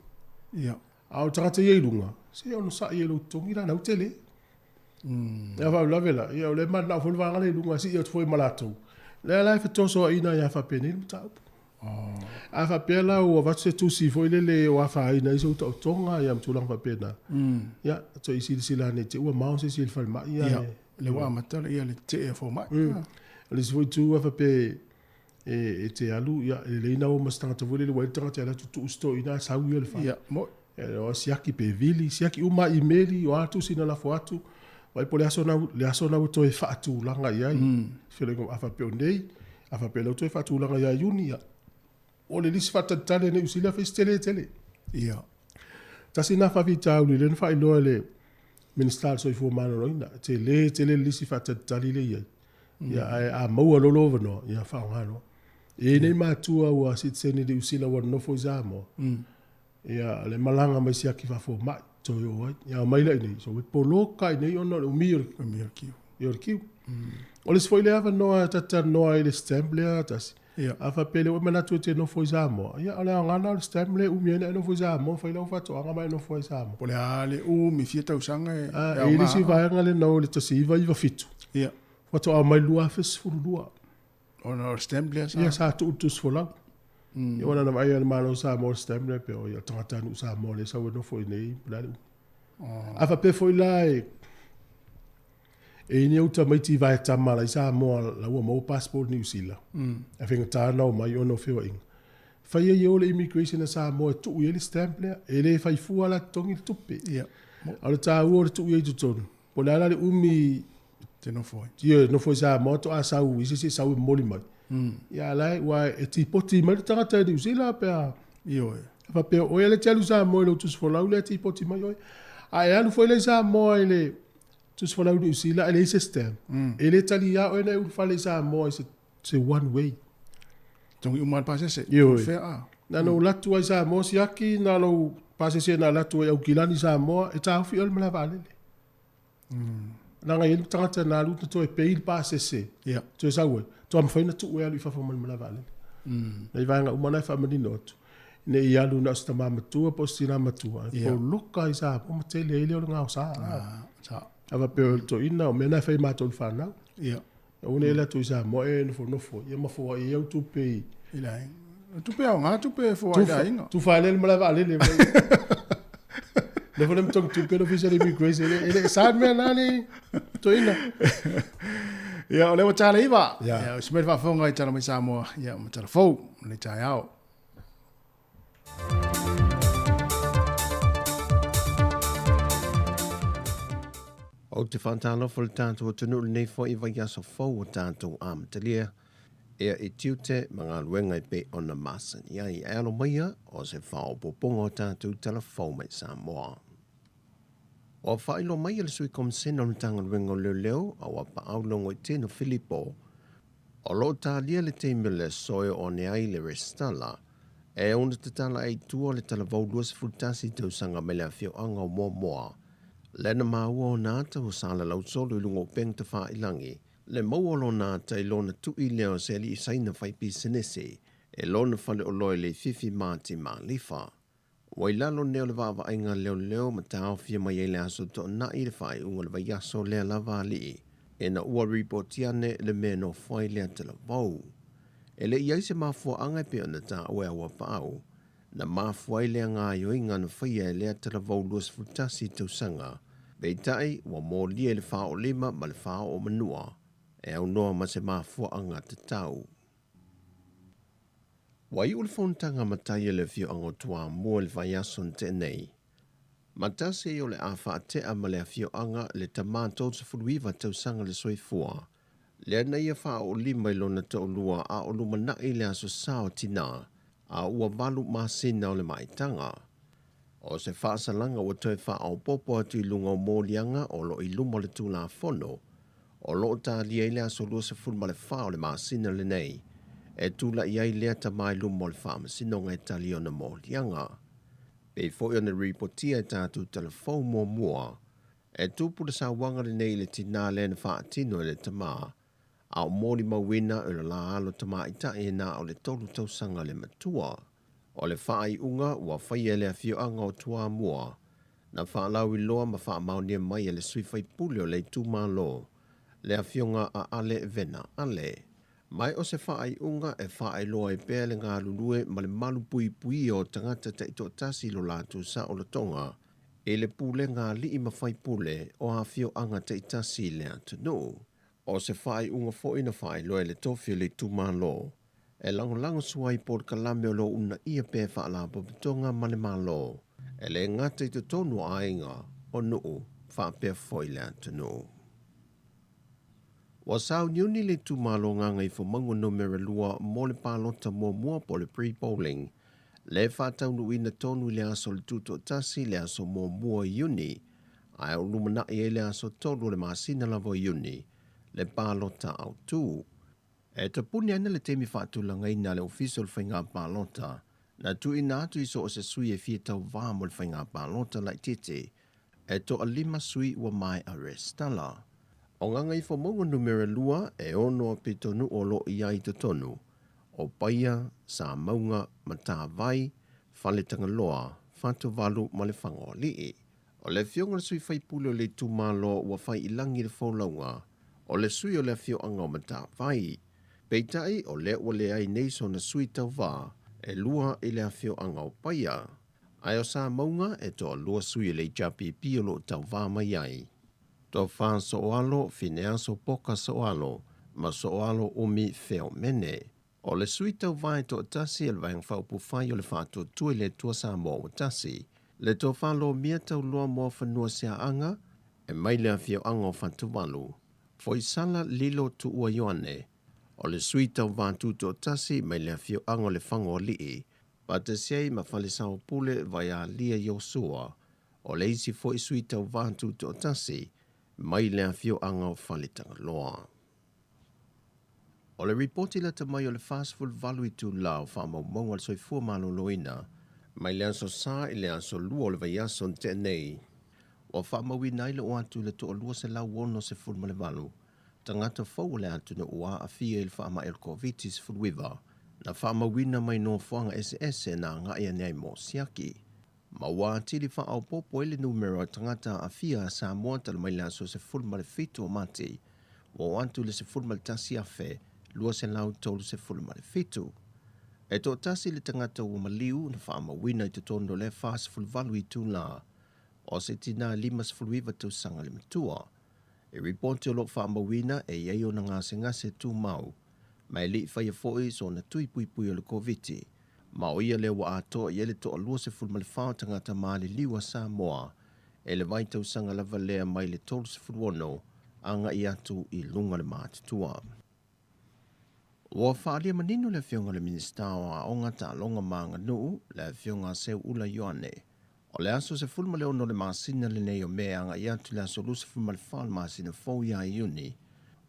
A o tagata ia i luga, se onosai i lou totogi la, lau tele. Ia faalavelave la, ia o lea e mananao foi le vaega lea i luga e sii atu foi ma latou. Lea la e fetosoaina ai faapenei le mataupu. A faapea la ua avatu se tusi foi lele o afaina ai sou taotoga ia ma tulaga faapena, ia toe silasila ane i te i ua mao se isi i le falemai. Ia, lea ua amata ia le tetee a fomai. O le isi foi itu a faapea e te alu, ia, e lelei ona o ma se tagata foi lele, ua i ai le tagata e alu atu tuu si toeaina ae sau ia i le fale. Ia, moni. Ia, o siaki pe vili, siaki uma lava imeli, o a tusi na lafo atu, vaai po o le aso na, le aso na ua toe faatulaga i ai. Feloaiga, a faapea o nei, a faapea o lea ua toe faatulaga ia Iuni, ia, o le lisi faatalitali a Niu Sila fai si tele tele. Ia. Tasi lena faafitauli lea na faailoa e le Minisita o le Soifua Maloloina, e tele tele le lisi faatalitali lea e i ai. Ia, ae a maua loa lou avanoa, ia faaaoga loa. E i ai nei matua ua sitiseni i Niu Sila ua nonofo i Samoa, ia, le malaga mai siaki faafomai, toe o ai. Ia, omai la i inei, so e poloka i inei ona o le umi o le, umi o le kiu. Ia, o le kiu. O le isi foi lea avanoa e ta te talanoa ai i le stamp lea tasi, A faapea lea ua e manatu e te nofo i Samoa, ia o le aoga lena o le stamp lea e umi ai ona e nofo i Samoa, fai lau faatoaga ma e nofo ai i Samoa. Po o le a le umi, fia tausaga e aoga. E i ai le isi vaega lea na o i le 1997. Ia. Faatoa aumai i le 2012. Ona o le stamp lea sa... Ia, sa tuu i le tusi folau. Ia aua na ona vaai lava e le Malo o Samoa i le stamp lea, pei o le tagatanuu Samoa lea e sau e nofo i inei, po o le a le umi. A faapea foi la e i ai ni ou tamaiti vaetama la i Samoa la ua maua passport Niu Sila, ae faigata ona omai ona o feoaiga, fai ai e o le immigration a Samoa e tuu i ai le stamp lea. E le fai fua la totogi le tupe. A o le taua o le tuu i ai i totonu, po o le a la le umi te nofo ai. Ia, nofo i Samoa toa sau i se isi e sau e momoli mai. Ia, a la e, ua e tipoti mai le tagata i Niu Sila pe a... Ioe. A faapea o oe lea e te alu i Samoa i lou tusi folau lea e tipoti mai oe. A e alu foi la i Samoa i le tusi folau i Niu Sila ae leai se stamp, e le taliā oe na e ulufale i Samoa i se one way. Togi uma le pasese. Ioe. Fea a. Na ona ou alu atu lava i Samoa siaki, na lou pasese na alu atu ai Aukilani i Samoa, e taofi oe i le malae vaalele. Leaga e i ai le tagata na alu na toe pay le pasese, toe sau ai, toa mafai ona tuu e alu i fafo ma le malae vaalele. Nai vaega uma na e faamanino atu, ne i alu na o se tama matua po o se tina matua, e poloka ai Samoa ma tele ai lea o le gaosa. A faapea o le toeaina, o mea na e fai e matou i le fanau. Aua ne i alu atu i Samoa e nofonofo, ia ma foai ai au tupe i... I le aiga. O tupe aoga, tupe e foai i le aiga. Tufa ai lea i le malae vaalele. Nofo lea ma togi tupe le ofisa o le immigration. E le sa le mea na le toeaina. Ia, o lea ua ta le 9. Ia, osi mai le faafofoga i Tala Mai Samoa, ia, ma Tala Fou, lenei taeao. Ou te faatalofa i le tatou atunuu i lenei foi vaiaso fou o tatou amatalia ea i tiute ma galuega e pei ona masani ai. Ae alo maia o se faaopoopoga o tatou tala fou mai Samoa. Ua faailoa mai e le Sui Komisena o le Matagaluega o Leoleo a Auapaau Logoitino Filipo O lo o talia le taimi o le aso e oo ane ai le resitala e ona tatala ai i tua le talavou 21 tausaga mai le afioaga o Moamoa. Lea na maua ona ata ua salalau solo i luga o upega tafailagi le maua o lona ata i lona tui lea o se alii Saina faipisinisi e lona faleoloa i Leififi Mati Malifa. Ua i lalo nei o le vaavaaiga leoleo ma taofia mai ai le aso toonai i le faaiuga o le vaiaso lea lava alii ina ua ripoti ane le mea nofo ai lea talavou. E le i ai se mafuaaga e pei ona taua e Auapaau na mafua ai lea gaoioiga na faia e lea talavou 21 tausaga, peitai ua molia i le 45 ma le 4 oo manua e aunoa ma se mafuaaga tatau. Ua iu le fonotaga matai a le afioaga o Toamua i le vaiaso na tea nei. Ma tasi ai o le a faatea ma le afioaga le tama 39 tausaga le soifua. lea na ia faaoolima i lona toalua a o lumanai le Aso Sa o Tinā, a ua valu masina o le maitaga. O se faasalaga ua toe faaopoopo atu i luga o moliaga o lo o i luma o le Tulafono o lo o talia i le aso 24 o le masina lenei e tula'i ai lea tama i luma o le Faamasinoga e tali ona moliaga. Pei foi ona ripotia e tatou Talafou muamua, e tupu le sauaga lenei i le tinā lea na faatino e le tama, a o molimauina o le la alo tamaitai e na o le 3 tausaga le matua. O le faaiuga ua faia e le afioaga o Toamua, na faalauiloa ma faamaonia mai e le sui faipule o le itumalo, le afioga a Ale Vena Ale. Mai o se faaiuga e faailoa ai pea le galulue ma le malu puipuia o tagata taitoatasi i lo latou saolotoga i le pulega a alii ma faipule o afioaga taitasi i le atunuu. O se faaiuga foi na faailoa e le tofi o le itumalo e lagolago ai polokalame o lo o uunaia pea e Faalapotopotoga ma le Malo, e le gata i totonu o aiga, o nuu, faapea foi le atunuu. Ua sauniuni le itumalo Gagaifomauga Numera 2 mo le palota muamua po o le pre-polling, le faataunuuina tonu i le aso o le Tutoatasi le aso 1 Iuni, ae o lumanai ai le aso 3 o le masina lava o Iuni, le palota autū. E tapuni ana le taimi faatulagaina a le Ofisa o le Faiga Palota, na tuuina atu i so o se sui e fia tauvā mo le faiga palota laitiiti, e toalima sui ua maea resitala. O Gagaifomauga Numera 2 e ono pitonuu o lo o i ai i totonu, o Paia, Samauga, Matavai, Faletagaloa, Fatuvalu ma le Fagaoalii. O le afioga i le sui faipule o le itumalo ua fai i lagi le folauga, o le sui o le afioaga o Matavai. Peitai o lea ua leai nei sona sui tauvā e lua i le afioaga o Paia. Ae o Samauga e toalua sui o le HRPP o lo o tauvā mai ai. Tofa Sooalo Fineaso Poka Sooalo ma Sooalo Umi Feomene. O le sui tauvā e toatasi o le Vaega Faaupufai o le Faatuatua i le Atua Samoa ua Tasi, le Tofa Lomia Tauloa Moafanua Siaaga e mai le afioaga o Fatuvalu. Foisala Lilo Tuua Ioane, o le sui tauvā tutoatasi mai le afioaga o le Fagaoalii, faatasi ai ma Falesaopule Vaialia Iosua, o le isi foi sui tauvā tutoatasi mai le afioaga o Faletagaloa. O le ripoti lata mai o le 48 itulā o faamaumauga a le Soifua Maloloina mai le aso Sa i le aso 2 o le vaiaso na tea nei, ua faamauina ai le oo atu i le 268 tagata fou o le atunuu ua aafia i le faamai o le Koviti-19 na faamauina mai nofoaga eseese na agai ane ai mo siaki. Ma ua atili faaopoopo ai le numera o tagata aafia a Samoa talu mai le aso 17 o Mati, ua oo atu i le 11,237. E toatasi le tagata ua maliu na faamauina i totonu o lea 48 itulā, o se tinā 59 tausaga le matua. E ripoti o lo o faamauina e i ai ona gasegase tumau, ma e le i faia foi sona tui puipui o le Koviti, ma o ia lea ua atoa i ai le 24 o tagata maliliu a Samoa e le vaitausaga lava lea mai le 36 agai atu i luga o le matutua. Ua faaalia manino le Afioga i le Minisita o Aoga, Taaloga ma Aganuu, le Afioga a Seuula Ioane, o le aso 16 o le masina lenei o Me agai atu i le aso 24 o le masina fou ia Iuni,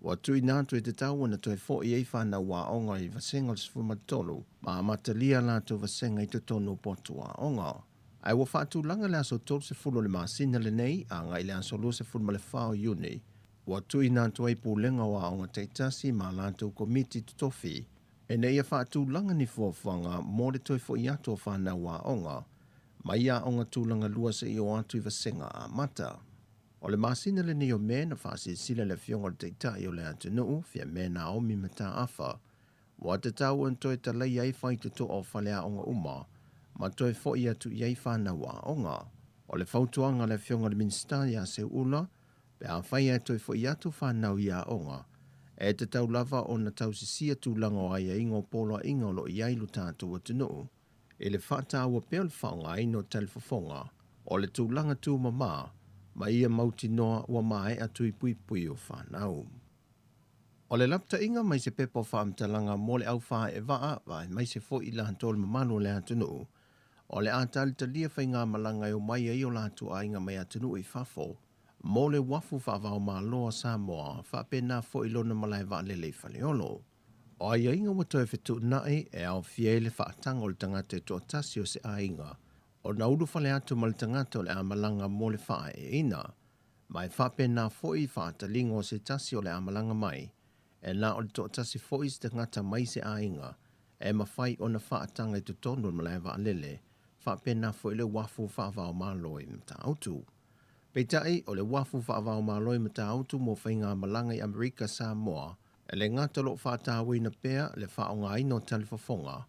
ua tuuina atu e tatau ona toe foi ai fanau aoga i vasega o le 13 ma amatalia a latou vasega i totonu o potu aoga. Ae ua faatulaga le aso 30 o le masina lenei agai i le aso 24 o Iuni, ua tuuina atu ai pulega o aoga taitasi ma a latou komiti totofi ina ia faatulaga ni fuafuaga mo le toe foi atu o fanau aoga mai aoga tulaga lua seia oo atu i vasega amata. O le masina lenei o Me na faasilasila le Afioga i le Taitai o le atunuu, Fiame Naomi Mataafa, ua tatau ona toe talaia ai faitotoa o faleaoga uma ma toe foi atu i ai fanau aoga. O le fautuaga a le Afioga i le Minisita ia Seuula, pe afai ae toe foi atu fanau i aoga, e tatau lava ona tausisia tulaga o aiaiga o poloaiga o lo o i ai lo tatou atunuu, i le faataua pea o le faaaogaina o talifofoga o le tulaga tumama ma ia mautinoa ua maea tui puipui o fanau. O le lapataiga mai se pepa o faamatalaga mo le au faaee vaa, aemaise foi i latou le mamalu o le atunuu, o le a talitalia faigamalaga e omai ai o latou aiga mai atunuu i fafo mo le uafu faava-o-Malo a Samoa faapena foi lona malae vaalele i Faleolo. O aiaiga ua toe fetuunai e aofia ai le faataga o le tagata e toatasi o se aiga ona ulufale atu ma le tagata o le a malaga mo le faaeeina, ma e faapena foi i faataliga o se tasi o le a malaga mai, e na o le toatasi foi se tagata mai se aiga e mafai ona faataga i totonu o le malae vaalele faapena foi le uafu faava-o-Malo i Matautu. Peitai, o le uafu faava-o-Malo i Matautu mo faigamalaga i Amerika Samoa, e le gata o lo o faatauaina pea le faaaogaina o talifofoga,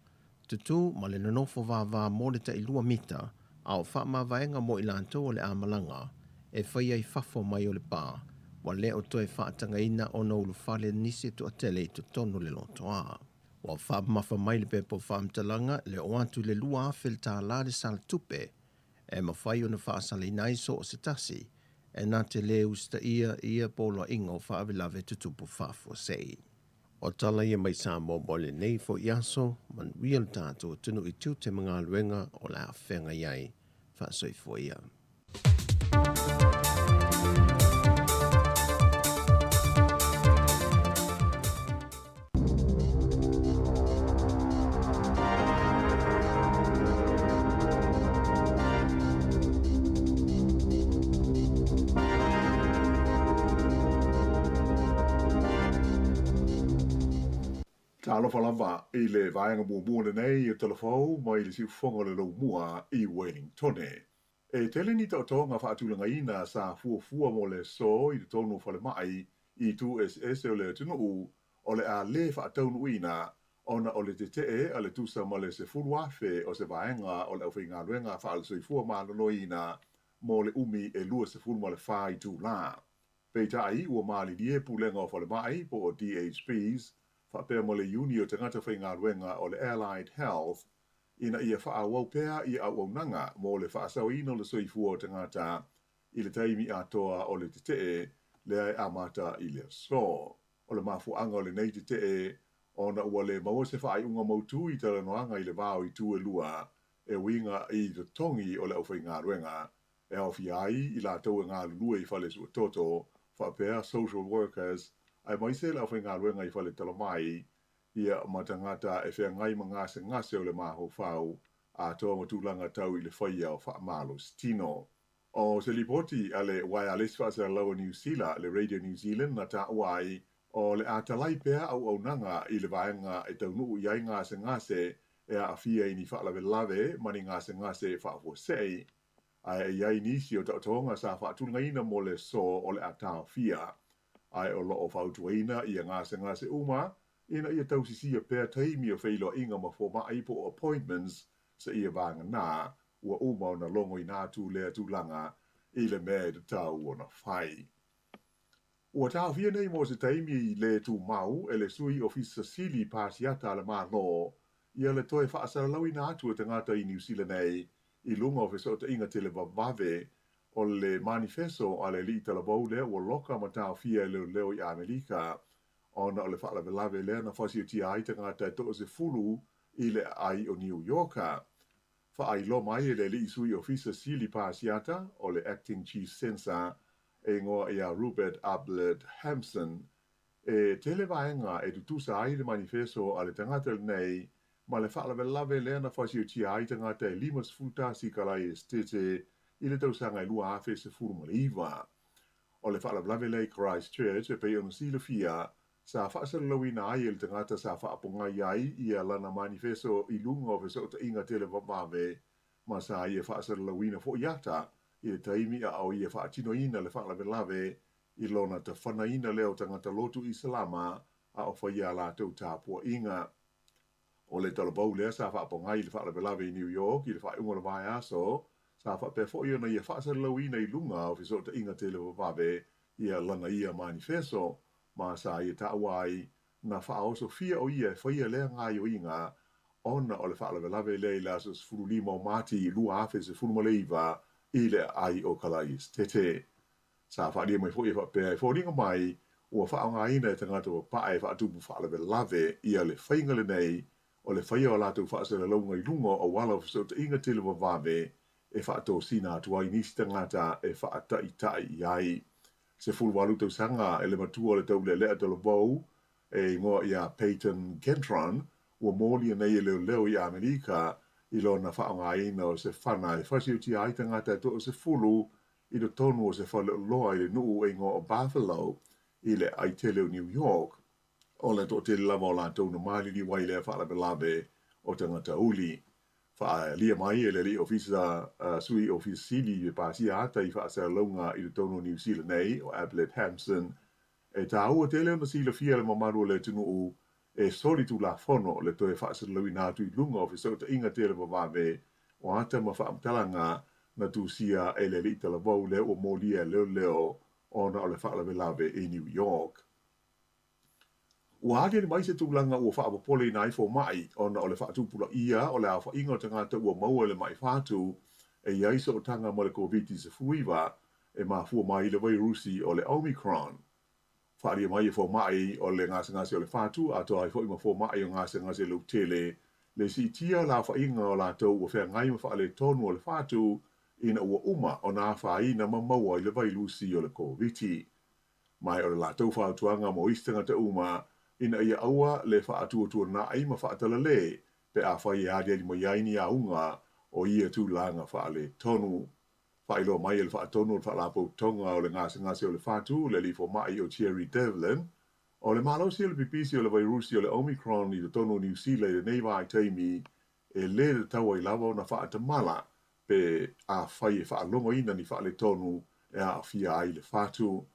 tutū ma le nonofo vavā mo le tailua mita, a o faamavaega mo i latou o le a malaga e faia i fafo mai o le pa, ua le o toe faatagaina ona ulufale nisi e toatele i totonu o le lotoa. Ua faamamafa mai le pepa o faamatalaga le oo atu i le 2,000 le tālā le sala tupe e mafai ona faasalaina ai so o se tasi e na te lē usitaia ia poloaiga o faalavelave tutupu faafuasei. O tala ia mai Samoa mo lenei foi aso, manuia le tatou atunuu i tiute ma galuega o le a feagai ai. Faasoifua ia. Talofa lava i le vaega muamua lenei o Talafou mai le siufofoga o le Loumua i Wellingtone. E tele ni taotoga faatulagaina sa fuafua mo le aso i totonu o falemai i itu eseese o le atunuu o le a lē faataunuuina ona o le tetee a le tusa ma le 10,000 o se vaega o le aufaigaluega faale-soifua maloloina mo le umi e 24 itulā. Peitai, ua malilie Pulega o Falemai po o DHBs faapea ma le Iuni o Tagata Faigaluega o le Allied Health ina ia faaauau pea ia auaunaga mo le faasaoina o le soifua o tagata i le taimi atoa o le tetee lea e amata i le aso. O le mafuaaga o lenei tetee ona ua le maua se faaiuga mautū i talanoaga i le va o itu e lua e uiga i totogi o le aufaigaluega e aofia ai i latou e galulue i fale suetoto faapea social workers aemaise le aufaigaluega i fale talamai ia ma tagata e feagai ma gasegase o le mafaufau atoa ma tulaga tau i le faia o faamalositino. O se lipoti a le Uaealesi Faasalalau o Niu Sila, le Radio New Zealand na taua ai, o le a talai pea auaunaga i le vaega e taunuu i ai gasegase e aafia i ni faalavelave ma ni gasegase faafuasei, ae e i ai nisi o taotoga sa faatulagaina mo le aso o le a taofia, ae o lo o fautuaina ia gasegase uma ina ia tausisia pea taimi o feiloaiga ma fomai po o appointments seia vagana ua uma ona logoina atu lea tulaga i le mea e tatau ona fai. Ua taofia nei mo se taimi le tumau e le Sui Ofisa Sili Pasiata a le Malo ia le toe faasalalauina atu o tagata i Niu Sila nei i luga o fesootaiga televavave o le manifeso a le alii talavou lea ua loka ma taofia e leoleo i Amerika ona o le faalavelave lea na fasiotia ai tagata e 30 i le aai o Niu Ioka. Faailoa mai e le alii Sui Ofisa Sili Pasiata o le Acting Chief Censor e igoa ia Rupert Ablett Hampson, e tele vaega e tutusa ai le manifeso a le tagata lenei ma le faalavelave lea na fasiotia ai tagata e 51 i Kalae Esetete i le tausaga e 2019. O le faalavelave lea i Christchurch e pei ona silafia sa faasalalauina ai e le tagata sa faapogai ai ia lana manifeso i luga o fesootaiga televavave ma sa ia faasalalauina foi ata i le taimi a o ia faatinoina le faalavelave i lona tafanaina lea o tagata lotu Isalama a o faia a latou tapuaiga. O le talavou lea sa faapogai i le faalavelave i New York i le faaiuga o le vaiaso, sa faapea foi ona ia faasalalauina i luga o fesootaiga televavave ia lana ia manifeso ma sa ia taua ai na faaosofia o ia e faia lea gaoioiga ona o le faalavelave lea i le aso 15 o Mati 2019 i le aai o Kalaesetete. Sa faaalia mai foi e faapea e foliga mai Ua faaaogaina e tagata papae e faatupu faalavelave ia le faiga lenei o le faia o latou faasalalauga i luga o auala o fesootaiga televavave e faatosina atu ai nisi tagata e faataita'i i ai. 18 tausaga e le matua o le taulealea talavou e igoa ia Payton Gendron, ua molia nei e leoleo i Amerika i lona faaaogaina o se fana e fasiotia ai tagata e toasefulu i totonu o se faleoloa i le nuu e igoa o Buffalo i le aai tele o New York. O le toatele lava o latou na maliliu ai i lea faalavelave o tagata uli. Faaalia mai e le alii ofisa sui ofisa sili e pasia ata i faasalalauga i totonu o Niu Sila nei o Ablett Hampson E tāua tele ona silafia e le mamalu o le atunuu e solitulafono le toe faasalalauina atu i luga o fesootaiga televavave o ata ma faamatalaga na tusia e le alii talavou lea ua molia e leoleo ona o le faalavelave i New York. Ua aliali mai se tulaga ua faapopoleina ai fomai ona o le faatupulaia o le aofaiga o tagata ua maua i le ma'i fatu e i ai sootaga ma le Koviti-19 e mafua mai i le vairusi o le Omicron. Faaalia mai e fomai o le gasegase o le fatu, atoa ai foi ma fomai o gasegase lautele, le siitia o le aofaiga o latou ua feagai ma faaletonu o le fatu ina ua uma ona afaina ma maua i le vairusi o le Koviti. Ma o le latou fautuaga mo isi tagata uma ina ia aua le faatuatuanai ma faatalale pe afai e aliali mai ai ni auga o ia tulaga faaletonu. Faailoa mai e le Faatonu o le Faalapotopotoga o le Gasegase o le Fatu, le alii fomai o Thierry Devlin, o le malosi o le pipisi o le vairusi o le Omicron i totonu o Niu Sila i lenei vaitaimi e lē tatau ai lava ona faatamala pe afai e faalogoina ni faaletonu e aafia ai le fatu.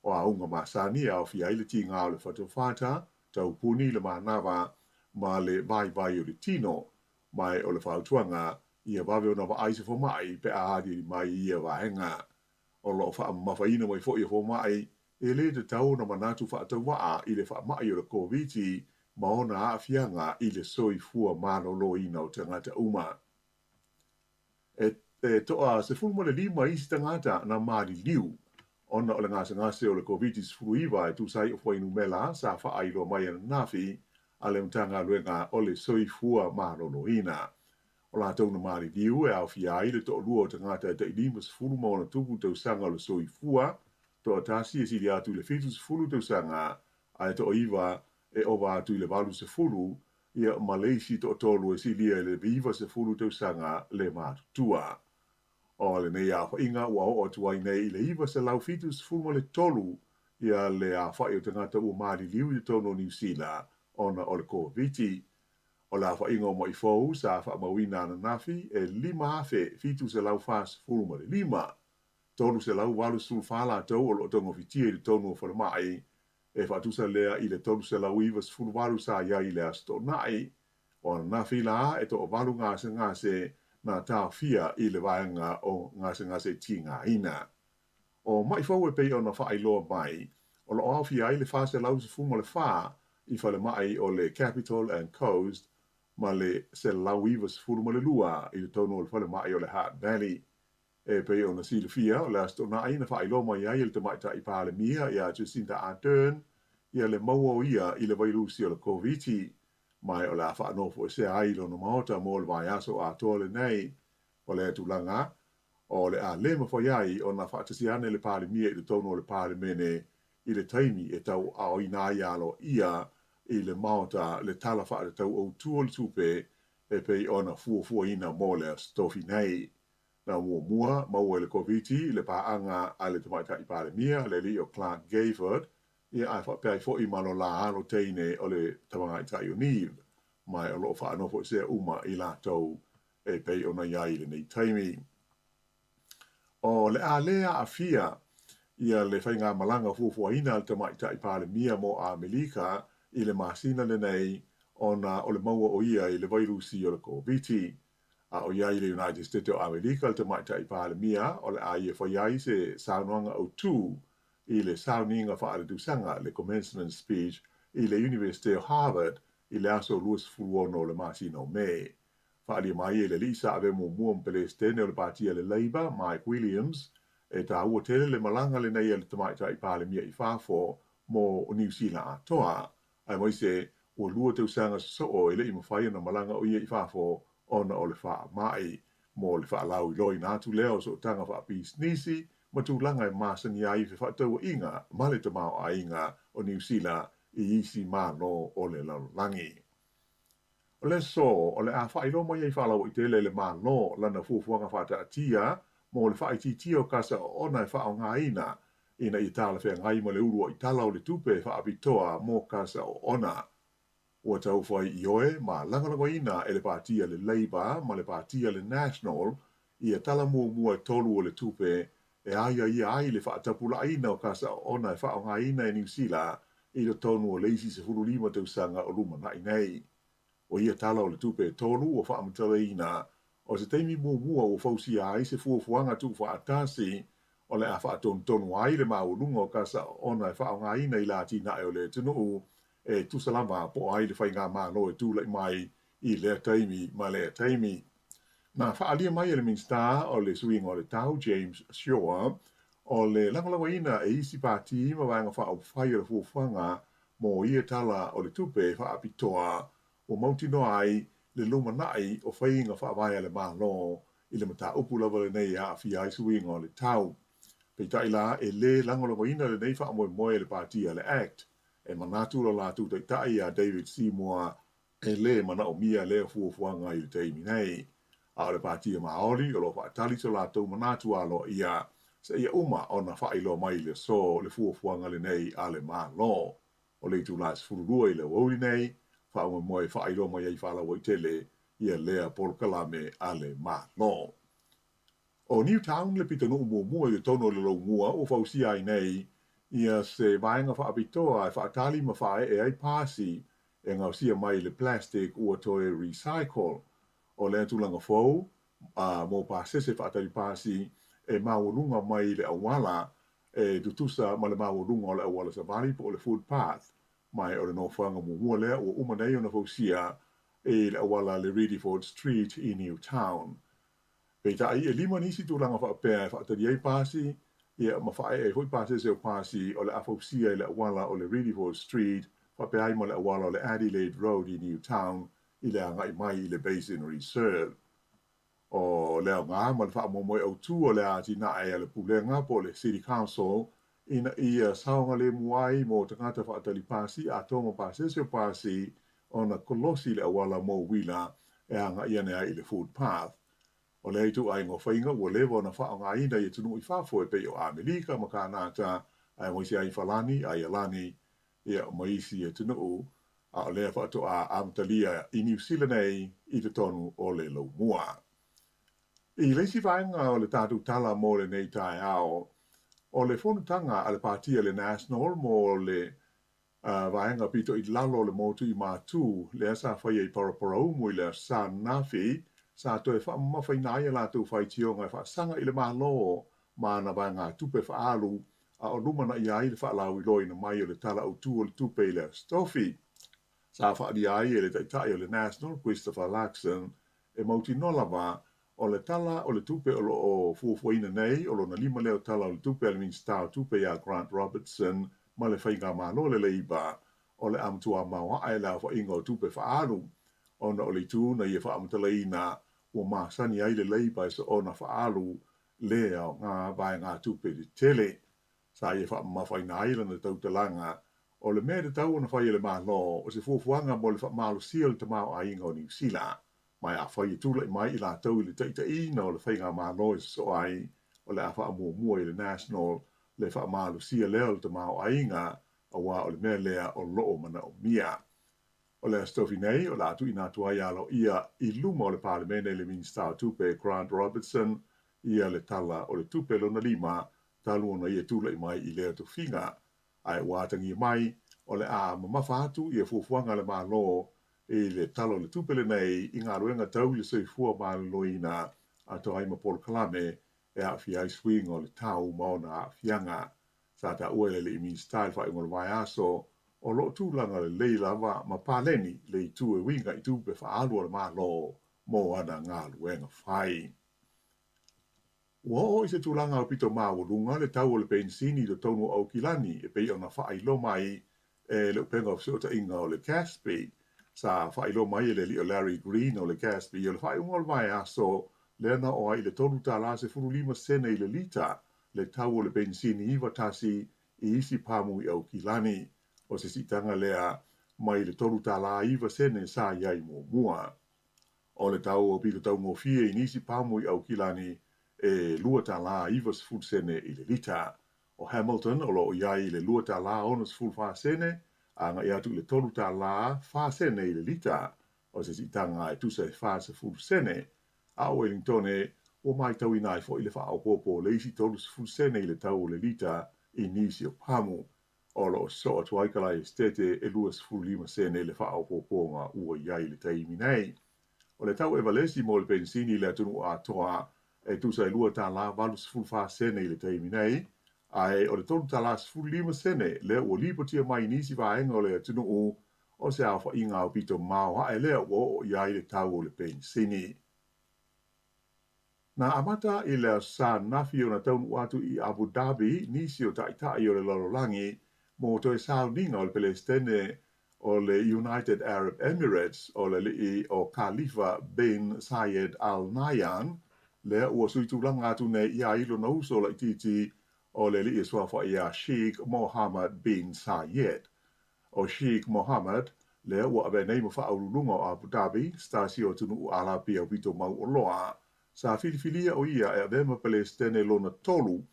O auga masani e aofia ai le tigā o le fatafata, taupuni, le manava ma le vaivai o le tino, Ma o le fautuaga, ia vave ona vaai se fomai pe a aliali mai i ia vaega. O lo o faamamafaina mai foi e fomai, e lē tatau ona manatu faatauvaa i le faamai o le Koviti ma ona aafiaga i le soifua maloloina o tagata uma. E e toa 15 isi tagata na maliliu ona o le gasegase o le Koviti-19 e tusa ai o fuainumela sa faailoa mai ananafi a le Matagaluega o le Soifua Maloloina. O latou na maliliu e aofia ai le toalua o tagata e tai 50 ma ona tupu tausaga o le soifua, toatasi e sili atu i le 70 tausaga ae toaiva e ova atu i le 80, ia ma le isi toatolu e silia i le 90 tausaga le matutua. O lenei aofaiga ua oo atu ai nei i le 973 ia le aofai o tagata ua maliliu i totonu o Niu Sila ona o le Koviti. O le aofaiga o ma'i fou sa faamauina ananafi e 5,745, 384 latou o lo o togofitia i totonu o falemai, e faatusa lea i le 398 sa i ai i le Aso Toonai. O ananafi la e toavalu gasegase na taofia i le vaega o gasegase tigaina. O ma'i fou e pei ona faailoa mai, o lo o aofia ai le 414 i falemai o le Capital and Coast ma le 192 i totonu o le falemai o le Hutt Valley. E pei ona silafia, o le Aso Toonai na faailoa mai ai e le Tamaitai Palemia ia Jacinda Ardern ia le maua o ia i le vairusi o le Koviti, ma o le a faanofoesea ai i lona maota mo le vaiaso atoa lenei. O lea tulaga, o le a lē mafai ai ona faatasi ane le Palemia i totonu o le Palemene i le taimi e tauaaoina ai aloaia i le Maota le Tala Faatatau Autu o le Tupe e pei ona fuafuaina mo le Aso Tofi nei. Na muamua maua i le Koviti le paaga a le Tamaitai Palemia, le alii o Clark Gayford, ia ae faapea ai foi ma lo la alo teine o le Tamaitai o Neve, ma o lo o faanofoesea uma i latou e pei ona i ai i lenei taimi. O le a lē aafia ia le faigamalaga fuafuaina a le Tamaitai Palemia mo Amelika i le masina lenei ona o le maua o ia i le vairusi o le Koviti. A o i ai i le United States o Amelika le Tamaitai Palemia, o le a ia fai ai se saunoaga autū i le sauniga faaletausaga, le commencement speech, i le Iunivesite o Harvard i le aso 26 o le masina o Me. Faaalia mai e le alii sa avea muamua ma Pelesitene o le Patia le Labour, Mike Williams, e tāua tele le malaga lenei a le Tamaitai Palemia i fafo mo Niu Sila atoa, aemaise ua lua tausaga sosoo e le i mafai ona malaga o ia i fafo ona o le faamai. Mo le faalauiloaina atu lea o sootaga faapisinisi ma tulaga e masani ai fefaatauaiga ma le tamaoaiga o Niu Sila i isi Malo o le lalolagi. O le aso, o le a faailoa mai ai faalauaitele e le Malo lana fuafuaga faataatia mo le faaitiitia o kasa oona e faaaogaina ina ia talafeagai ma le uluai tala o le tupe faapitoa mo kasa oona. Ua taufai ioe ma lagolagoina e le Pāti a le Labour ma le Pāti a le National ia tala muamua e tolu o le tupe e aiaia ai le faatapulaaina o kasa oona e faaaogaina e Niu Sila i totonu o le isi 15 tausaga o lumanai nei. O ia tala o le tupe e tolu ua faamatalaina, o se taimi muamua ua fausia ai se fuafuaga tuufaatasi o le a faatonutonu ai le maualuga o kasa oona e faaaogaina i le atinae o le atunuu e tusa lava po o ai le faigamalo e tulai mai i lea taimi ma lea taimi. Na faaalia mai e le Minisita o le Suiga o le Tau, James Shaw, o le lagolagoina e isi pati ma vaega faaupufai o le fuafuaga mo ia tala o le tupe faapitoa ua mautinoa ai le lumanai o faiga faavae a le Malo i le mataupu lava lenei e aafia ai suiga o le tau. Peitai la, e lē lagolagoina lenei faamoemoe e le pati a le act. E manatu lo latou taitai ia David Seymour e lē manaomia lea fuafuaga i le taimi nei. A o le Pati a Māori o lo o faatali so latou manatu aloaia seia uma ona faailoa mai i le aso le fuafuaga lenei a le Malo. O le itula e 12 i le aoauli nei, faamoemoe e faailoa mai ai faalauaitele ia lea polokalame a le Malo. O Newtown le pitonuu muamua i totonu o le Loumua ua fausia ai nei ia se vaega faapitoa e faatali ma faaee ai pasi e gaosia mai le plastic ua toe recycle. O lea tulaga fou mo pasese faatali pasi e maualuga mai le auala e tutusa ma le maualuga o le auala savali po o le footpath. Ma o le nofoaga muamua lea ua uma nei ona fausia i le auala le Riddiford Street i Newtown. Peitai, e lima nisi tulaga faapea e faatali ai pasi, ia, ma faaee ai foi pasese o pasi o le a fausia i le auala o le Riddiford Street faapea ai ma le auala o le Adelaide Road i Newtown i le agai mai i le Basin Reserve. O le aoga ma le faamoemoe autū o le atinae a le Pulega po o le City Council ina ia saogalemu ai mo tagata faatali pasi atoa ma pasese o pasi ona kolosi le auala mo uila e agai ane ai i le footpath. O lea ituaiga o faiga ua leva ona faaaogaina i atunuu i fafo e pei o Amelika ma Kanata aemaise ai Falani, Aialani, ia ma isi atunuu, a o lea faatoa amatalia i Niu Sila nei i totonu o le Loumua. I le isi vaega o le tatou tala mo lenei taeao, o le fonotaga a le Pati a le National mo le vaega pito i lalo o le motu i Matū, lea sa faia i Paraparaumu i le Aso Sa ananafi, sa toe faamamafaina ai a latou faitioga e faasaga i le Malo ma ana vaegatupe faaalu a o lumanai ai le faalauiloaina mai o le Tala Autu o le Tupe i le Aso Tofi. Sa faaalia ai e le Taitai o le National, Christopher Luxon, e mautinoa lava O le Tala o le Tupe o lo o fuafuaina nei, o lona lima lea o Tala o le Tupe a le Minisita o Tupe ia Grant Robertson ma le Faigamalo a le Leipa, o le a matua maoae le aofaiga o tupe faaalu, ona o le itu na ia faamatalaina ua masani ai le Leipa e soona faaalu le aoga vaegatupe tetele. Sa ia faamamafaina ai lana tautalaga, o le mea e tatau ona fai e le Malo, o se fuafuaga mo le faamalosia o le tamaoaiga o Niu Sila. Ma afai e tulai mai i latou i le taitaiina o le faigamalo e sosoo ai, o le a faamuamua i le National le faamalosia lea o le tamaoaiga, aua o le mea lea o lo o manaomia. O le Aso Tofi nei, o le a tuuina atu ai aloaia i luma o le Palemene i le Minisita o Tupe Grant Robertson ia le Tala o le Tupe lona lima talu ona ia tulai mai i lea tofiga. Ae ua atagia mai, o le a mamafa atu ia fuafuaga a le Malo i le Tala o le Tupe lenei i galuega tau i le soifua maloloina atoa ai ma polokalame e aafia ai suiga o le tau ma ona aafiaga. Sa taua e le alii Minisita i le faaiuga o le vaiaso, o lo o tulaga lelei lava ma paleni le itu e uiga i tupe faaalu a le Malo mo ana galuega fai. Ua oo i se tulaga aupito maualuga le tau o le penisini i totonu o Aukilani e pei ona faailoa mai e le upega o fesootaiga o le GASB. Sa faailoa mai e le alii o Larry Green o le GASB o le faaiuga o le vaiaso lea na oo ai i le $3.15 sene i le lita le tau o le penisini 91 i isi pamu i Aukilani. O se siitaga lea mai le $3.09 sa i ai muamua. O le tau aupito taugofie i nisi pamu i Aukilani e $2.90 i le lita. O Hamilton o lo o i ai i le $2.64 agai atu i le $3.04 i le lita, o se siitaga e tusa e 40 sene. A o Wellingtone, ua matauina ai foi le faaopoopo o le isi 30 sene i le tau o le lita i nisi o pamu. O lo o sosoo atu ai ka lae esetete e 25 sene le faaopoopoga ua i ai i le taimi nei. O le tau evalesi mo le penisini i le atunuu atoa e tusa e $2.84 sene i le taimi nei, ae o le $3.15 sene lea ua lipotia mai i nisi vaega o le atunuu o se aofaiga aupito maoae lea ua oo i ai le tau o le penisini. Na amata i le Aso Sa ananafi ona taunuu atu i Abu Dhabi nisi o taitai o le lalolagi mo toe sauniga o le Pelesitene o le United Arab Emirates o le alii o Khalifa bin Zayed Al Nahyan, lea ua sui tulaga atu nei i a i lona uso laitiiti o le alii e suafa ia Sheikh Mohammed bin Zayed. ʻO Sheikh Mohammed, lea ua avea nei ma faauluuluga o Abu Dhabi, se tasi o atunuu Arapi aupito mauoloa, sa filifilia ʻo ia e avea ma Pelesitene lona tolu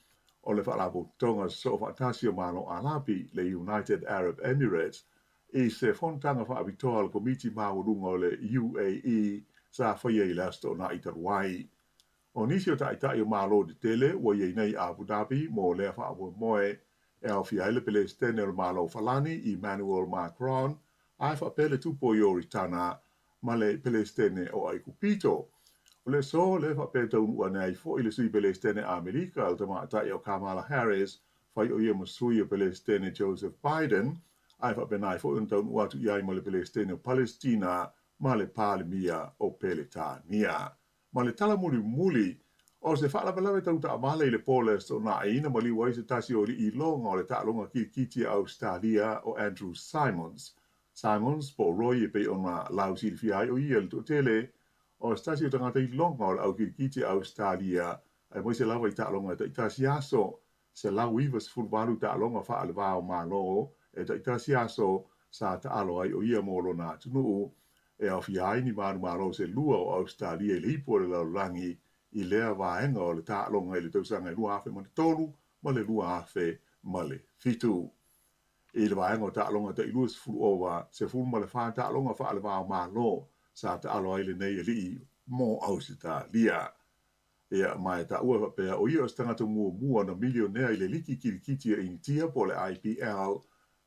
o le Faalapotopotoga Sosoo Faatasi o Malo Arapi, le United Arab Emirates, i se fonotaga faapitoa a le Komiti Maualuga o le UAE sa faia i le Aso Toonai talu ai. ʻO nisi o taitai o Malo tetele ua i ai nei i Abu Dhabi mo lea faamoemoe e aofia ai le Pelesitene o le Malo o Falani, Emmanuel Macron, ae faapea le Tupu o Ioritana ma le Pelesitene o Aikupito. O le aso lea faapea e taunuu ane ai foi le Sui Pelesitene Amerika, le tamaitai o Kamala Harris, fai o ia ma sui o Pelesitene Joseph Biden, ae faapena ai foi ona taunuu atu i ai ma le Pelesitene o Palesitina ma le Palemia o Peletania. Ma le tala mulimuli, o se faalavelave tau taavale i le po o le Aso Toonai na maliu ai se tasi o alii iloga o le taaloga kirikiti a Ausetalia o Andrew Symonds. Symonds, po o Roy e pei ona lausilafia ai o ia le toatele o se tasi o tagata iloga o le au kirikiti a Ausetalia aemaise lava i taaloga e taitasi aso 198 taaloga faale-va o Malo e taitasi aso sa taalo ai o ia mo lona atunuu, e aofia ai ni manumalo se lua o Ausetalia i le ipu o le lalolagi i lea vaega o le taaloga i le tausaga e 2003 ma le 2007. I le vaega o taaloga tai 20 ova, 14 taaloga faale-va o Malo sa taalo ai lenei alii mo Ausetalia. Ia, ma e taua e faapea, o ia o se tagata muamua na milionea i le liki kirikiti a Initia po o le IPL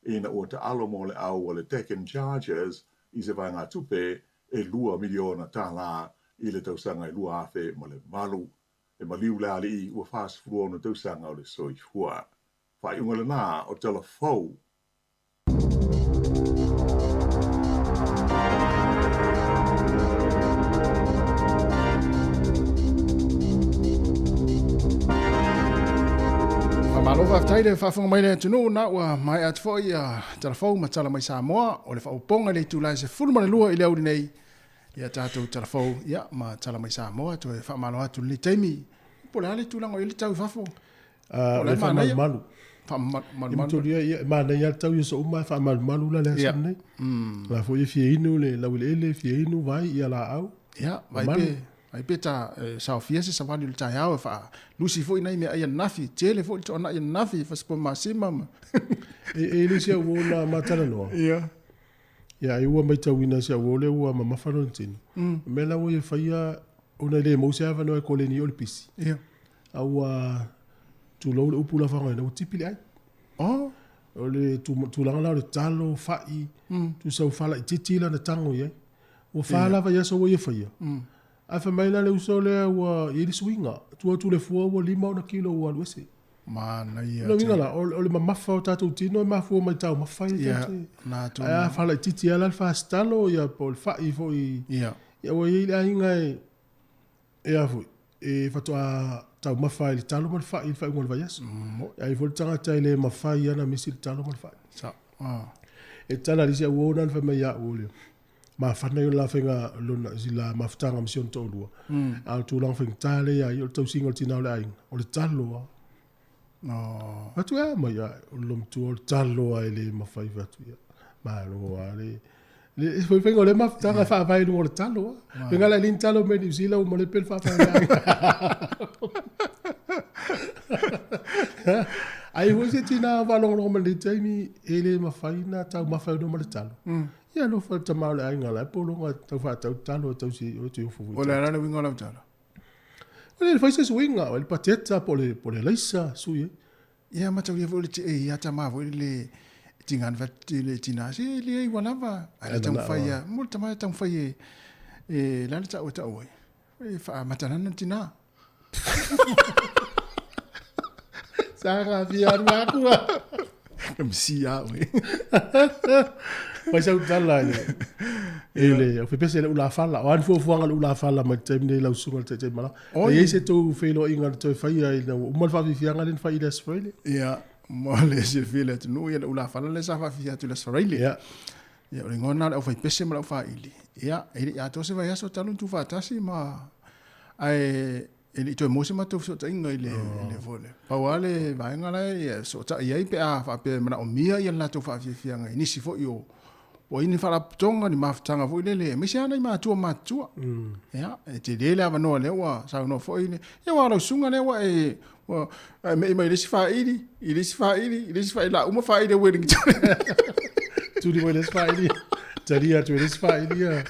ina ua taalo mo le au a le Deccan Chargers i se vaegatupe e $2 miliona i le tausaga e 2008. E maliu le alii ua 46 tausaga o le soifua. Faaiuga lena o Tala Fou. Faamalo faafetai le faafofoga mai le atunuu na ua maea atu foi ia tala fou ma tala mai Samoa o le faaopoopoga i le itula e 12 i le aoauli nei ia tatou tala fou ia ma tala mai Samoa toe faamalo atu i lenei taimi po o le a le tulaga o i ai le tau i fafo. O le faamalumalu. Faamalumalu. Ia, e manaia le tau i aso uma, e faamalumalu la le aso lenei. La foi e fia inu le laueleele, fia inu vai, ia laau. Ia, vai pe, vai pe ta saofia se savali o le taeao e faalusi foi nai meaai ananafi, tele foi le toanai ananafi, fasipovi masima ma. E le si au uo na ma talanoa. Ia. Ia, ai ua matauina si au uo lea ua mamafa lona tino. O mea la ua ia faia, ona e le maua se avanoa e koleni o le pisi. Ia. A ua tulou le upu la faaaogaina, ua tipi le ai. Oh. O le tulaga la o le talo, fai, tusa ua faalaitiiti lana tago i ai. Ua fa lava i aso ua ia faia. Ae fai mai la le uso lea ua i ai le suiga. Tua atu le fua ua 5 ona kilo ua alu ese. Manaia. O le uiga la, o le mamafa o tatou tino e mafua mai taumafa ia tatou te. Ae a faalaitiiti lava la le fasitalo ia po o le fai foi. Ia. Ia ua i ai le aiga e, e a foi, e faatoa. taumafa ai i le talo ma le fai i le faaiuga o le vaiaso. E ai foi le tagata e le mafai lava ona misi le talo ma le fai. Sao. Ah. E tala i le isi au uo na fai mai ia au le mafana i la faiga lona si la mafutaga ma si ona toalua. A o le tulaga faigata lea ia ia o le tausiga o le tina o le aiga, o le talo lava. Oh. Atu e a mai a, o le lomtua o le talo a e le mafai fai atu ia. Malo a le le foi faiga o le mafutaga e faavae i luga o le talo a. Faiga la e le ni talo mai Niu Sila ua malepe le faavae o le aiga. Ai foi se tina faalogologo mai i lenei taimi e le mafai ona taumafa ai ma le talo. Ia alofa i le tama o le aiga la e pologa tau faatau talo e tausi ai oe te ofo foi. O le a la le uiga o lau tala? O le fai se suiga, o le pateta po o le alaisa sui ai. Ia mataulia foi o le ee ia tama foi le tingana fai atu le tina se e leai ua lava ae le taumafai a mo le tama e taumafai e e la le tau e tau ai e faamatalana le tina. Sa gafia alu aku a. Ka misi a oe. Fai sau tala i le i le o fepese le ulafala. O a ni fuafuaga le ulafala mai le taimi nei lau susuga i le Taitaimalaga. E i ai se tou feiloaiga na toe faia ina ua uma le faafiafiaga lea na fai i le Aso Faraile? Ia, mo le silafia e le atunuu, ia le ulafala lea sa faafia atu i le Aso Faraile. Ia. Ia, o le igoa lena o le aufaipese ma le aufaili. Ia, e le i atoa se vaiaso talu ona tuufaatasi ma ae e le i toe maua se matou fesootaiga i le, oh. le foi lea. Pau lava le vaega la e fesootai ai pe a faapea e manaomia ia le latou faafiafiaga i nisi foi o o ai ni faalapotopotoga, ni mafutaga foi lele, aemaise lava nai matua matutua. Ia, e tele le avanoa lea ua saunoa foi le, ia aua o lau susuga lea ua e, ua e me'i mai i le isi faili, i le isi faili, i le isi faili, la uma faili a Wellington. Tuli mai le isi faili, talia atu e le isi faili ia.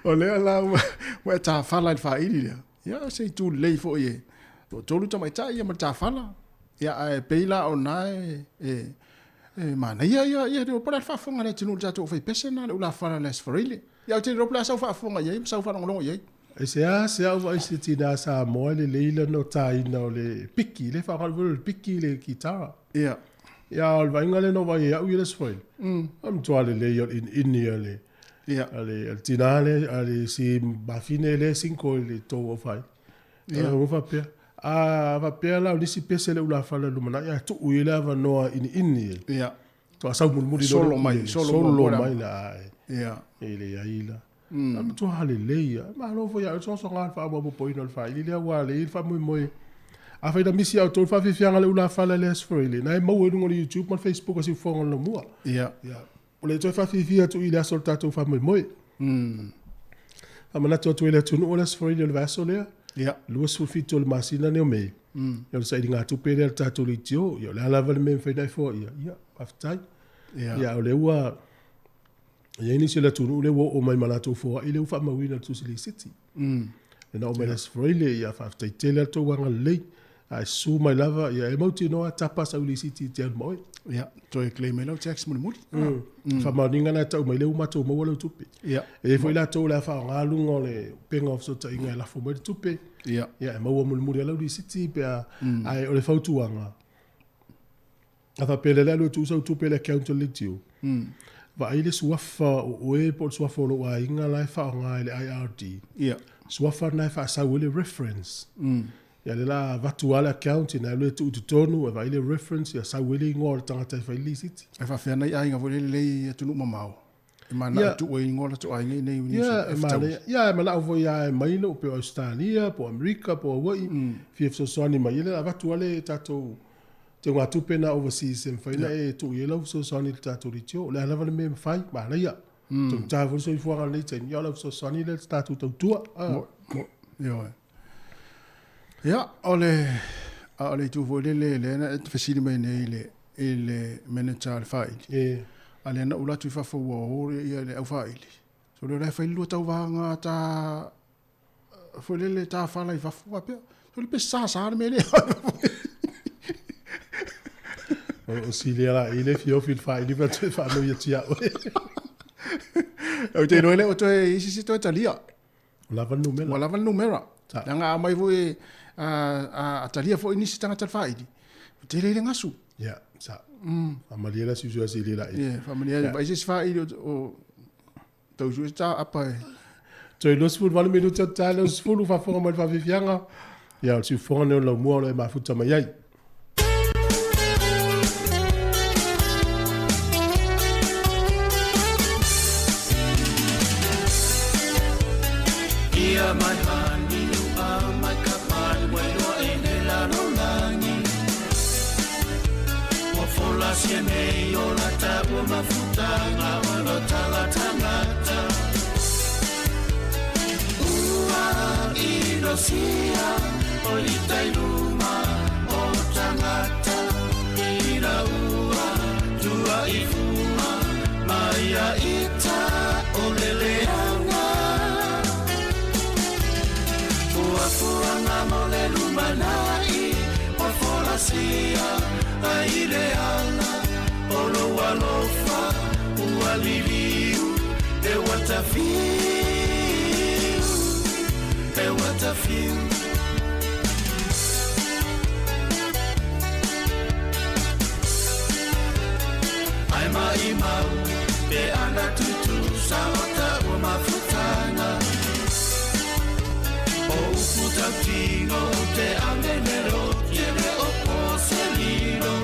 O lea la ua, ua e tafala i le faili lea. Ia, o se itu lelei foi e toatolu tamaitai ia ma le tafala. Ia, ae pei la o na e, e, e manaia ia, ia, po o le a le faafofoga a le atunuu i le tatou aufaipese lena, le ulafala i le Aso Faraile. Ia, ou te le iloa po o le a sau faafofoga i ai ma sau faalogologo i ai. E seasea ou vaai i se tina Samoa e lelei lana taina o le piki, le faaaoga foi o le piki i le kitara. Ia. Ia, o le vaaiga lea na ou vaai ai au ia le Aso Faraile. O le matua lelei o le iniini a le, Ia. A le, a le tina lea, a le si mafine lea single i le tou aufai. Ia. Ua faapea, a faapea la o nisi pese le ulafala i le lumanai ae tuu i ai le avanoa iniini e. Ia. Faatoa sau mulimuli loa. Solo mai, solo, solo mai la ae. Ia. E leai la. A matua lelei lava. Malo foi ia oe soasoaga le faaopoopoina o le faili lea aua lelei le faamoemoe. Afai na misi ia outou le faafiafiaga o le ulafala i le Aso Faraile, na e maua i luga o le YouTube ma le Facebook a Siufofoga o le Laumua. Ia. Ia. O le toe faafiafia atu i le aso o le tatou faamoemoe. Faamanatu atu ai le atunuu o le Aso Faraile o le vaiaso lea. Ia. 27 o le masina nei o Me. Ia o le sailigatupe lea a le tatou leitio. Ia o le a lava le mea e mafai ona e foaia. Ia, faafetai. Ia. Ia o lea ua i ai nisi o le atunuu lea ua oo mai ma latou foai lea ua faamauina i le tusi lisiti. Lea na oo mai le Aso Faraile, ia faafetai tele lava le tou agalelei. A e susu mai lava, ia e mautinoa tapa sau lisiti e te alu ma oe. Ia, toe claim ai lau tax mulimuli. Faamaoniga lena e tau mai lea ua matou maua lau tupe. Ia. E i ai foi latou o le a faaaoga luga o le upega o fesootaiga e lafo mai le tupe. Ia. Ia e maua mulimuli lava lau lisiti pe a, ae o le fautuaga, A faapea lea o le a alu e tuu sau tupe i le account o le leitio, vaai le suafa o oe po o le suafa o lou aiga la e faaaoga e le IRD. Ia. Suafa lena e faasau ai le reference. Ia lea la avatu lava le account ina alu e tuu i totonu e vaai le reference ia sau ai le igoa o le tagata e fai le lisiti. E faapefea nai aiga foi lele i atunuu mamao e manao e tuu ai igoa o latou aiga i inei i Niu Sila, e fetaui. Ia, e manao foi lava e mai lou pe o Ausetalia, po o Amerika, po o Hawaii, fia fesoasoani mai. Ia lea la avatu lava le tatou teugatupe lena overseas e mafai ona e tuu i ai lau fesoasoani i le tatou leitio. O le a lava le mea e mafai, manaia. Taugata foi le soifuaga i lenei taimi, ia o lau fesoasoani lea i le tatou tautua. Ioe. Ia, o le, a o le itu foi lele lea na e fesili mai nei i le, i le manager a le faili. E. A lea na ou alu atu i fafo ua o ia le au faili. So lea la e fai le lua tauvaga ta foi lele ta fala i fafo faapea. So le pe sa sa le mea lea. O silia la i le fiofi le faili pa toe whaanui atu ia oe. Ou te iloa le o toe isi se toe talia. Ua lava le numera. Ua lava le numera. Leaga a aumai foi, a, a talia foi nisi tagata le faili, ua tele ai le gasu. Ia, sa. Faamalie la siusiu a silia la i. Ia, faamalie yeah. Vai se isi faili o, o tau sue ta apa e. Toe 28 minute o te tae lea o le 10, faafofoga mai le faafiafiaga. Ia, o le siufofoga lenei o le laumua o lo o e mafuta mai ai. Ia mai haniu a mai ka pali wai loa e le lalolagi Ua fola sia nei o la taua mafutaga o lo tala tangata Ua inosia o i tai luma o tangata Ina ua tua i fua mai a ita o le leaga Fuafuaga mo le lumanai ua folasia ai i le ala o lou alofa ua liliu e ua tafiu, e ua tafiu. Ae maʻimau pe ana tutusa o taua mafutaga O upu tautino o te amene o te le o po se lilo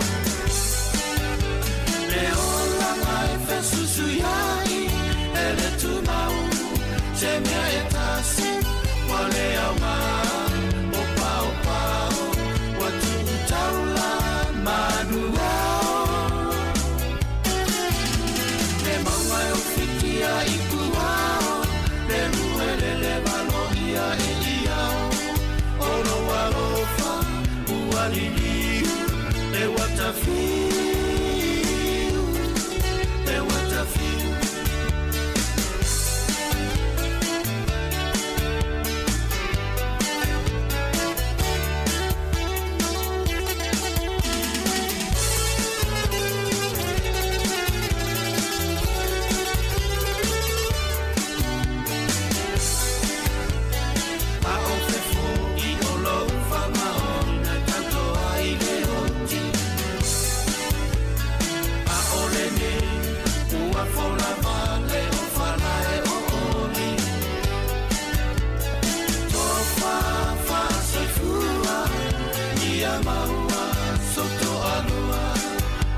Le olaga e fesusuiai e le tumau Se mea e tasi ua le aoga o paopao Ua tuu taula manu ao Le mauga e ofitia i puao Le luelele valoia e iao O lou alofa ua liliu E ua tafiu E ua tafiu. A o fe foʻi o lou faamaoniga e tato ai le oti? A o lenei ua fola vale o falae o oli. Tofa faasoifua ia maua sotoalua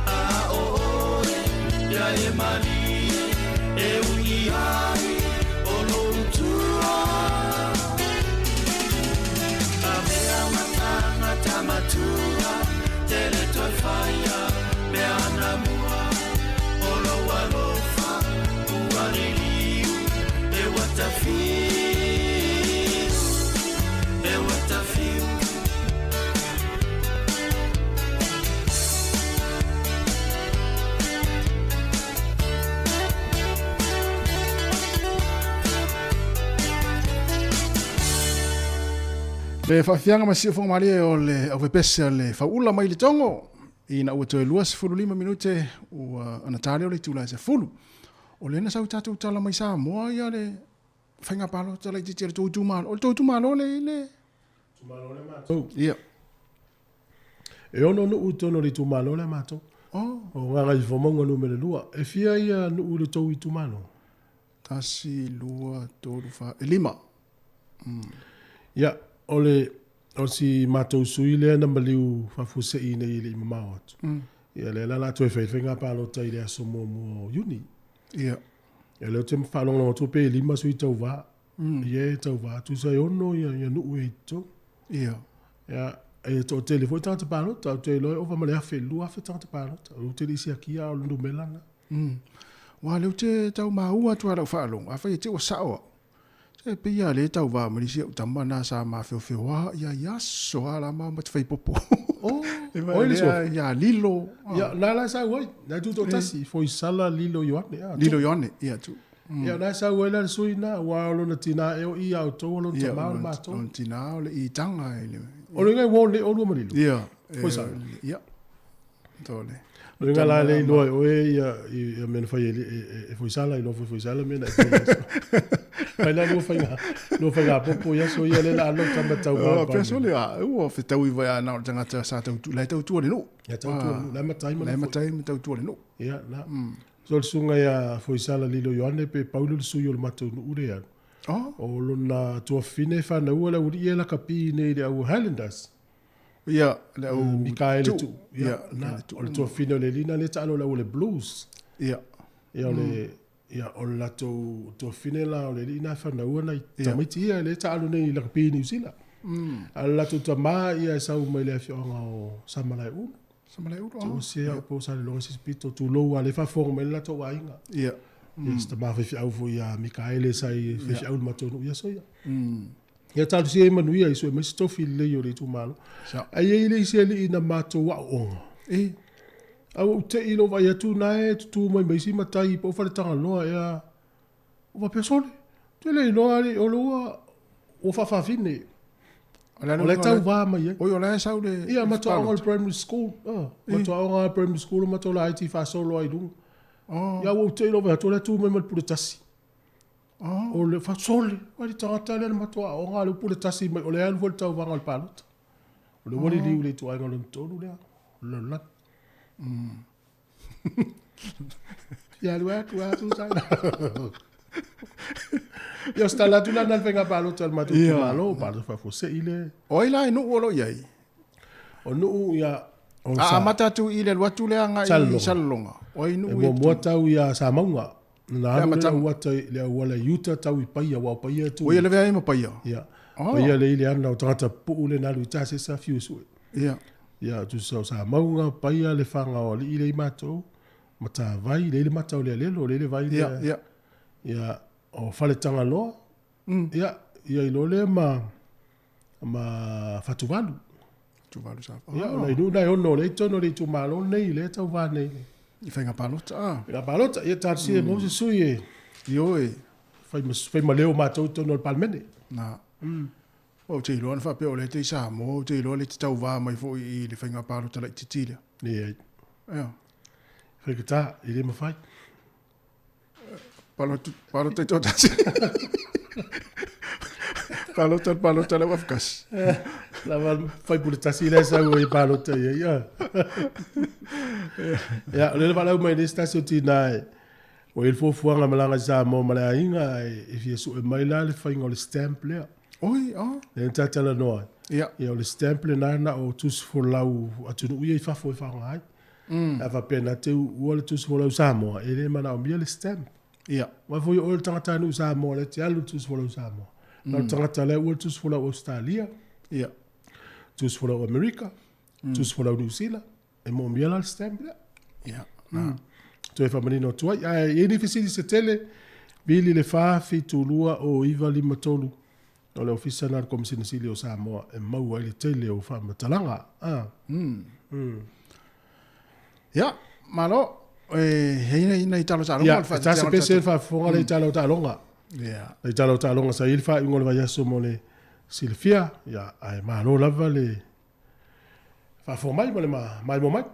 a o oe ia e malie e ui ai o lou tua. Avea ma tagata matua tele toe faia mea anamua o lou alofa ua liliu e ua tafiu, e ua tafiu. Le faafiaga ma siufoga malie o le aupepese a le fauula mai le Togo ina ua toe 25 minute ua anata lea o le itula e 10. O lea na sau tatou tala mai Samoa ia le faiga palota laitiiti a le tou itumalo. O le tou itumalo le i le Itumalo lea matou. Ia. E ono nuu i totonu o le itumalo lea matou. Oh. O Gagaifomauga Nu.2. E fia ia nuu i le tou itumalo? Tasi, lua, tolu, fa, e lima. Ia, o le o si matou sui lea na maliu faafuasei nei e le i mamao atu. Ia lea la la toe fai le faiga palota i le aso muamua o Iuni. Ia. Ia lea ou te faalogologo atu pe lima sui tauva. Ia e tauva tusa e ono ia ia nuu e i totonu. Ia. Ia, e toatele foi tagata palota, ou te iloa e ova ma le afe, 2000 tagata palota. Ou te le i siakia a o le numera lena. Aua o lea ou te tau maua atu lava i lau faalogo, afai e te ua sao au, se pei lava o lea e tauva ma le isi au tama lena sa mafeofeoa ia i aso lava la ma te fai popo. Oh, E oi le suafa. Ia Lilo. Ia, na la e sau ai, na e tutoatasi, Foisala Lilo Ioane. Ah, Lilo Ioane, ia tu. Ia, na e sau ai la le sui na, aua o lona tina e o i a outou, o lona tama o le matou. Lona tina o le itaga i le... O le iga e uo nei olua ma Lilo? Ia. Foisala. Ia. Tole. O le iga la le iloa e oe ia, ia mea na fai e, e Foisala, iloa foi Foisala mea na e fai aso. Fai la lua faiga, lua faiga popo i aso ia le la alo tama tau Oh, pea sole a, ua fetaui vai a na o le tagata sa tautu, la e tautua le nuu. Ia tautua le nuu, la e matai ma La e matai ma tautua le nuu. Ia, la. So le susuga ia Foisala Lilo Ioane pe Paulo le sui o le matou nuu lea. Oh. O lona tuafafine e fanaua le aualii ia e lakapi nei i le au Highlanders. Ia, le au Mikaele Tu'u. Tu'u. Ia, Ia, na, Mikaele Tu'u. o le tuafafine o le alii lena lea e taalo i le au o le Blues. Ia. Ia, o le, ia, o le latou tuafafine la o le alii lena e fanaua nai Ia. tamaiti ia lea e taalo nei i lakapi i Niu Sila. A o le latou tama ia e sau mai le afioaga o Samalaeulu. Samalaeulu, Tu'u oh. se au po o Salelologa se isi pito, tulou lava o lea e faafofoga mai le latou aiga. Ia. Ia, si tama faifeau foi ia Mikaele sa i faifeau i le matou nuu i aso ia. Ia talosia ia manuia i sue mai se tofi lelei o le itumalo. Ae i ai le isi alii na matou aooga. E. A ua ou te i lou vaai atu na e tutū mai ma isi matai po o Faletagaloa ea. Ua faapea, Sole, ou te le iloa alii o le ua ua faafafine. O O la e tauva mai ai. Oi, o la e sau le Ia, matou aoga i le primary school. Ah, matou aoga lava i le primary school, matou laiti faasolo lava i luga. Oh. Ia, ua ou te i lou vaai atu o la e tu mai ma le pule tasi. Oh. O le faasole, ai le tagata lea na matou aoga, lea ua pule tasi mai, o lea e alu foi le tauvaga o le palota. O lea ua liliu i le ituaiga lona tolu lea, o le lalolagi. Ia alu atu atu sa. Ia o se tala atu la lena i le faiga palota a le matou itumalo, palota faafuasei lea. O ai la e Nuu o lo o i ai? O Nuu ia o A sa. amata atu i le alu atu lea agai i Salelologa. Salelologa. O ai Nuu E i muamua tau ia Samauga. Na alu le amataga. auata i le auala i uta tau i Paia, aua o Paia e tu. Ua ia lavea ai ma Paia. Ia. Oh. Paia lea i le ana o tagata pupuu lea na alu i Tasesa fiu e sue. Ia. Ia, tusa o Samauga, Paia, Lefaga o alii lea i matou, Matavai, lea i le mata o le alelo, lea i le vai Ia, lea. ia. Ia, o Faletagaloa. Ia, ia i loa lea ma ma Fatuvalu. Tuvalu sa. Ia, o nai nuu na e ono lea i totonu o le itumalo lenei, lea e tauva nei. I faiga palota. Ah. Faiga palota, ia talosia e maua se sui e Ioe. fai ma, fai ma leo matou i totonu o le Palemene. Na. Ou te iloa na faapea o lea te i Samoa, ou te iloa le te tauvā mai foi i le faiga palota laitiiti lea. Leai. Ia. Faigata, e le mafai. Palota, palota i toatasi. Palota, palota le uafukasi. Lava faipule tasi lea e sau ai e palota i ai. Ia, Ia, o lea na valaau mai nei se tasi o tina e, ua i ai le fuafuaga malaga i Samoa ma le aiga, ae e fia sue mai la le faiga o le stamp lea. Oi, oh. Lea na ta talanoa ai. Ia. Ia, o le stamp lena na o tusi folau atunuu ia i fafo e faaaoga ai. A faapea na te uua le tusi folau Samoa, e le manaomia le stamp. Ia. Aua foi o oe o le tagatanuu Samoa lea e te alu i le tusi folau Samoa. Na o le tagata la e uua le tusi folau Ausetalia, Ia. tusi folau Amerika, tusi folau Niu Sila, e moomia la le stamp lea. Ia. Toe faamanino atu ai. Ae i ai ni fesili se tele, vili le 4 7 2 o 9 5 3 o le ofisa lena a le Komesina Sili o Samoa e maua ai le tele o faamatalaga. Ah. Ia, malo. E i ai nai talo taaloga Ia, o le e tasi faateteaga o le pese le tatou. faafofoga lea i tala o taaloga. Ia. Le tala o taaloga sa i ai le faaiuga o le vaiaso mo le silafia, ia, ae malo lava le faafofoga mai ma le maimoa mai.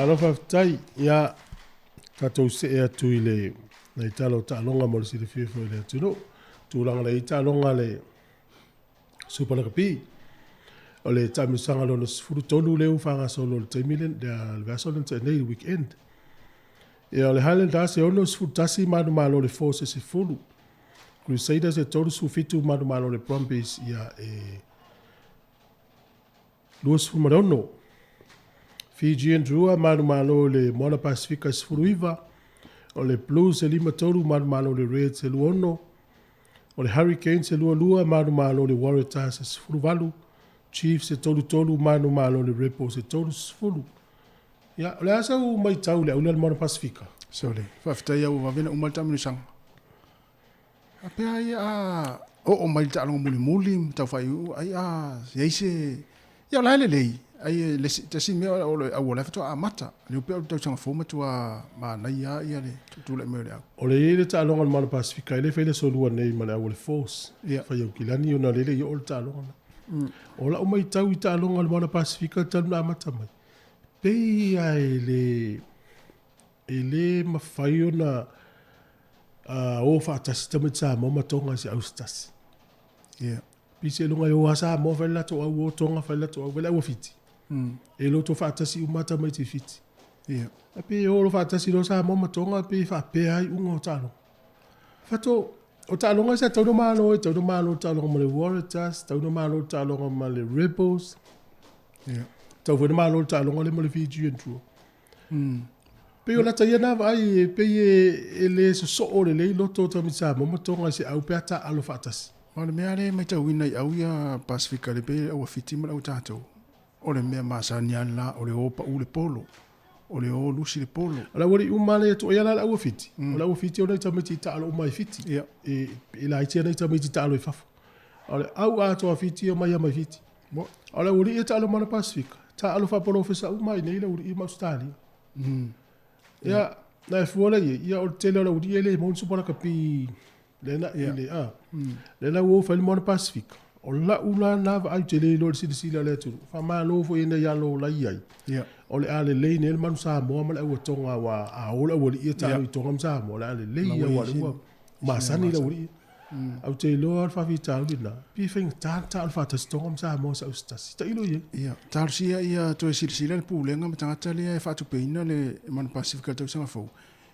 Malo faafetai. Ia, tatou see atu i le nai tala o taaloga mo le silafia foi e le atunuu. Tulaga na i ai taaloga a le Super Rugby. O le taamilosaga lona 13 lea ua faagasolo i le taimi le, le vaiaso lea na tea nei, le weekend. Ia, o le Highlanders e 61 manumalo i le Force e 10. Crusaders e 37 manumalo i le Brumbies ia e 26. Fijian Drua manumalo i le Moana Pasifika e 19. O le Blues e 53 manumalo i le Reds e 26. O le Hurricanes e 22 manumalo i le Waratahs e 18. Chiefs e 33 manumalo i le Rebels e 30. Ia, o le a sau maitau i le aula i le Moana Pasifika? Sole, faafetai ua vave ona uma le taamilosaga. A pea ai a oo mai le taaloga mulimuli ma tau faaiuiu ai a i ai se ia o la e lelei ai le tasi mea o le au o la e faatoa amata leo pea o le tausaga fou matua manaia lava ia le tulai mai o le au. O le i ai le taaloga o le Moana Pasifika e le fai le aso Lua nei ma le au o le Force. Ia. Fai Aukilani ona lele i oo le taaloga la. O lau maitau i taaloga o le Moana Pasifika talu na amata mai, pei lava e le E le mafai ona o faatasi tamaiti Samoa ma Tonga i se au se tasi. Yeah. Pei seiloga e o lava Samoa fai le latou au, o Tonga fai le latou au, fai le au a Fiti. E loto faatasi uma lava tamaiti i Fiti. Yeah. Ae pei e o loa faatasi loa Samoa ma Tonga pei e faapea ai iuga o taaloga. Fato, o taaloga sa tatau ona malo ai, tatau ona malo le taaloga ma le Waratahs, tatau ona malo le taaloga ma le Rebels. Yeah. Tatau foi ona malo le taaloga lea ma le Fijian Drua. Pei o lata ia na vaai e pei e le sosoo lelei loto o tamaiti Samoa ma Tonga i se au pe a taaalo faatasi. Ma o le mea lea e maitauina i au ia Pasifika le pei le au a Fiti ma le au tatou, o le mea masani lava le la o le o pau le polo, o le o lusi le polo. O le aualii uma lea e tuuaia la le au a Fiti, o le au a Fiti o nai tamaiti i taaalo uma i Fiti, e laiti lava nai tamaiti taaalo i fafo. A o le au atoa a Fiti e omai lava mai Fiti. A o le aualii e taalo mai le Pasefika, taalo faapolofesa uma ai nei le aualii ma Ausetalia. Ia, na e fua la i ai, ia o le tele o le aualii e le maua ni supa lakapi lea na i le, a. Lea la ua o fai le Moana Pasefika. O lau la na vaai ou te le iloa i le silasila a le atunuu, faamalo foi i nai alo o la i ai. O le a lelei nei le manu Samoa ma le au a Tonga aua a o le aualii e taalo i Tonga ma Samoa, o le a lelei aua o lea ua masani le aualii. Ae ou te iloa le faafitauli lena, pei e faigata ona taalo faatasi Tonga ma Samoa i se au se tasi. Tailo i ai. Ia, talosia ia toe silasila le Pulega ma tagata lea e faatupeina le Manu Pasifika i le tausaga fou,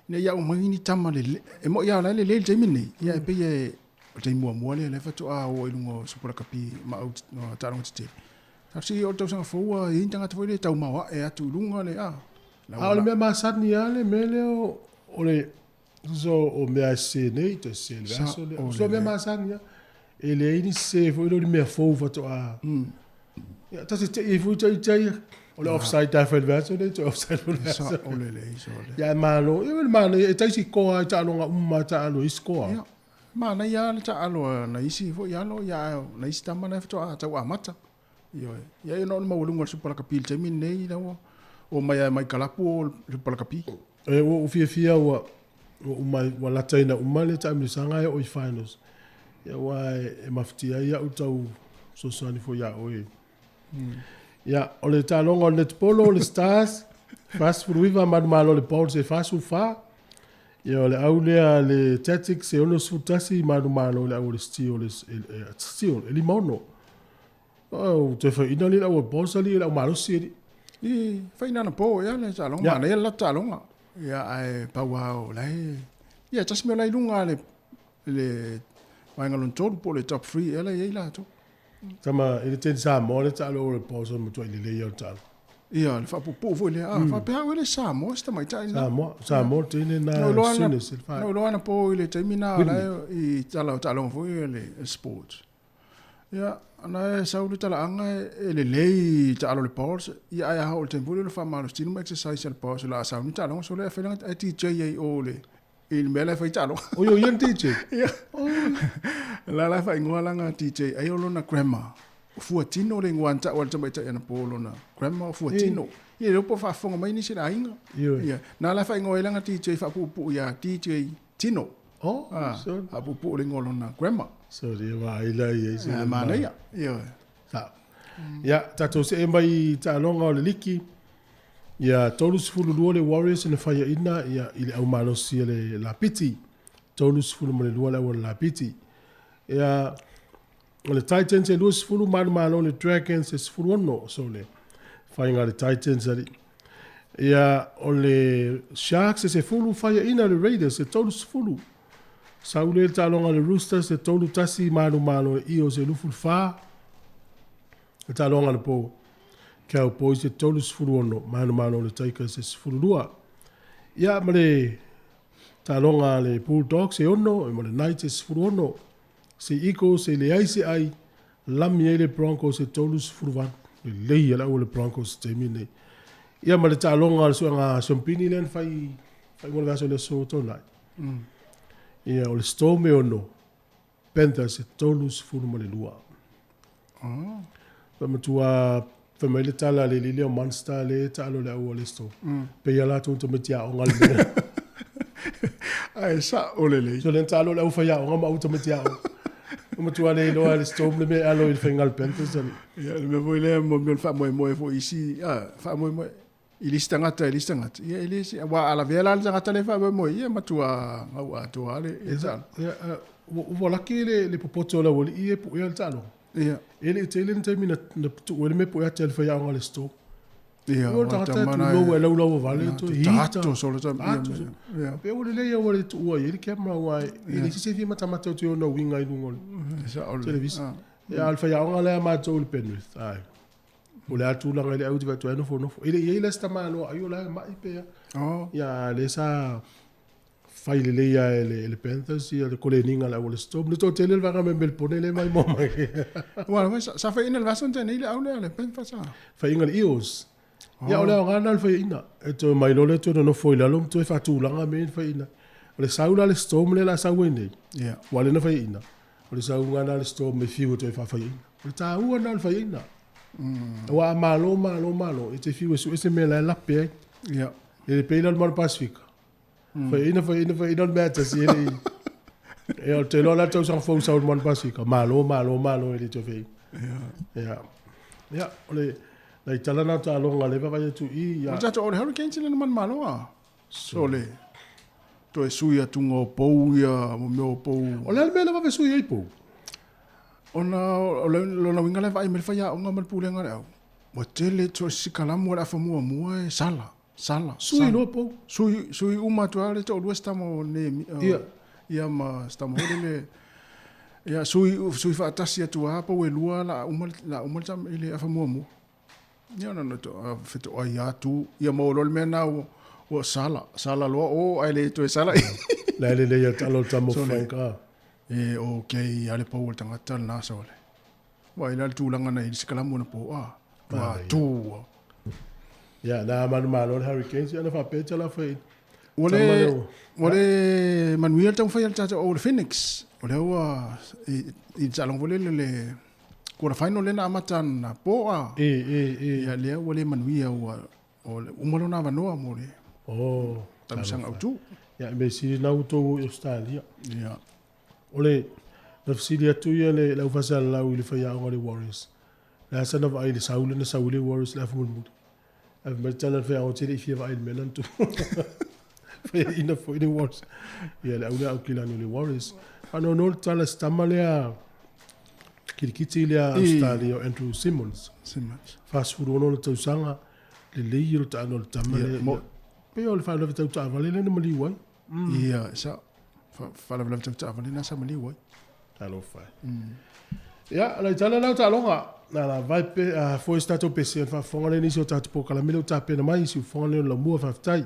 ina ia aumai ni tama lelei, e moni lava o la e lelei i le taimi lenei, ia e pei e, o le taimi muamua lea o lea faatoa o ai i luga o Supa Lakapi ma au taaloga tetele. Talosia ia o le tausaga fou ua i ai ni tagata foi lea e taumaoae atu i luga le, a. A o le mea masani lava le mea lea o le So, o mea e sese nei, toe sese le vaiaso lea. So, mea masani lava. E leai ni sese foi lea o ni mea fou faatoa. Ia, ta te tei ai foi ita ia. O le offside lava e fai i le vaiaso lea, toe offside foi le vaiaso lea. Sao lelei, sao lelei. Ia, e malo. Ia, le manaia, e tai sikoa lava i taaloga uma lava taalo ai sikoa. Ia, manaia lava le taalo a nai isi foi alo, ia, ae o nai isi tama na faatoa tau amata. Ioe. Ia, ona o le maualuga o le Supa Lakapi i le taimi lenei, la ua omai lava mai kalapu o le Supa Lakapi. E, ua ou fiafia ua, ua uma, ua lataina uma le taamilosaga e oo i finals. Ia, aua e, e mafatia ai au tau fesoasoani foi ia oe. Ia, o le taaloga o le netball o le Stars, 49 manumalo le Bolts e 44. Ia, o le au lea le Tactics e 61 manumalo le au o le Steel, e, e, Steel e 56. Ou toe faiina alii le au boss alii le au malosi alii. I faiina anapo ea le taaloga, manaia le latou taaloga. Ia ae pau lava o la e ia tasi mea o la e i luga le le vaega lona tolu po o le top 3 ea la e i ai latou. Tama i le team Samoa le taalo o le boss o le matuai lelei lava o le taalo. Ia le faapuupuu foi lea. Ah faapea au e le Samoa si tamaitai lena. Samoa, Samoa le teine lena Souness le Na ou iloa anapo i le taimi lena o la e i tala o taaloga foi le sports. Ia, na e sau le talaaga e lelei taalo le Pulse, ia ae a oo i le taimi foi lea o le faamalositino ma exercise a le Pulse o le a sau ni taaloga, so lea e fai lana DJ ai i o le i le mea la e fai taaloga. Oi o ia le DJ? Ia. La la e faaigoa lana DJ ai o lona grandma. O Fuatino le igoa na tau a le tamaitai anapo lona grandma o Fuatino. Ia le iloa po o faafofoga mai nisi o le aiga. Ia, na la e faaigoa ai lana DJ faapuupuu ia DJ Tino. Oh, ah, so. Faapuupuu le igoa o lona grandma. So, ia vaai la i ai se. Manaia. Ia. Sa. Ia, tatou see mai i taaloga o le liki. Ia, 32 le Warriors na faiaina ia, i le aumalosi a le Lapiti. 32 le au a le Lapiti. Ia, o le Titans e 20 manumalo le Dragons e 16. So le faiga a le Titans alii. Ia, o le Sharks e 10 faiaina le Raiders e 30. Sau lea i le taaloga a le Roosters e 3-1 manumalo le Eels e 24. Le taaloga a le po Cowboys e 36 manumalo le Tigers e 12. Ia, ma le taaloga a le Bulldogs e 6 ma le Knights e 16. Sea Eagles e leai se ai, lami ai le Broncos e 38. Lelei a le au o le Broncos i taimi nei. Ia ma le taaloga a le suega Siompini lea na fai fai mo le vaiaso i le aso Toonai. Ia o le Storm e 6, Panthers e 32. Oh. Fa matua fai mai le tala a le alii lea o Munster lea e taalo i le au o le Storm. Pei a latou tamaiti aoga le mea. Ae sa'o lelei. So lea na taalo le au faiaoga ma au tamaiti aoga. Ua matua le iloa e le Storm le mea e alo i le faiga a le Panthers alii. Ia, le mea foi lea mo mea o le faamoemoe foi i isi, a, faamoemoe i le isi tagata i le isi tagata. Ia, e le se, aua a lavea la le tagata lea e faamoemoe, ia e matua gau atoa lava le taalo. Ia, ua laki le popoto o le aualii e puea le taaloga. Ia. E le i tele ni taimi na tuu ai le mea puea atu e le faiaoga a le Storm. Ia, o le tagata e tulou e laulau vale to hita. Tato solo ta. Ia. Pe ua lelei ia ua le tuua i ai le camera aua e leai se isi e fia matamata atu i ona uiga i luga o le televisa. Ia, a o le faiaoga lea a matou i le Penrith, ae. O le a tulaga i le au te vaai atu ai nofonofo. E le i ai la se tamaloa ai o la e mai pe a. Oh. Ia, lea sa fai lelei lava e le, e le Panthers ia le koleniga a le au o le Storm. Le toatele le vaega mai Melbourne lea mai moa mai. Ua, sa faiaina le vaiaso na tea nei le au lea a le Panthers a? Faiaina le Eels. Oh. Ia, o le aoga lena o le faiaina. E toe mai loa lea toe nonofo i lalo ma toe faatulaga mea ia na faiaina. O le sau la a le Storm lea o le a sau ai nei, yeah. ua lea na faiaina. O le sauga lena a le Storm e fiu e toe faafaiaina. O le taua lena o le faiaina. Aua a malo, malo, malo, e te fiu e sue se mea la e lape ai. Yeah. E le pei la o le Moana Pasifika. Faiaina, faiaina, faiaina o le mea e tasi e le i. E o te iloa la le tausaga fou sau i le Moana Pasifika. Malo, malo, malo e le toe faiaina. Yeah. Yeah. O le, nai tala na o taaloga lea e vaavaai atu i i. O le tatou o le Hurricanes lea na manumalo a. Sole. Toe sui atuga o pou ia, mo mea o pou. O le a le mea na vave sui ai pou? Ona o lona uiga la e vaai mai le faiaoga ma le pulega a le au, ua tele so o se sikalamu a le afa muamua e sala, sala, Sui loa pou. Sui, sui uma atu lava le toalua si tama o Nehemia, Ia. ia ma si tama foi lele, ia sui, sui faatasi atu lava pou e lua la uma, la uma le le afa muamua. Ia ona na fetoai atu, ia maua loa le mea lena ua, ua sala, sala loa o ae le toe sala i. La e lelei ia talo le tama o Frank a. E okay a le pau o le tagata lena sole. Vaai la le tulaga na i le sikalamu ona po a, ua tu ua. Ia, na manumalo le Hurricanes, ia na faapea tala fai. Ua le, ua le manuia le taumafai a le tatou au o le Phoenix. O lea ua, i, i le taaloga foi lele le quarter final lea na amata anapo a. E, e, e. Ia, lea ua le manuia, ua, o le uma lona avanoa mo le oh, tausaga autu. Ia, mea sili na ua tou i Australia. Ia. O le, na fesili atu ia le, le aufaisaalalau i le faiaoga o le Warriors. Le a sana vaai i le sau lea na sau ai le Warriors i le afu mulimuli. Ae fai mai le tala a le faiaoga, ou te le i fia vaai i le mea lea na tupu. Faiaina foi le Warriors. Ia, le au lea Aukilani o le Warriors. Faanoanoa le tala i se tama lea kirikiti lea Australia o Andrew Symonds. Symonds. 46 ona tausaga, lelei ia le taalo o le tama lea. Ia, Pei o le faalavelave tau taavale lea na maliu ai. Ia, sa faalavelave tau taavale lena sa maliu ai. Talofa e. Ia, o le tala lena o taaloga. Na la vai pe, a foe se tatou pese o le faafofoga lea i nisi o tatou polokalame lea ua tapena mai, siufofoga lea o le laumua, faafetai.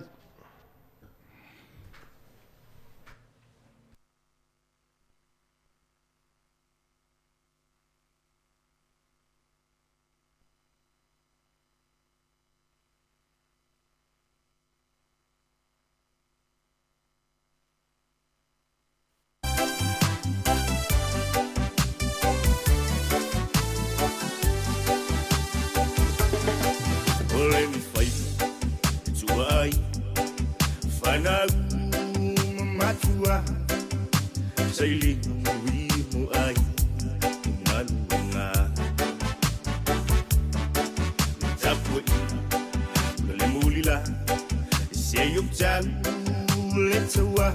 O le ni faiva e tua ai. tau le taua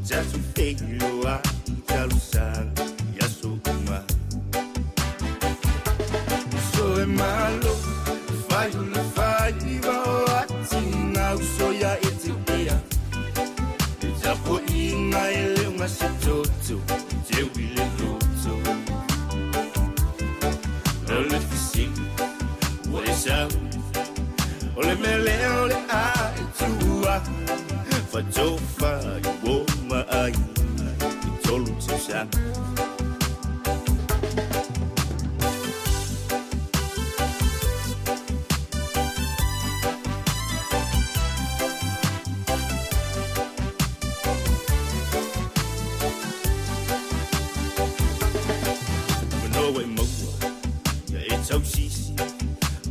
tatou feiloai talosaga i aso uma. Uso e malo, fai o le faiva o atinga uso ia e te ea. Le tapuaiga e le o gase toto, teu i le loto. O le fesili ua e sau, o le mea lea o le a e tuua, fatofa i uo ma aiga i tolu tausaga. Manoa e maua ia e tausisi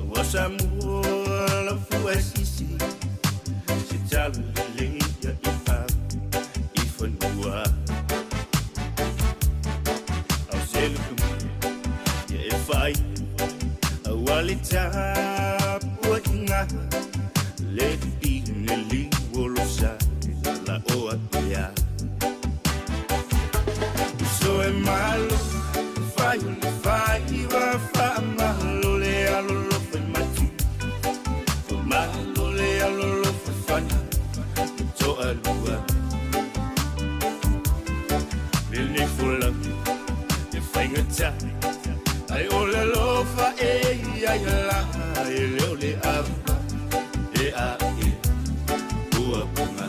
Ua Samoa lau fua e sisi Se talo lelei ia e ave i fanua Ao se luku ia e fai Aua le tapuaiga Le pine liu o lo sa la oa ea Uso e malo fai o le faiva faamalo le alolofa i matu Faamalo le alolofa i fana toalua Lenei folauga e faigata ai o le alofa e i ai la e le o le ava e a e ua puga.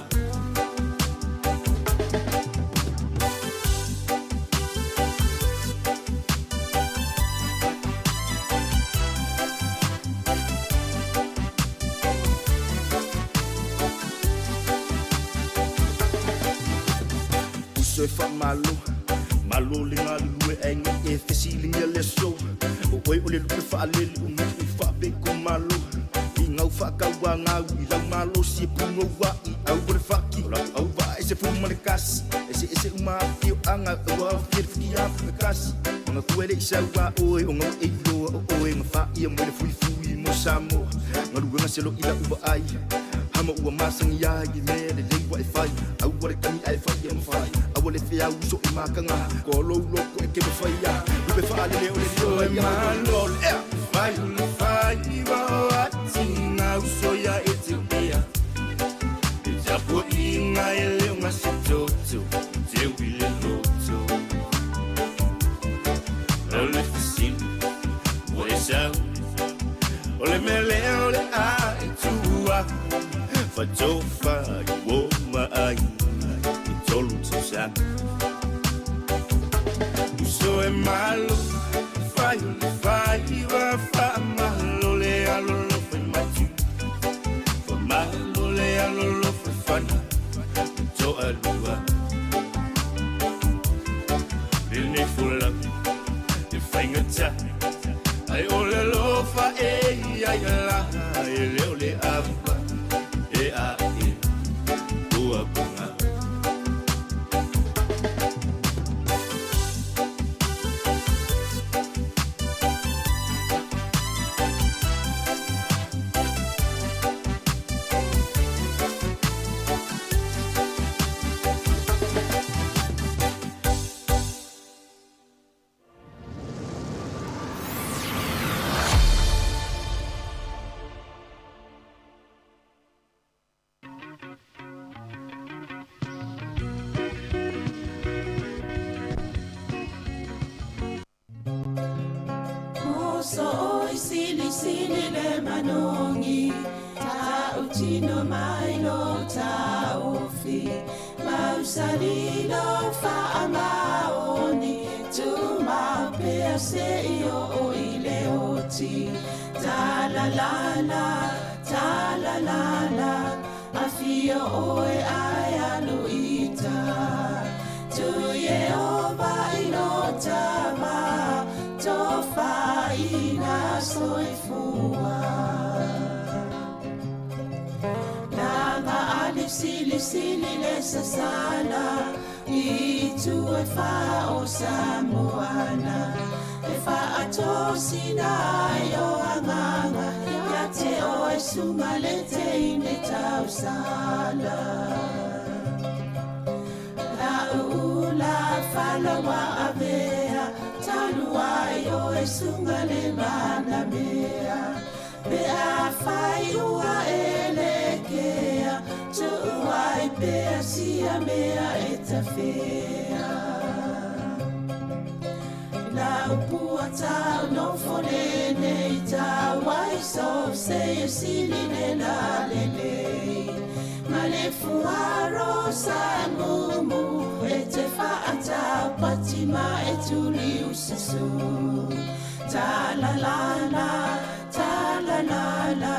Uso e faamalo malo le galulue aiga e fesiligia le aso o oe o le lupe faalele o nuu faapeko malo i gau faakauagau i lau malosi e pugouaʻi au o le faki o lau auvaa e se fu ma le kasi eseese uma afioaga ua aofia le fukiafu kasi Magatua e le i sau a oe o gau e iloa o oe Gafaia mai le fuifui mo Samoa Galuega se loʻi lau vaai Hama ua masani ai i mea lelei ua e fai Aua le tagi ae fai e mafai Aua le feau uso i makaga Koa lou loko e ke mafai a Lupe faalele o le lio ai Malo le ea Fai o le faiva o atiga uso ia e te ea Le tapuaiga e le o gase toto teu i le loto O le fesili ua e sau O le mea lea o le a e tuua Fatofa i uo ma aiga i tolu tausaga Uso e malo fai o le faiva Faamalo le alolofa i matu Faamalo le alolofa i fana toalua Lenei folauga e faigata ai o le alofa e i ai la e le o le ava e a e ua puga. Uso oi sili sili le manogi Tautino mai lo taofi Mausali lo faamaoni Tumau pea se i o i le oti Ta la la la, ta la la la Afio oe ai alu ita Tu Yehova i lo tama Tofaina soifua Langa ali sili sili le sasala I tu e fa o Samoana E fa atosina ai o anganga Ia te oe sunga le teine tausala. La ula falawa avea, taluai oe sunga le manamea. Pe a fai ua elekea, tuuai pea sia mea e tafea. La upua tau no fone nei tau ai so se e sili le la le le. Ma le fuaro sa mumu e te whaatau patima e tuli usasu. Ta la la la, ta la la la,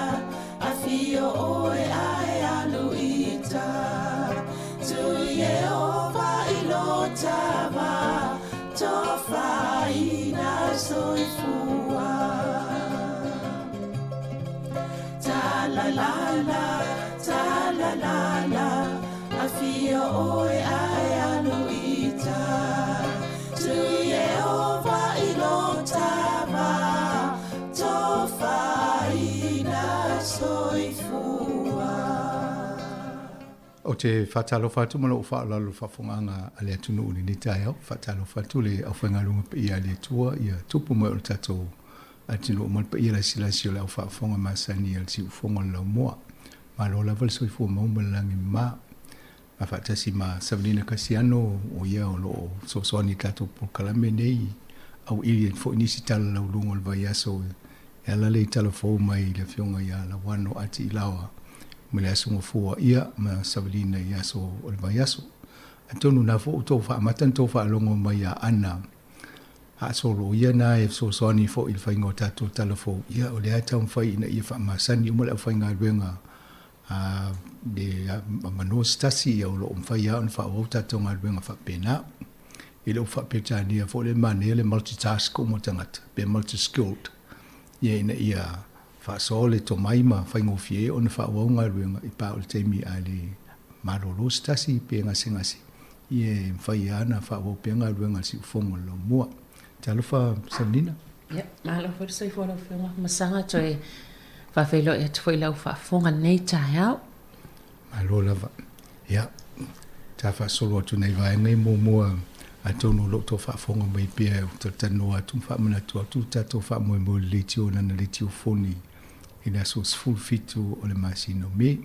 a fio oe ae alu ita. Tu Yehova i lo tava, tofaina soifua. Ta la la la, ta la la la, a fio oe ae alu ita. Tu Yehova i lo tava, tofaina soifua. Ou te faatalofa atu ma lou faaaloalo i le faafofogaaga a le atunuu i lenei taeao. Faatalofa atu le aufaigaluega paia a le Atua ia tupu mai o le tatou atunuu ma le paia lasilasi o le aufaafofoga masani a le siufofoga o le laumua. Malo lava le soifua mau ma le lagi mama. Ma faatasi ma Savelina Kasiano o ia o lo o fesoasoani i le tatou polokalame nei, auili ai foi nisi tala lauluga o le vaiaso e ala lea i tala fou mai i le Afioga ia Lauano Ati Ilaoa mai le Aso Gafua ia ma Savelina i aso o le vaiaso. Atonu na foi ua tou faamata na tou faalogo mai ia Ana Haasolo, o ia na e fesoasoani foi i le faiga o tatou tala fou, ia o lea e taumafai ina ia faamasani uma le aufaigaluega a le avanoa se tasi, ia o lo o mafai lava ona faaauau tatou galuega faapena. I le upu faa-Peretania foi lea e manaia le multitask uma o tagata, pe multi-skilled, ia ina ia faasoa le tomai ma faigofie ai ona faaauau galuega i pa o le taimi a le malolo se tasi pe gasegase, ia e mafai lava ona faaauau pea galuega a le siufofoga o le laumua. Talofa Saunina. Ia, malo foi le soifua lau Afioga Masaga, toe faafeiloai atu foi i lau faafofoga lenei taeao. Malo lava. Ia, ta faasolo atu nei vaega i muamua, atonu o lo o tou faafofoga mai pea e talatalanoa atu ma faamanatu atu le tatou faamoemoe i le leitio lana leitiofoni i le aso 17 o le masina o Me.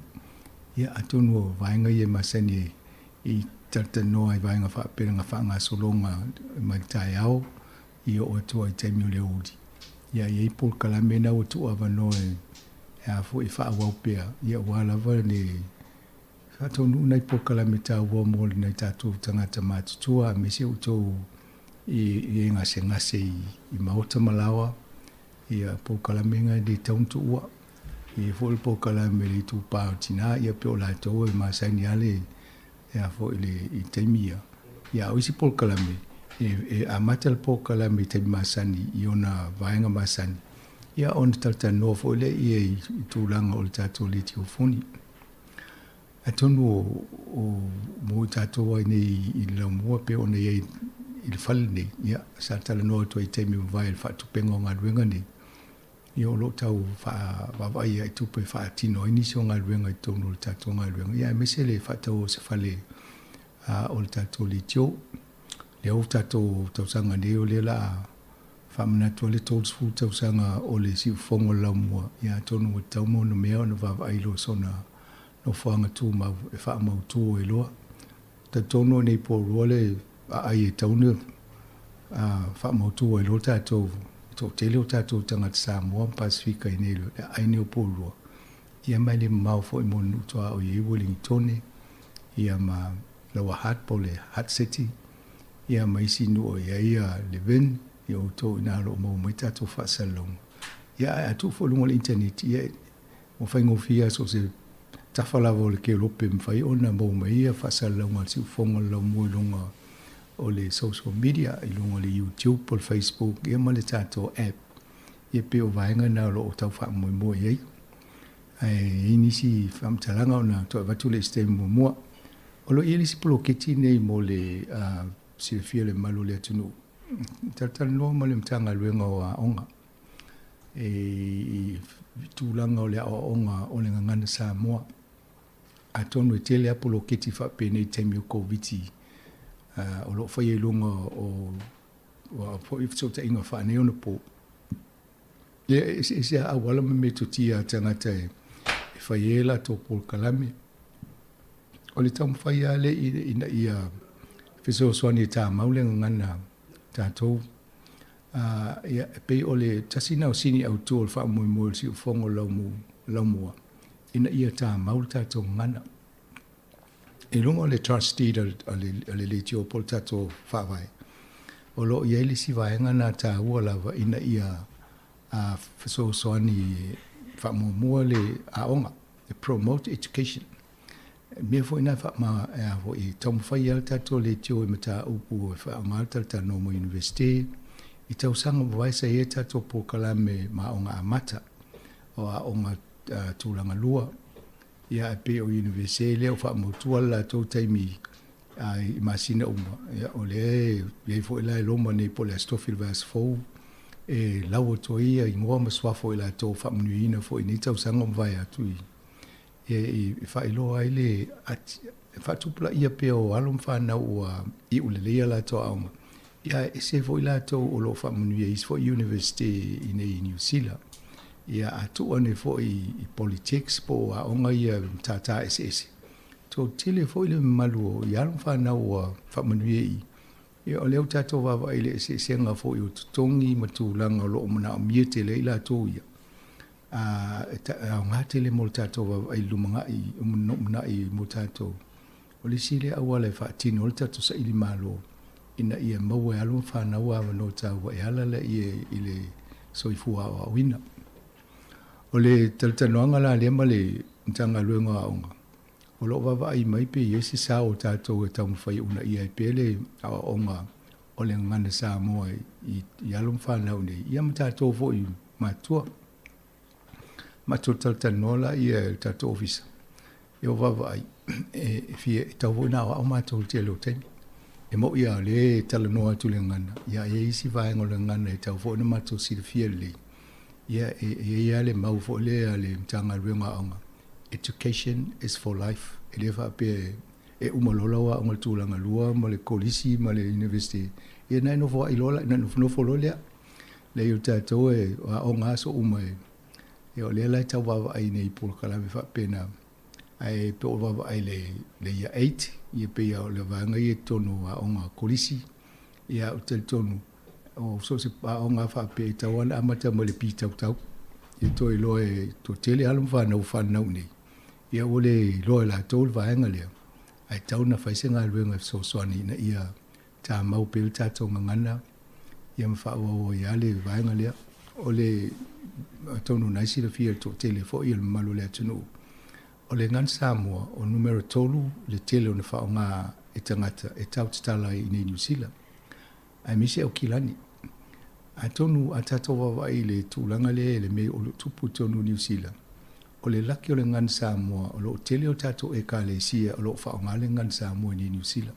Ia, atonu o vaega ia e masani ai i talatalanoa i vaega faapea le faagasologa mai le taeao i oo atu ai i taimi o le aoauli. Ia, e i ai polokalame na ua tuuavanoa e a foi e faaauau pea, ia aua lava le faataunuu nai polokalame taua mo nai tatou tagata matutua aemaise outou i e gasegase i maota ma laoa, ia polokalame na e le tatau ona tuua. E i ai foi le polokalame i le itupa o tina, ia pei o latou e masani lava le e a foi le i taimi ia. Ia a o isi polokalame, e, e amata le polokalame i taimi masani i ona vaega masani, ia ona talatalanoa foi lea ia i, i tulaga o le tatou letiofoni. Atonu o, o mo i tatou ai nei i le laumua pe ona i ai i le fale nei, ia sa talanoa atu ai i taimi mavae i le faatupenga o galuega nei, Ia o lo o tau vaavaai i tupe e faatino ai nisi o galuega i totonu o le tatou galuega, ia aemaise le faataua o se fale o le tatou leitio. Lea ua tatou tausaga nei o lea o le a faamanatu ai le 30 tausaga o le siufofoga o le laumua, ia atonu ua tatau ma ona mea ona vaavaai loa sona nofoaga tumau e faamautu ai loa. Talitonu o nei Porirua le aai e tatau ona faamautu ai loa tatou, le toatele o tatou tagata Samoa ma Pasefika i nei le aai nei o Porirua, ia ma e le mamao foi mo le nuu tuaoi i ai Uelintone, ia ma Lower Hutt po o le Hutt City, ia ma isi nuu o i ai Levin, ia outou i ina o lo o maua mai tatou faasalalauga. Ia ae a tuu foi i luga o le internet, ia Ua faigofie lava so o se tafa lava o le kelope e mafai ona maua mai ai faasalalauga a le siufofoga o le laumua i luga o le social media, i luga o le YouTube po o le Facebook ia ma le tatou app. Ia pei o vaega na o lo o tau faamoemoe i ai. Ae i ai nisi faamatalaga ona toe avatu lea i se taimi muamua. O lo o i ai le isi poloketi lenei mo le silafia e le mamalu o le atunuu, talatalanoa ma le Matagaluega o Aoga. i tulaga o le aoaoga o le Gagana Samoa. Atonu e tele lava poloketi faapenei i taimi o Koviti o lo o faia i luga o a foi fesootaiga faaneionapo. Ia, e eseese lava auala ma metotia a tagata e fai ai a latou polokalame. O le taumafai lava lea ina ia fesoasoani e tamau le gagana tatou. Ia, e pei o le tasi lena o sini autu o le faamoemoe o le siufofoga o Laumua, ina ia tamau le tatou gagana. I luga o le trust deed a le Leitio po o le tatou Faavae, o lo o i ai le isi vaega lena taua lava ina ia fesoasoani faamuamua le aoga, e promote education. E mea foi na e taumafai ai le tatou leitio i mataupu e faaaoga le talatalanoa ma Iunivesite. I tausaga ua mavae sa i ai tatou polokalame ma aoga amata, o aoga tulaga lua, ia ae pei o Iunivesite lea ua faamautua le latou taimi i masina uma, ia o lea e i ai foi la e loma nei po o le Aso Tofi o le vaiaso fou e lau atu ai igoa ma suafa o i latou faamanuiaina foi i nei tausaga ua mavae atu i e faailoa ai le faatupulaia pea o alo ma fanau ua iu lelei a latou aoga, ia ae ese foi latou o lo o faamanuia i isi foi University i inei i Niu Sila. Ia a tuu ane foi i Polytechs po o aoga ia i matata eseese, toatele foi le mamalu o i alo ma fanau ua faamanuia i i. Ia o lea ua tatou vaavaai i le eseesega foi o totogi ma tulaga o lo o manaomia tele ai latou ia. A, e aoga tele mo le tatou vaavaai i le lumanai, lumanai mo tatou. O le isi lea auala e faatino ai le tatou saili malo ina ia maua e alo ma fanau avanoa taua e ala lea i le soifua aoaoina. O le talatalanoaga la lea ma le Matagaluega o Aoga, o lo o vaavaai mai pe i ai se sao o tatou e taumafai e uunaia ai pea le aoaoga o le gagana Samoa i alo ma fanau nei, ia ma tatou foi matua. Matou talatalanoa laia e le tatou ofisa, ia ua vaavaai, e fia, e tatau foi ona aoao matou i le tele o taimi. E moni lava o lea e talanoa atu i le gagana, ia ae i ai isi vaega o le gagana e tatau foi ona matou silafia lelei. Ia e i ai lava le mau foi lea a le Matagaluega o Aoga, education is for life. E le faapea e uma loa lau aoga i le tulaga lua ma le kolisi ma le university, ia ona e nofo ai loa, ona e nofonofo loa lea. Leai o tatou e aoga aso uma e, ia o lea la e tau vaavaai nei i polokalame faapena, ae pe o vaavaai i le Year 8, ia pei o le vaega ia i totonu o aoga kolisi, ia ou te talitonu, o so o se aoga faapea e tatau lava ona amata mai le pitautau, ia toe iloa e toatele alo ma fanau ua fananau i inei, ia ua le iloa e latou le vaega lea, ae tatau ona fai se galuega e fesoasoani ina ia tamau pea le tatou gagana ia ma faaauau ai lava le vaega lea. O le, atonu o lena e silafia e le toatele foi o le mamalu o le atunuu, o le gagana Samoa, o numera 3 le tele ona faaaoga e tagata e tau tatala ai i inei i Niu Sila, aemaise Aukilani. Atonu a tatou vaavaai i le tulaga lea i le mea o lo o tupu i totonu o Niu Sila, o le laki o le gagana Samoa, o lo o tele o tatou Ekalesia o lo o faaaoga le gagana Samoa i inei i Niu Sila.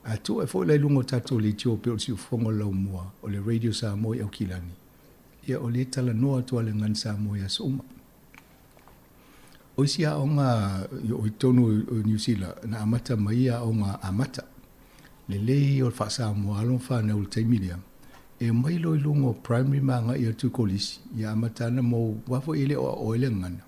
A tuu ae foi la i luga o tatou leitio pei o le siufofoga o le laumua o le Radio Samoa i Aukilani, ia o lea e talanoa atu lava le gagana Samoa i aso uma. O isi aoga o i totonu o Niu Sila, na amata mai aoga amata. Lelei o le faa-Samoa alo ma fanau i le taimi lea, e omai loa i luga o primary ma agai atu i kolisi, ia amata ana mo, aua foi e le o aoao ai le gagana.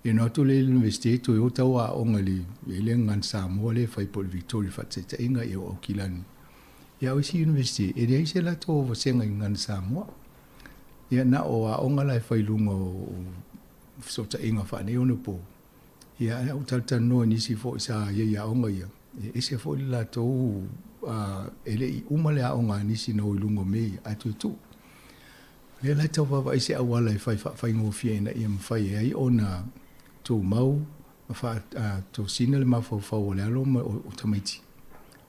Ia ona o atu lea i le Iunivesite toe o tau aoga i le, i le gagana Samoa lea e fai po o le Victoria faataitaiga ia o Aukilani. Ia o isi Iunivesite, e leai se latou vasega i gagana Samoa. Ia na o aoga la e fai i luga o fesootaiga faaneionapo. Ia ae ou talatalanoa i nisi foi sa i ai i aoga ia, e ese foi le latou e le i uma le aoga a nisi na o i luga o mea ia, ae toe tuu. O lea la e tau vaavaai se auala e fai faafaigofie ina ia mafai ai ona tumau ma faatosina le mafaufau o le alo ma o tamaiti,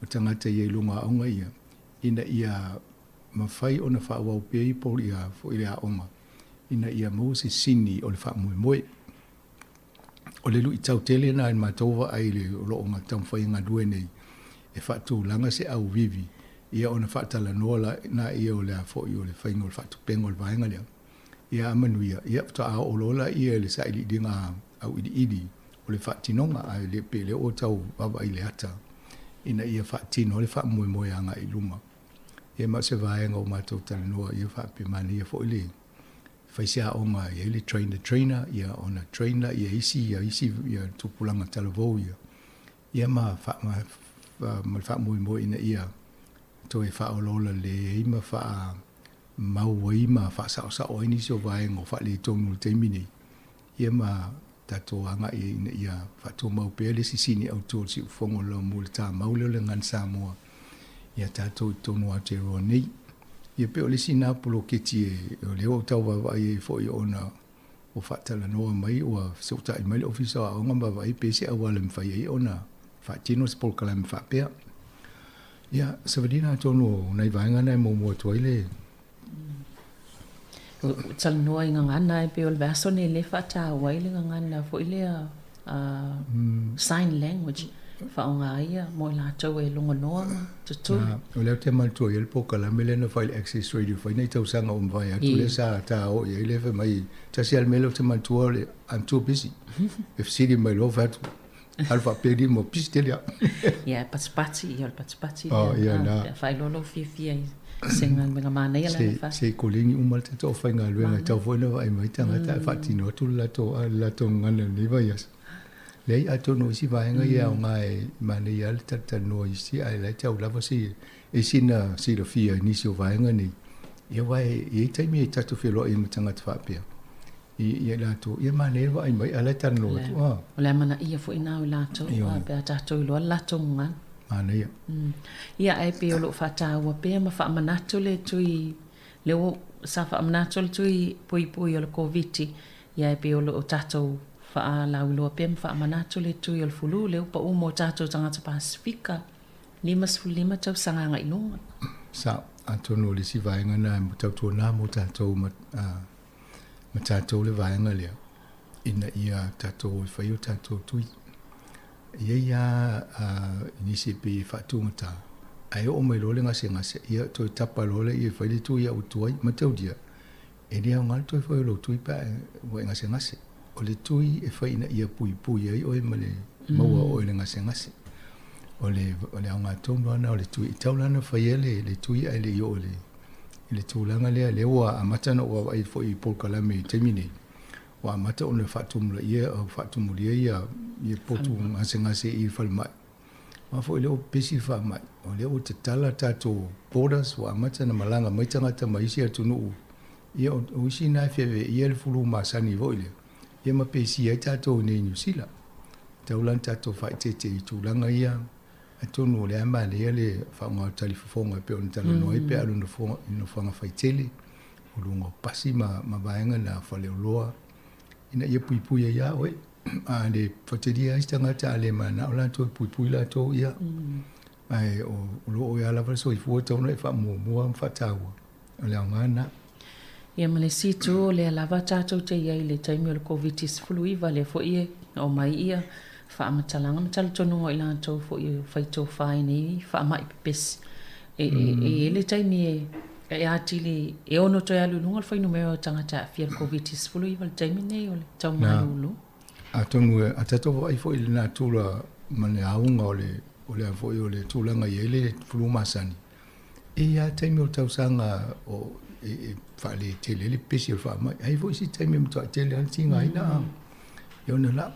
o tagata ia i luga o aoga ia, ina ia mafai ona faaauau pea ia foi le aoga ina ia maua se sini o le faamoemoe. O le luitau tele lena i le matou vaai i le o lo o taumafai e galue nei e faatulaga se auvivi. Ia ona faatalanoa laia o le a foi o le faiga o le faatupenga o le vaega lea. Ia a manuia, ia faatoa oo loa laia i le sailiiliga auiliili o le faatinoga, ae le pe lea ua tau vaavaai i le ata ina ia faatino le faamoemoe agai i luma. Ia ma o se vaega ua matou talanoa ia faapea manaia foi le fai se aoga e i ai le train the trainer, ia ona train laia e isi ia isi ia tupulaga talavou ia, ia ma ma ma le faamoemoe ina ia toe faaolaola lelei ai ma faa mau ai ma faasaosao ai nisi o vaega o faaletonu i le taimi nei, ia ma tatou agai ai ina ia faatumau pea le isi sini autu o le siufofoga o le laumua i le tamau lea o le Gagana Samoa ia tatou i totonu o Aotearoa nei. Ia pei o le isi lena poloketi e, o lea ua ou tau vaavaai ai foi ona ua faatalanoa mai, ua fesootai mai le Ofisa o Aoga ma vaavaai pe se auala e mafai ai ona faatino se polokalame faapea. Ia, Savalina, atonu o nai vaega na e muamua atu ai le Ua talanoa i gagana e pei o le vaiaso nei lea e faataua ai le gagana foi lea sign language faaaoga ai ia mo i latou e logonoa ma tutuli. O lea ou te manatua i ai le polokalame lea na fai i le Access Radio fai nai tausaga ua mavae atu lea sa ta oo i ai lea fai mai tasi lava le mea lea ou te manatua o le I'm too busy. E fesili mai loa fai atu alu faapea lima pisi tele au. Ia, e patipati, ia o le patipati lea. Oh, ia, na. Pe a faailoa lou fiafia i se galuega manaia la na fai. Se i koleni uma le tatou aufaigaluega, e tatau foi ona vaai mai tagata ae faatino atu le latou, le latou gagana i lenei vaiaso. Leai, atonu o isi vaega ia e aoga e manaia lava le talatalanoa i isi, ae la e tau lava se, e sina silafia i nisi o vaega nei. Ia aua e i ai taimi e tatou feloai ai ma tagata faapea. I i latou, ia manaia le vaai mai, a o la e talanoa atu, a. O le amanaia foi lena o i latou, a, pe a tatou iloa le latou gagana. Manaia. Ia, ae pei o lo o faataua pea ma faamanatu le tui, lea ua, sa faamanatu le tui puipui o le Koviti, ia ae pei o lo o tatou faalauiloa pea ma faamanatu le tui o le fulu, lea ua pau mo tatou tagata Pasefika, 55 tausaga agai i luga. Sao, atonu o le isi vaega lena e tautuana mo tatou ma, a, ma tatou le vaega lea ina ia tatou e fai o tatou tui. E i ai lava nisi e pei e faatugata, ae oo mai loa le gasegase, ia toe tapa loa lea e fai le tui au tuai. Mataulia, e le aoga le toe fai o lou tui pe a ua e gasegase. O le tui e fai ina ia puipui ai oe ma le maua o oe i le gasegase. O le, o le aoga tonu lava lena o le tui. E tatau la ona faia le, le tui ae le i oo i le i le tulaga lea, lea ua amata ona ou vaavaai foi i polokalame i le taimi nei, ua amata ona faatumulaia, faatumulia ia, ia potu gasegase i le falemai. Aua foi o lea ua pepesi le faamai, o lea ua tatala tatou borders, ua amata ona malaga mai tagata mai isi atunuu, ia o isi na e feaveaia le fulu masani foi lea, ia ma pesia ai tatou i inei i Niu Sila. E tatau la ona tatou faaeteete i tulaga ia. Atonu o lea e manaia le faaaoga o talifofoga e pei ona talanoa ai pe a alu i nofoaga faitele, o luga o pasi ma vaega na faleoloa ina ia puipui ai lava oe. A le faitalia ai se tagata a le mananao latou e puipui latou, ia, ae o lo o oe lava lava le soifua e tatau ona e faamuamua ma faataua. O le aoga lena. Ia ma le isi itu, o lea lava tatou te i ai i le taimi o le Koviti-19, lea foi e aumai ia faamatalaga ma talitonuga o i latou foi e fai tofa i nei faamai pepesi. E, e, e i ai le taimi e, e atili e ono toe alu i luga le fuainumera o tagata e aafia i le Koviti-19 i le taimi nei o le tau malūlū. Atonu e, a tatou vaai foi i le natura ma le auga o le, o le a foi o le tulaga e i ai le fulu masani, E i ai lava taimi o le tausaga o e faaletele ai le pepesi o le faamai. Ae i ai foi isi taimi e matuai tele lava le tigaina a e ona lau.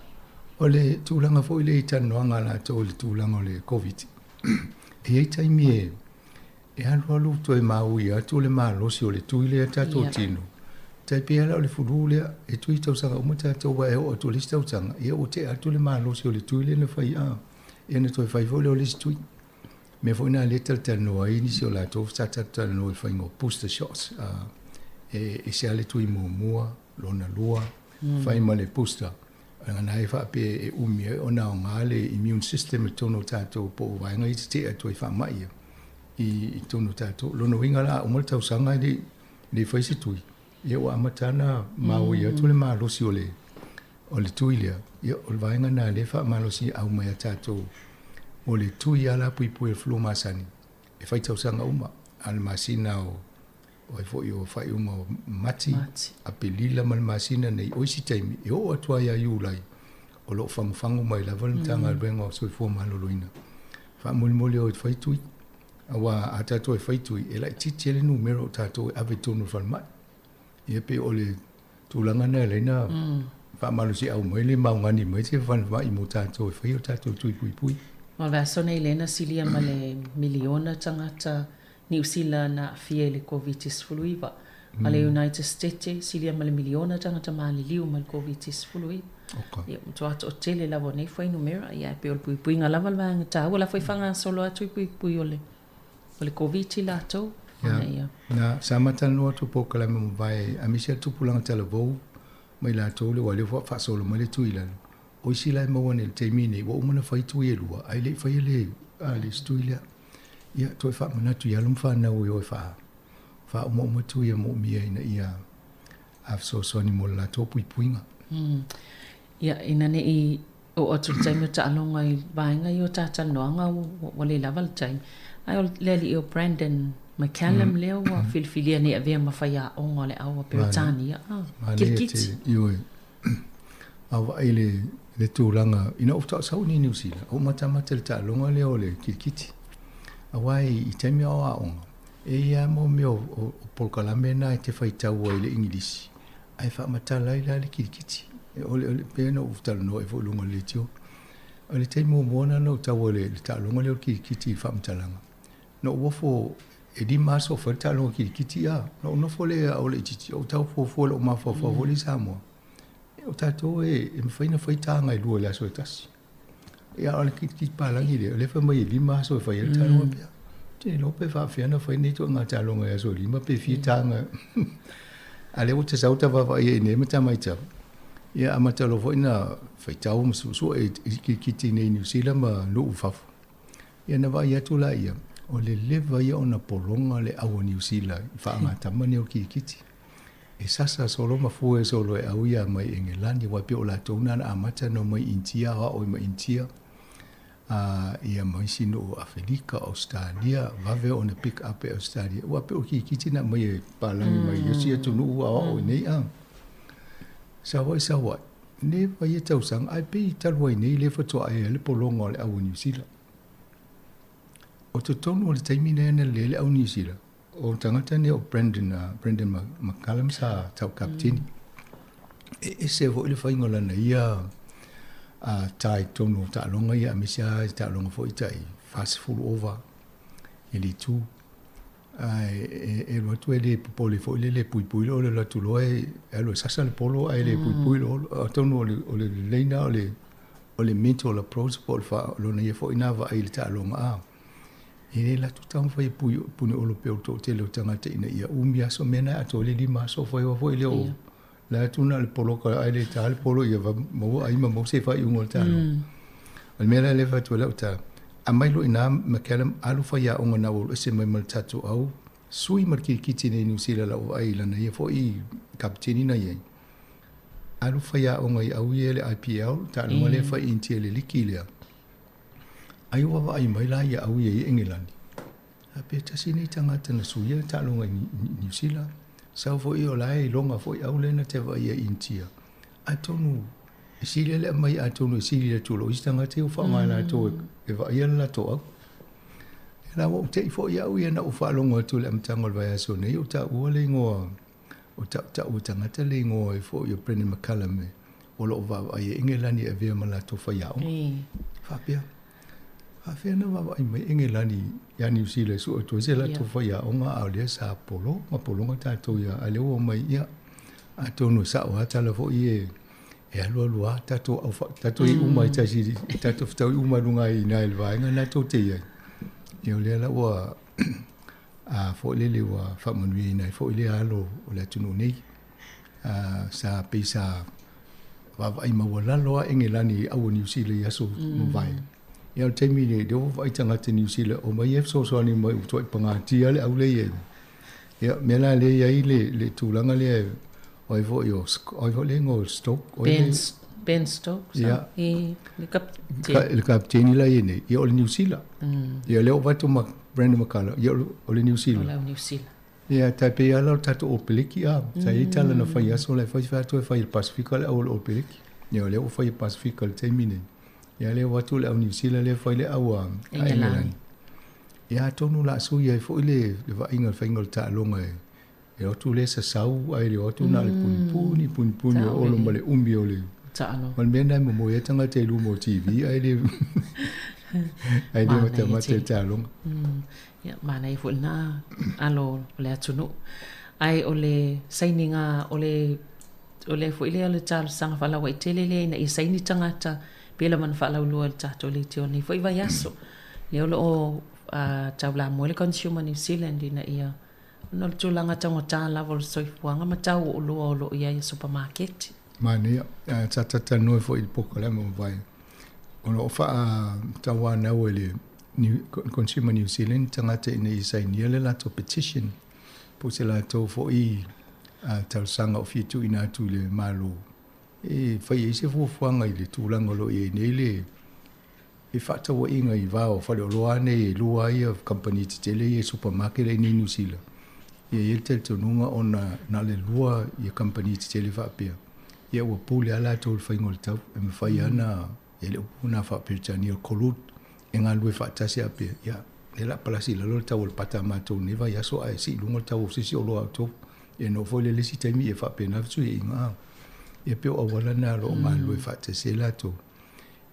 O le tulaga foi lea i talanoaga a latou i le tulaga o le Koviti, e i ai taimi e e alualu toe maui atu le malosi o le tui lea tatou tino. Tai pei lava la o le fulu lea, e tui tausaga uma tatou aua e oo atu i le isi tausaga, ia ua tea atu le malosi o le tui lea na fai a, ia ona toe fai foi lea o le isi tui. Mea foi na lea e talatalanoa ai nisi o latou sa talatalanoa i le faiga o booster shots e ese lava le tui muamua, lona lua, fai ma le booster. Leaga na e faapea e umi ai ona aoga le immune system i totonu o tatou po o vaega ia e tetee atu ai faamai ia i totonu o tatou. Lona uiga la a uma le tausaga e le i fai se tui, ia ua amata ona maui atu le malosi o le O le tui lea, ia, o le vaega lena lea e faamalosi au mai a tatou, o le tui lava la puipui o le flu masani, e fai tausaga uma, a o le masina o o ai foi o faaiuga o Mati, Apelila ma le masina nei, o isi taimi e oo atu ai ia Iulai, o lo o fagufagu mai lava le Matagaluega o Soifua Maloloina. Faamolemole o e fai tui, aua a tatou e fai tui, e laitiiti ai le numera o tatou e ave i totonu o le falemai. Ia pei o le tulaga lena e ala ai ona faamalosiau mai le maugani mai se falemai mo tatou e fai o tatou tui puipui. O le vaiaso nei lea na silia ma le miliona tagata Niu Sila na aafia i le Koviti-19. A le United Stete, silia ma le miliona tagata maliliu mai le Koviti-19. Ia, matua toatele lava o nei fuainumera, ia ae pei o le puipuiga lava le vaega taua. O la foi e faagasolo atu i puipui o le o le Koviti latou, ina ia. Na, sa ma talanoa atu polokalame ua mavae aemaise a tupulaga talavou mai latou lea ua lea ua faasolo mai le tui i lalo. O isi la e maua nei i le taimi lenei, ua uma ona fai tui e lua, ae le i faia le, a, le isi tui lea. Ia, toe faamanatu i alo ma fanau e o e faa, faaomaoma tui e moomia ina ia a fesoasoani mo le latou puipuiga. Mm. Ia, ina ne i oo atu le taimi o taaloga i vaega ia o talatalanoaga, ua le lava le taimi. Ae o le alii o Brandon McCallum lea ua filifilia nei e avea ma faiaoga o le au a Peretania. Ah, kirikiti. Ioe. A vaai i le tulaga, ina ua faatoa sau i Niu Sila, ua matamata i le taaloga lea o le kirikiti. Aua i taimi o aoga, e i ai lava mea o polokalame na e te faitau ai i le Igilisi, ae faamatala ai la le kirikiti. O le, pei ona ou talanoa ai foi i luga o le leitio. O le taimi muamua lena na ou tau ai i le taaloga lea o le kirikiti i le faamatalaga, na ou ofo e lima aso o fai le taaloga kirikiti a, na ou nofo lea a o laitiiti, ou tau fuafua i lou mafaufau foi lea i Samoa. O tatou e mafai ona fai taga e lua i le aso e tasi. Ia, a o le kirikiti palagi lea, o lea e fai mai e lima aso e fai ai le taaloga pea. Ou te le iloa pe faapefea ona fai nei ituaiga taaloga i aso e lima pe fia taga. A o lea ua ta sau ta vaavaai ai nei ma ta matau, ia amata loa foi ona faitau ma suesue i kirikiti i inei i Niu Sila ma nuu i fafo. Ia na vaai atu laia, o le leva ia ona pologa le au a Niu Sila i faagatama nei o kirikiti. E sasa solo ma fue solo e au ia mai Engelani, aua e pei o latou na na amata ona omai Initia, aoao ai ma Initia, a ia ma isi nuu o Afelika, Ausetalia, vave ona pick up e Ausetalia, aua pei o kirikiti na aumai e palagi mai isi atunuu aoao i nei a. Sau ai sau ai, Neva ia tausaga, ae pei talu ai nei lea faatoa ea ai le pologa o le au a Niu Sila. O totonu o le taimi lea na lelei ai le au Niu Sila, o le tagata lenei o Brandon, Brandon McCallum sa tau kapeteni. E ese foi le faiga o lana ia ta i totonu o taaloga ia, aemaise lava i taaloga foi tai 40 ova i le itu. Ae e alu atu e le popole foi lele e puipui le olo, e alu atu loa e alu e sasa le polo ae le puipui le olo. Atonu o le, o le lelei na o le, o le mental approach po o le faa, lona ia foi na vaai i le taaloga a. E le alu atu taumafai e pui, pune olo pea o le toatele o tagata ina ia umi aso, mea na e atoa ai le lima aso o fai foi lea o la atu na o le poloka ae le ta le polo ia maua ai ma maua se faaiuga o le taaloga. O le mea la lea e fai atu ai lau tala, aumai loa i ina McCallum, alu faiaoga na ua alu ese mai ma le tatou au, sui ma le kirikiti nei i Niu Sila lau vaai i lana ia foi kapeteni na i ai. Alu faiaoga i au ia le IPL, taaloga lea e fai i Initia i le liki lea. Ai ua vaavaai mai la ia au ia i Engelani. A pe tasi nei tagata na suia le taaloga i Niu Sila, sau foi o la e iloga foi au lea na te vaaia i Initia. Atonu e sili le aumai atonu e sili atu i lou isi tagata ia ua faaaoga e latou e vaaia le latou au. Ia la ua ou te'i foi au ia na ou faalogo atu i le amataga o le vaiaso nei o taua le igoa o tautau e tagata le igoa ai foi o Brendan McCullum o lo o vaavaai e Engelani e avea ma latou faiaoga. Faapea. Faafefea ona vaavaai mai Engelani ia Niu Sila e sue atu ai se latou faiaoga a o lea sa polo ma pologa tatou ia a o lea ua omai ia atonu e sao lava tala foi e e alualu lava tatou au tatou i uma i tasi tatou fetaui uma i luga i ina i le vaega lena tou te i ai. Ia o lea la ua a foi lele ua faamanuiaina ai foi lea alo o le atunuu nei. A sa pei sa vaavaai maualalo lava Engelani i au o Niu Sila i aso mavae. Ia o le taimi lenei, lea ua vaai tagata Niu Sila, omai e fesoasoani mai ua tuai pagatia le au lea e i ai. Ia, mea la lea e i ai le, le tulaga lea, o ai foi o, o ai foi le igoa o Stoke, o ai Ben, le, Ben Stokes, Ia. i le kapiteni. Le kapiteni la e i ai nei, ia o le Niu Sila. Ia lea ua avatu ma Brandon McCullough, ia o le Niu Sila. O le au Niu Sila. Ia, tai pei lava la o le tatou Opeliki, a, sa i ai tala na fai aso la e fai fai atu e fai e le Pasefika le au o le Opeliki. Ia, o lea ua fai e Pasefika i le taimi nei. Ia, lea ua o atu le au Niu Sila lea e fai le au a Engelani. Ia, atonu o le a sui ai foi le vaaiga i le faiga o le taaloga e E o atu le sasau ae le o atu na o le punipuni, punipuni o Olo ma le umi o le ma le mea lena e momoe ai tagata i luma o TV ae le ae le matamata i le taaloga. Ia, manaia foi lena alo o le atunuu. Ae o le sainiga o le o le foi lea o le talosaga faalauaitele lea ina ia saini tagata pei lava ona faalauiloa i le tatou leitio i lenei foi vaiaso. Lea o lo o taulamua le Consumer New Zealand ina ia Ona o le tulaga taugata lava o le soifuaga ma tau o oloa o lo o i ai i supamaketi. Manaia. Sa talatalanoa foi i le polokalame ua mavae, o lo o faatauanau e le Consumer New Zealand tagata ina ia sainia le latou petition po o se latou foi talosaga o fia tuuina atu i le Malo e fai ai se fuafuaga i le tulaga o lo o i ai nei le I faatauaiga i va o faleoloa nei e lua ai ia kamupani tetele ia i supermarket i inei i Niu Sila, ia e i ai le talitonuga ona na o le lua ia kamupani tetele faapea, ia ua pule lava latou i le faiga o le tau, e mafai lava ona, e le upu lena faa-Peretania o le collude, e galulue faatasi lava pea, ia, o lea o le a palasi i lalo le tau o le pata a matou i lenei vaiaso ae sii i luga le tau o se isi oloa a outou. Ia na oo foi lea i le isi taimi ia faapena fesuiaiga. Ia pei o auala na o lo o galulue faatasi ai latou.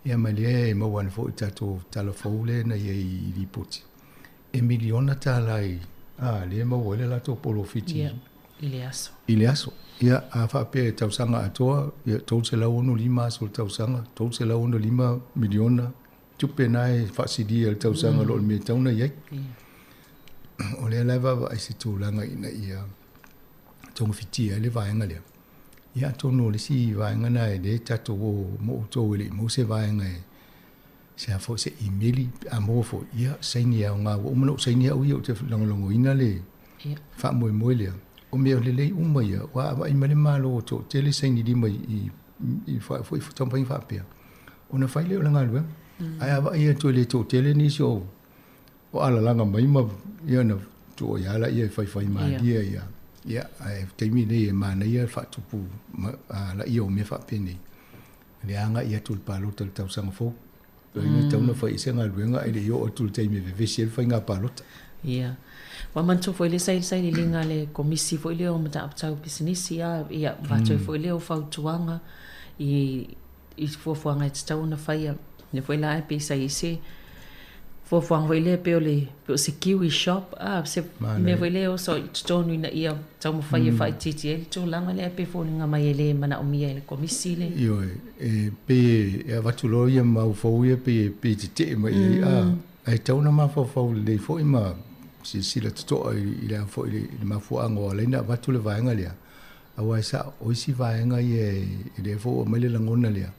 Ia ma lea e maua ana foi i tatou tala fou lea na i ai i lipoti, e miliona tala i, a, lea e maua ai le latou polofiti. Ia, i le aso. I le aso. Ia, a faapea e tausaga atoa, ia, 365 aso o le tausaga, 365 miliona tupe na e faasilia i le tausaga mm. lo o le mea e tatau ona i ai. Yeah. O lea la e vaavaai se tulaga ina ia togafitia ai le vaega lea. Ia atonu o le isi vaega na e le tatou o mo outou e le i maua se vaega e se a foi se imeli pe a maua foi, ia saini e aoga. Ua uma ona ou saini au ia ou te lagolagoina le faamoemoe lea. O mea lelei uma ia, ua vaai mai le Malo ua toatele saini lima i i foi taumafaiga faapea, ona fai lea o le galuega. Ae a vaai atu e le toatele nisi o o alalaga mai ma ia ona tuu ai lava laia e faifai malie ia. Ia, ae taimi nei e manaia le faatupu laia o mea faapenei. Le agai atu i le palota i le tausaga fou. O lona uiga e tatau ona fai i ai se galuega ae le i oo atu i le taimi e vevesi ai le faiga palota. Ia. Ua manatua foi le sailisaililiga a le Komisi foi lea o Mataupu Tau Pisinisi, a, ia, avatu ai foi lea o fautuaga i i fuafuaga e tatau ona faia. Lea foi la e pei sa i ai se fuafuaga foi lea pei o le pei o se kiwi shop a se mea foi lea e oso i totonu ina ia taumafai e faaitiitia ai le tulaga lea pei e foliga mai e le manaomia e le Komisi le Ioe, e pei e avatu loa ia mau fou ia pei e pei e tetee mai i ai a ae tatau ona mafaufau lelei foi ma silasila totoa i le a foi le mafuaaga ua ala ai ona avatu le vaega lea. Aua e sao, o isi vaega ia e le foi ua aumai le lagona lea,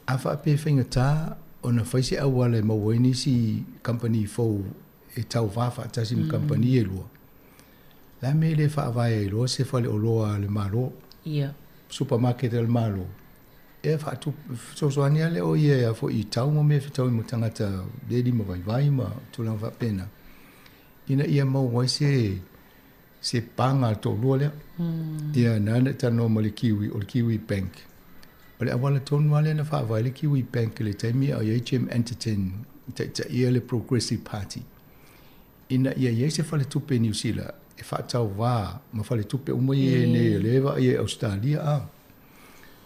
a faapea e faigata ona fai se auala e maua ai nisi kamupani fou e tauva faatasi ma kamupani e lua, o le a mea e le faavae ai loa se faleoloa a le Malo, supermarket a le Malo, e fesoasoani lava lea o ia foi i tau ma mea e fetaui ma tagata le limavaivai ma tulaga faapena, ina ia maua ai se se paga a le toalua lea. Ia, na ala ona talanoa ma le Kiwi, o le Kiwi Bank. O le auala tonu lava lea na faavae ai le Kiwi Bank i le taimi a o i ai Jim Anderton e taitaia le Progressive Party, ina ia i ai se faletupe i Niu Sila e faatauva ma faletupe uma ia i nei o lea e vaai i Ausetalia a.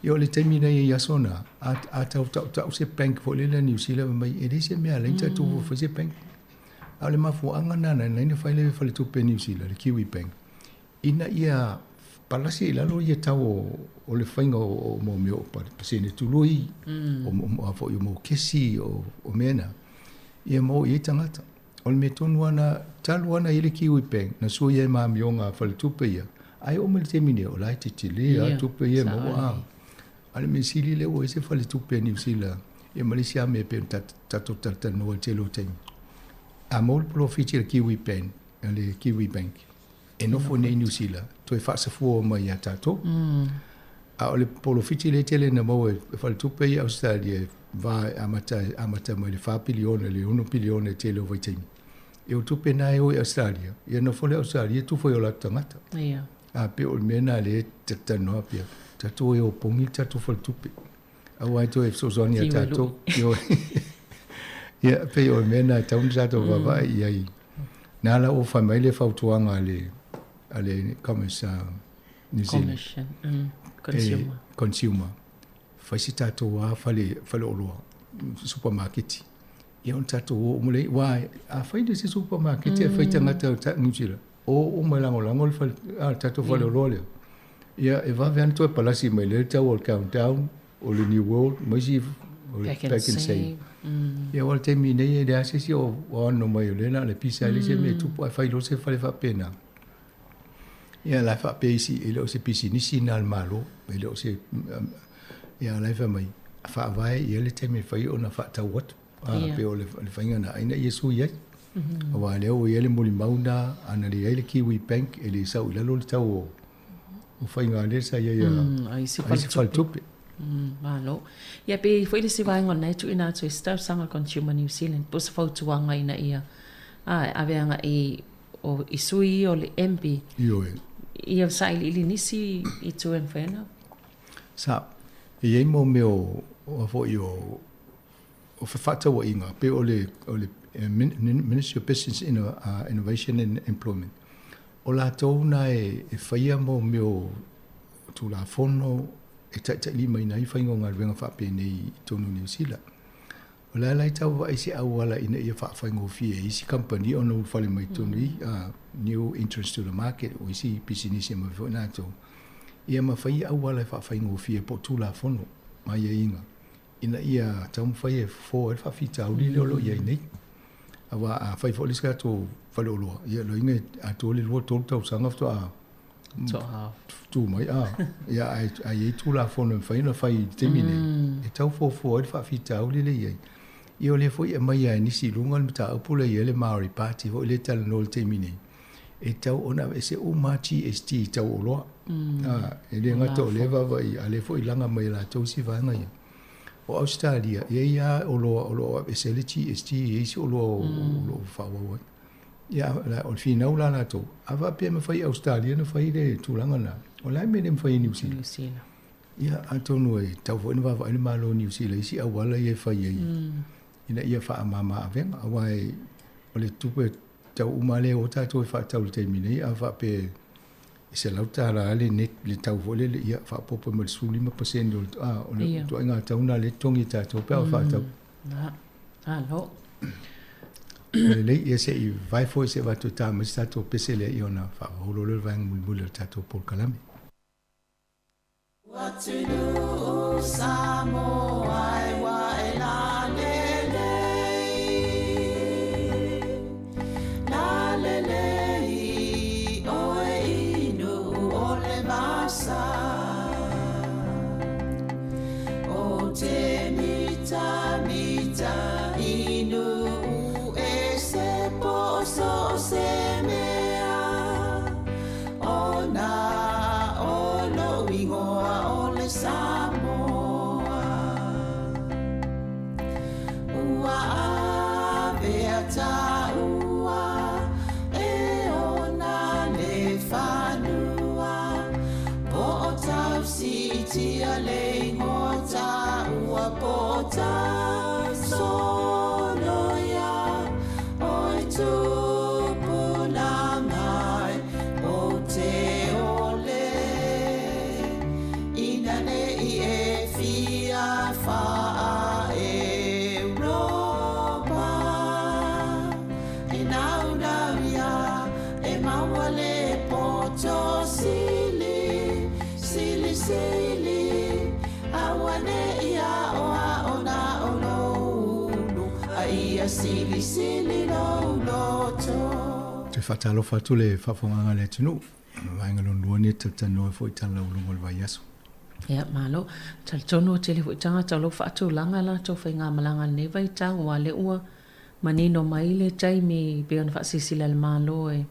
Ia o le taimi na i ai i aso na, a, a tau tautau se bank foi lele a Niu Sila fai mai, e leai se mea e ala ai ona tatou fai se bank. A o le mafuaaga lena na ala ai ona fai le faletupe Niu Sila, le Kiwi Bank, ina ia palasi i lalo ia tau o le faiga o mea o pasene tului, o a foi o mokesi, o mea na, ia maua i ai tagata. O le mea tonu lava na, talu lava na i ai le Kiwi Bank, na sui ai ma amioga a faletupe ia, ae oo mai i le taimi nei, o la e tetele lava tupe ia e maua. A o le mea sili lea ua i ai se faletupe a Niu Sila, ia ma le isi lava mea e pei ona tatou talatalanoa i le tele o taimi. A maua le polofiti a le Kiwi Bank, a le Kiwi Bank, e nofo nei i Niu Sila, toe faasafua mai ia tatou. A o le polofiti lea e tele ina maua e faletupe ia Ausetalia e va e amata, amata mai le 4 piliona i le 6 piliona i le tele o vaitaimi. Ia o tupe na e o i Ausetalia, ia nofo lea Ausetalia tufa i o latou tagata. Ia. A pei o le mea na lea e talatalanoa pea, tatou o e opogi le tatou faletupe. Aua e toe fesoasoani ia tatou. Ioe. Ia, pei o le mea na e tatau ona tatou vaavaai i ai. Na ala ua fai mai le fautuaga a le, a le Commerce New Zealand. Commission, consumer. E, consumer. Fai se tatou lava fale, faleoloa, supamaketi. Ia ona tatou o uma lea, aua a fai le isi supamaketi ae fai tagata o Niu Sila, o uma e lagolago le fale, a, le tatou faleoloa lea. Ia e vave lava ona toe palasi mai lea le tau o le Countdown, o le New World ma isi o le Pack and Save. Ia aua o le taimi nei e leai lava se isi o ano mai o lea na o le pisa ai le isi mea e tupu ae fai loa se fale faapena. Ia la e faapea isi e le o se pisinisi lena a le Malo, e le o se ia la e fai mai faavae i ai le taimi e fai ona faatau atu. A pei o le faiga lena ina ia sui ai. Aua lea ua i ai le molimau lena ana le i ai le Kiwi Bank e le sau i lalo le tau o faiga lea sa i ai a isi faletupe. Malo. Ia pe i ai foi le isi vaega o lena e tuuina atu ai se talosaga a le Consumer New Zealand po o se fautuaga ina ia a e ave agai o i sui ia o le MB. Ioe. Ia sailiili nisi itu e mafai ona. Sa, e i ai mau mea o, o foi o, o fefaatauaiga, pei o le, o le Ministry of Business Innovation and Employment, o latou na e, e faia mau mea o Tulafono e taitailimaina ai faiga o galuega faapenei i totonu o Niu Sila. O le a la e tau vaai se auala ina ia faafaigofie ai isi kamupani ona ulufale mai totonu i new entrants to the market o isi pisinisi e maua foi latou, ia ma fai auala e faafaigofie po o Tulafono ma aiaiga ina ia taumafai e fofo ai le faafitauli lea o lo o i ai nei. Aua a fai foi le isi tatou faleoloa, ia loiga e atoa le 2, 3 tausaga faatoa tu mai, a, ia, ae a i ai Tulafono e mafai ona fai i le taimi nei, e tau fuafua ai le faafitauli lea e i ai. Ia o lea foi e aumai lava e nisi i luga le mataupu lea e i ai le Māori Party foi lea e talanoa i le taimi nei, e tatau ona aveese uma lava GST i tau oloa. A, e le gata o lea e vaavaai, a o lea foi e laga mai e latou isi vaega ia. O Ausetalia, e i ai lava oloa o lo o aveese ai le GST, e i ai isi oloa o lo o faaauau ai. Ia, o le finau la latou, a faapea e mafai e Ausetalia ona fai le tulaga lena, o le a le mea e le mafai e Niu Sila? Niu Sila. Ia, atonu e tatau foi ona vaavaai le Malo o Niu Sila i isi auala ia e fai ai ina ia faamama avega, aua o le tupe tau uma lea e o tatou e faatau i le taimi nei, a faapea e $100 le net, le tau foi lele, ia faaopoopo ma le 15% o le, a, o le ituaiga tau lena lea e totogi e tatou pe a faatau. Malo. Lelei, ia se i vae foi se avatu e tā mai se tatou pese lea ia ona faavaholo lea o le vaega mulimuli o le tatou polokalame. Atunuu Samoa e ua e lalelei, lalelei oe i Nuu o le Vasa. O te mitamita i Nuu e se po so o se mea, Ona o lou ingoa o le Samoa. Ua avea taua e ona le fanua, Po o tau siitia le ingoa taua, Po o tau soloia oi tupulaga o te ole, Ina nei e fia whaa Europa, E naunau ia e maua le poto sili, sili, sili, Aua ne i aoao na o lou ulu, A ia silisili lou loto. Toe faatalofa atu le faafofogaaga a le atunuu, vaega lona lua nei e talatalanoa ai foi i tala lauologo o le vaiaso. Ia, malo. Talitonu ua tele foi tagata o lo o faatulaga a latou faigamalaga i lenei vaitau, aua o lea ua manino mai le taimi pei ona faasilasila e le Malo e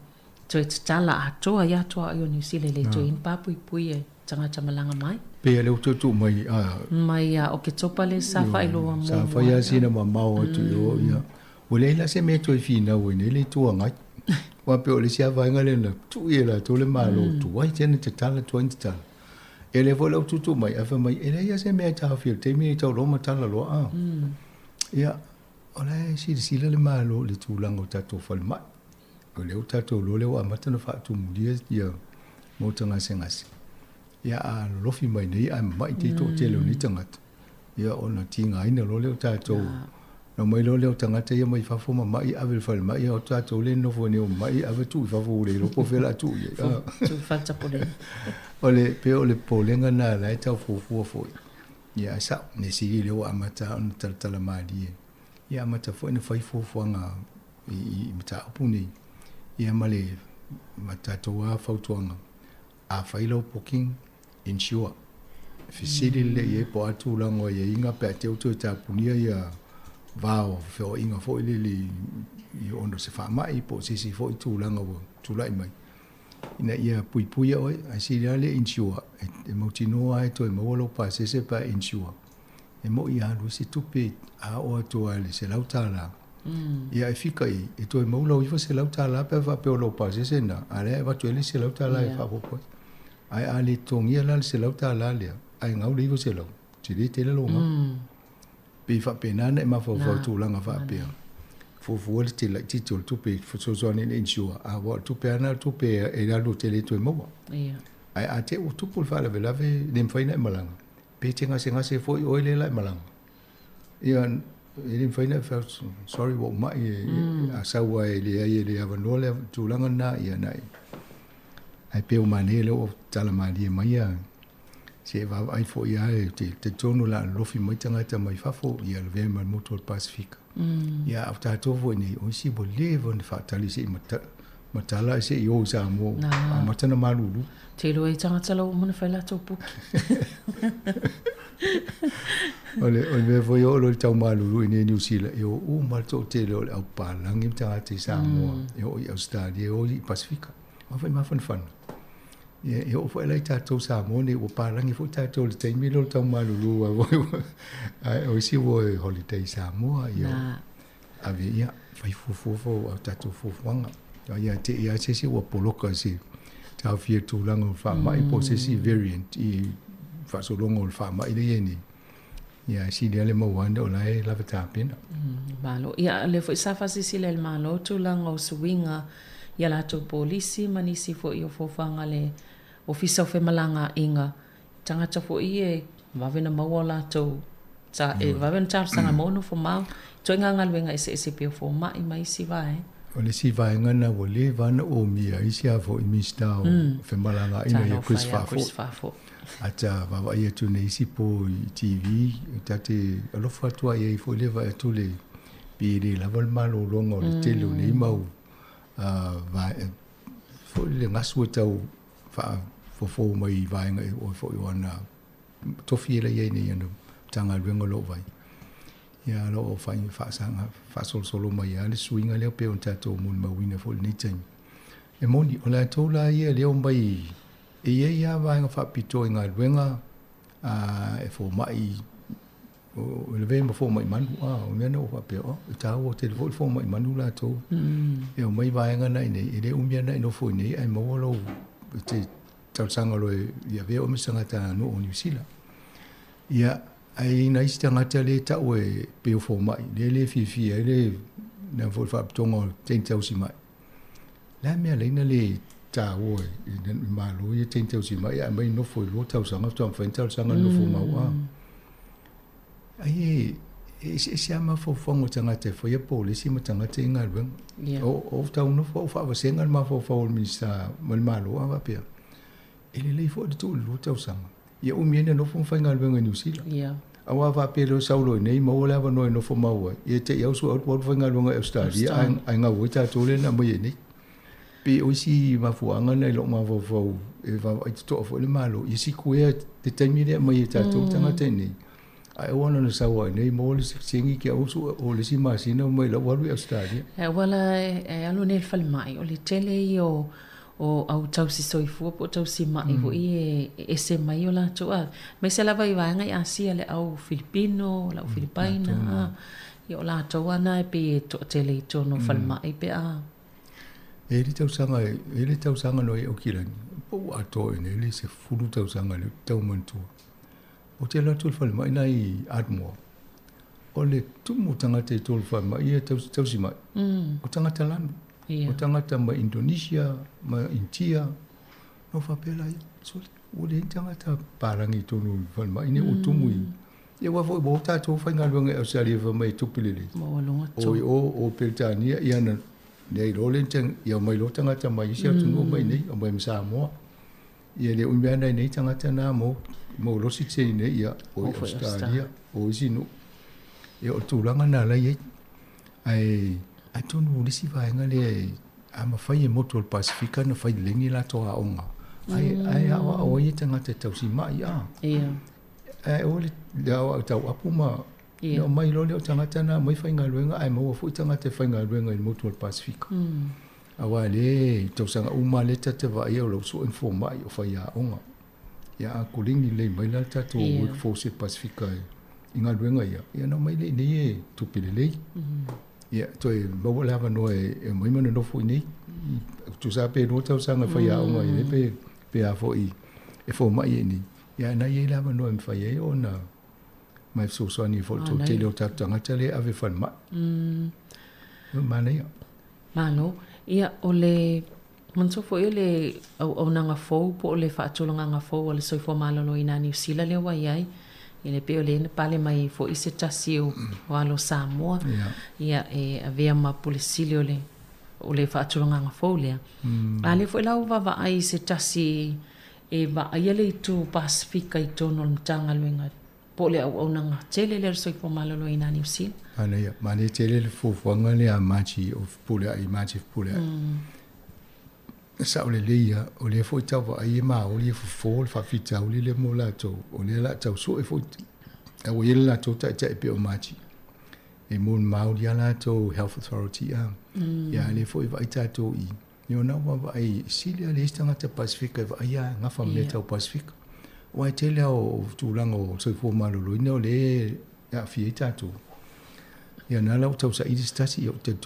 toe tatala atoa ai atoa ai o Niu Sila e le toe i ai ni papuipui e tagata malaga mai. Pei o lea ua toe tuu mai a. Mai ia Oketopa lea sa faailoa muamua. Sa fai lava sina mamao atu i o, ia. Ua leai la se mea e toe finau ai nei le Itu Agai. Aua pei o le isi lava vaega lea na tuu i e latou le Malo, tuai tele tatala, tuai na tatala. Ia lea foi la ua tuutuu mai, ae fai mai, e leai lava se mea e taofia i le taimi lenei tau loa ma tala loa. A. Ia, o la e silasila le Malo i le tulaga o tatou falemai. O lea ua tatou iloa lea ua amata ona faatumulia ia maota gasegase. Ia a lolofi mai nei ae mamai te toatele o nei tagata, ia ona tigaina loa lea o tatou. Na omai loa lea o tagata ia mai fafo mamai ave i le falemai, a o tatou lea e nonofo nei o mamai ave tuu i fafo ua le iloa po o fea o le a tuu i ai. Tuu i fale tapoleni. O le, pei o le popolega lena o la e tau fuafua foi. Ia ae sao, mea sili lea ua amata ona talatala malie. Ia amata foi ona fai fuafuaga i mataupu nei. Ia ma le ma tatou lava fautuaga, a fai lau booking, insure. Fesili lelei i ai po o a tulaga o aiaiga pe a te i ua toe tapunia ia va o feoaiga foi lele i ona o se faamai po o se isi foi tulaga ua tulai mai ina ia puipuia oe. Ae sili lava le insure e mautinoa lava e toe maua lou pasese pe a insure. E moni a alu ai se tupe a oo atu lava i le $100, ia e fika i ai, e toe maua lau $900 pe a faapea o lou pasese lena, a o lea e avatu ai le isi $100 e faaopoopo ai. Ae a le totogia la le $100 lea, ae gau le $900, tele tele lou gau. Pei faapena ona e mafaufau i tulaga faapea. Fuafua le tele laitiiti o le tupe e fesoasoani i le insure, aua o le tupe lava lena o le tupe e alu e te le toe maua. Ae a te i ua tupu le faalavelave e le mafai ona e malaga, Pe te gasegase foi oe lea la e malaga. Ia, e le mafai ona e fai atu, sorry ua ou mai, a sau lava e leai e le avanoa le tulaga lena, ia na e. Ae pei ua manaia lea ua tala malie mai ia, se i vaavaai foi lava, ou te talitonu o le a lolofi mai tagata mai fafo, ia lavea ma le motu o le Pasefika. Ia, a o tatou foi nei, o isi ua leva ona faatali se i matala ae se i o i Samoa, amata ona malulu. Te iloa i tagata la ua uma ona fai latou puki. O le, o le mea foi e oo loa i le tau malulu i inei i Niu Sila, e o uma le toatele o le au papalagi ma tagata i Samoa, e oo i Ausetalia, e oo i Pasefika. Aua foi e mafanafana. Ia, e oo foi la i tatou Samoa nei, ua palagi foi tatou i le taimi lea o le tau malulu ae o isi ua o e holiday i Samoa, ia, ave ia, fai fuafua fo a tatou fuafuaga. Ia te i lava se isi ua poloka i se taofia tulaga o le faamai po o se isi variant i faasologa o le faamai lea e i ai nei. Ia, e sili lava le maua ane o la e lava tapena. Malo. Ia, o lea foi sa faasilasila e le Malo tulaga o suiga i a latou polisi ma nisi foi o fuafuaga a le Ofisa o Femalagaaiga, tagata foi ia e vave ona maua o latou, e vave ona talosaga maua nofo mau, ituaiga galuega eseese pei o fomai ma isi vaega. O le isi vaega lena ua leva ona omia ai isi a foi Minisita o Femalagaaiga ia Chris Faafoi. Ata vaavaai atu nei isi po i TV, ta te alofa atu lava i ai foi lea vaai atu le, pei e le lava le malologa o le tele o nei mau foi le gasu e tau faafofo mai i vaega o foi o ana tofi e la i ai nei ana Matagaluega o lo o vai. Ia o lo o fai faasaga faasolosolo mai lava le suiga lea pei ona tatou molimauina foi i lenei taimi. E moni, o latou la ia lea omai e i ai lava vaega faapitoa i galuega e fomai o le lavea ma fomai manu, a o mea na ua faapea, oh, e taua tele foi le fomai manu latou. E omai vaega na i inei, e le umi lava na e nofo i inei ae maua lou, e te talosaga loa e avea oe ma se tagata nuu o Niu Sila. Ia, ae i ai nai isi tagata lea e tau e pei o fomai, lea e le fiafia ai le mea foi le faalapotopotoga o teine tausimai. Le a mea laina le taua i le Malo ia teine tausimai ae aumai nofo i lua tausaga faatoa mafai ona talosaga le nofo mau a. Ai e eseese lava mafaufauga o tagata e faia polisi ma tagata i galuega. Yeah. O, o tau nofo au faavasega le mafaufau o le Minisita ma le Malo a faapea. E lelei foi le tuu i le 2 tausaga. Ia umi ai na nofo ma faigaluega i Niu Sila. Yeah. Aua faapea lea o sau loa i inei maua le avanoa e nofo mau ai, ia te i au sue alu alu faigaluega i Australia ae, ae gau ai tatou lea na aumai ai nei. Pei o isi mafuaaga na i lou mafaufau e vaavaai totoa foi le Malo, ia sikuea le taimi lea e aumai ai tatou tagata i inei. Ae aua na sau lava i inei maua le sikisengi ke au sue o le isi masina mai lau alu i Australia. E aua la e alu nei i le falemai, o le tele ia o o au tausi soifua po o tausi maʻi foi e ese mai o latou a, aemaise lava i vaega i Asia le au Filipino, le au Filipaina, a. Ia o latou lava na e pei e toatele i totonu o falemai pe a. E i ai le tausaga, e i ai le tausaga na i Aukilani, po ua atoa i inei le 10 tausaga lea ou te tau manatua. Ou te alu atu i le falemai la i Ardmore, o le tumu o tagata i totonu o le falemai ia e tausi mai, o tagata lanu, o tagata mai Indonesia, ma Initia. Na ou faapea la, sole, ua leai ni tagata palagi i totonu o le falemai nei ua tumu i... Ia aua foi ua o tatou faigaluega i Ausetalia fai mai e tupe lelei. O i o, o Peretania, ia na leai loa le ia omai loa tagata mai isi atunuu omai i inei, omai ma Samoa. Ia e le umi lava na i inei tagata na mo mo losi tse i inei, ia o i Ausetalia, o isi nuu. Ia o le tulaga na la i ai. Ae atonu o le isi vaega lea a mafai e motu o le Pasefika ona fai lelei ni latou aoga, ae ae aoao ai tagata e tausi mai a. Ia. Ae o le aoao tau apu ma ia omai loa lea o tagata na aumai faigaluega ae maua foi tagata e faigaluega i le motu o le Pasefika. Aua o lea i tausaga uma lava lea ta te vaaia o lo o sue ni fomai o faiaoga. Ia a koleni lelei mai la le tatou workforce e Pasefika i galuega ia, ia ona omai lea i inei e tupe lelei. Ia toe maua le avanoa e omai ma nonofo i inei. Tusa lava pe 2 tausaga e faiaoga ai nei pe a foi e fomai ai i inei. Ia ae na i ai le avanoa e mafai ai ona ma e fesoasoani ai foi i le toatele o tatou tagata lea e ave i falemai. Manaia. Malo. Ia, o le manatua foi o le auaunaga fou po o le faatulagaga fou a le Soifua Maloloina a Niu Sila lea ua i ai, ia e pei o lea na pale mai ai foi se tasi o alo o Samoa, ia, e avea ma Pule Sili o le o le faatulagaga fou lea. A lea foi la ua vaavaai i se tasi e vaaia le itu Pasefika i totonu o le Matagaluega po o le auaunaga tele lea o le soifua maloloina a Niu Sila. Manaia, manaia tele le fuafuaga lea a Margie o Fepuleai, Margie Fepuleai. E sao lelei lava, o lea foi tau vaai e Maori e fofo le faafitauli lea mo latou, o lea o le a tau sue foi, a ua i ai le latou taitai e pei o Margie. E mo le Maori lava latou Health Authority a. Ia a lea foi e vaai tatou i Ia ona ua vaai sili lava leai se tagata Pasefika e vaai lava gafa ma mea tau Pasefika. Aua e tele lava o tulaga o soifua maloloina o lea e aafia ai tatou. Ia na la ua tau saili se tasi, ia ou te talitonu.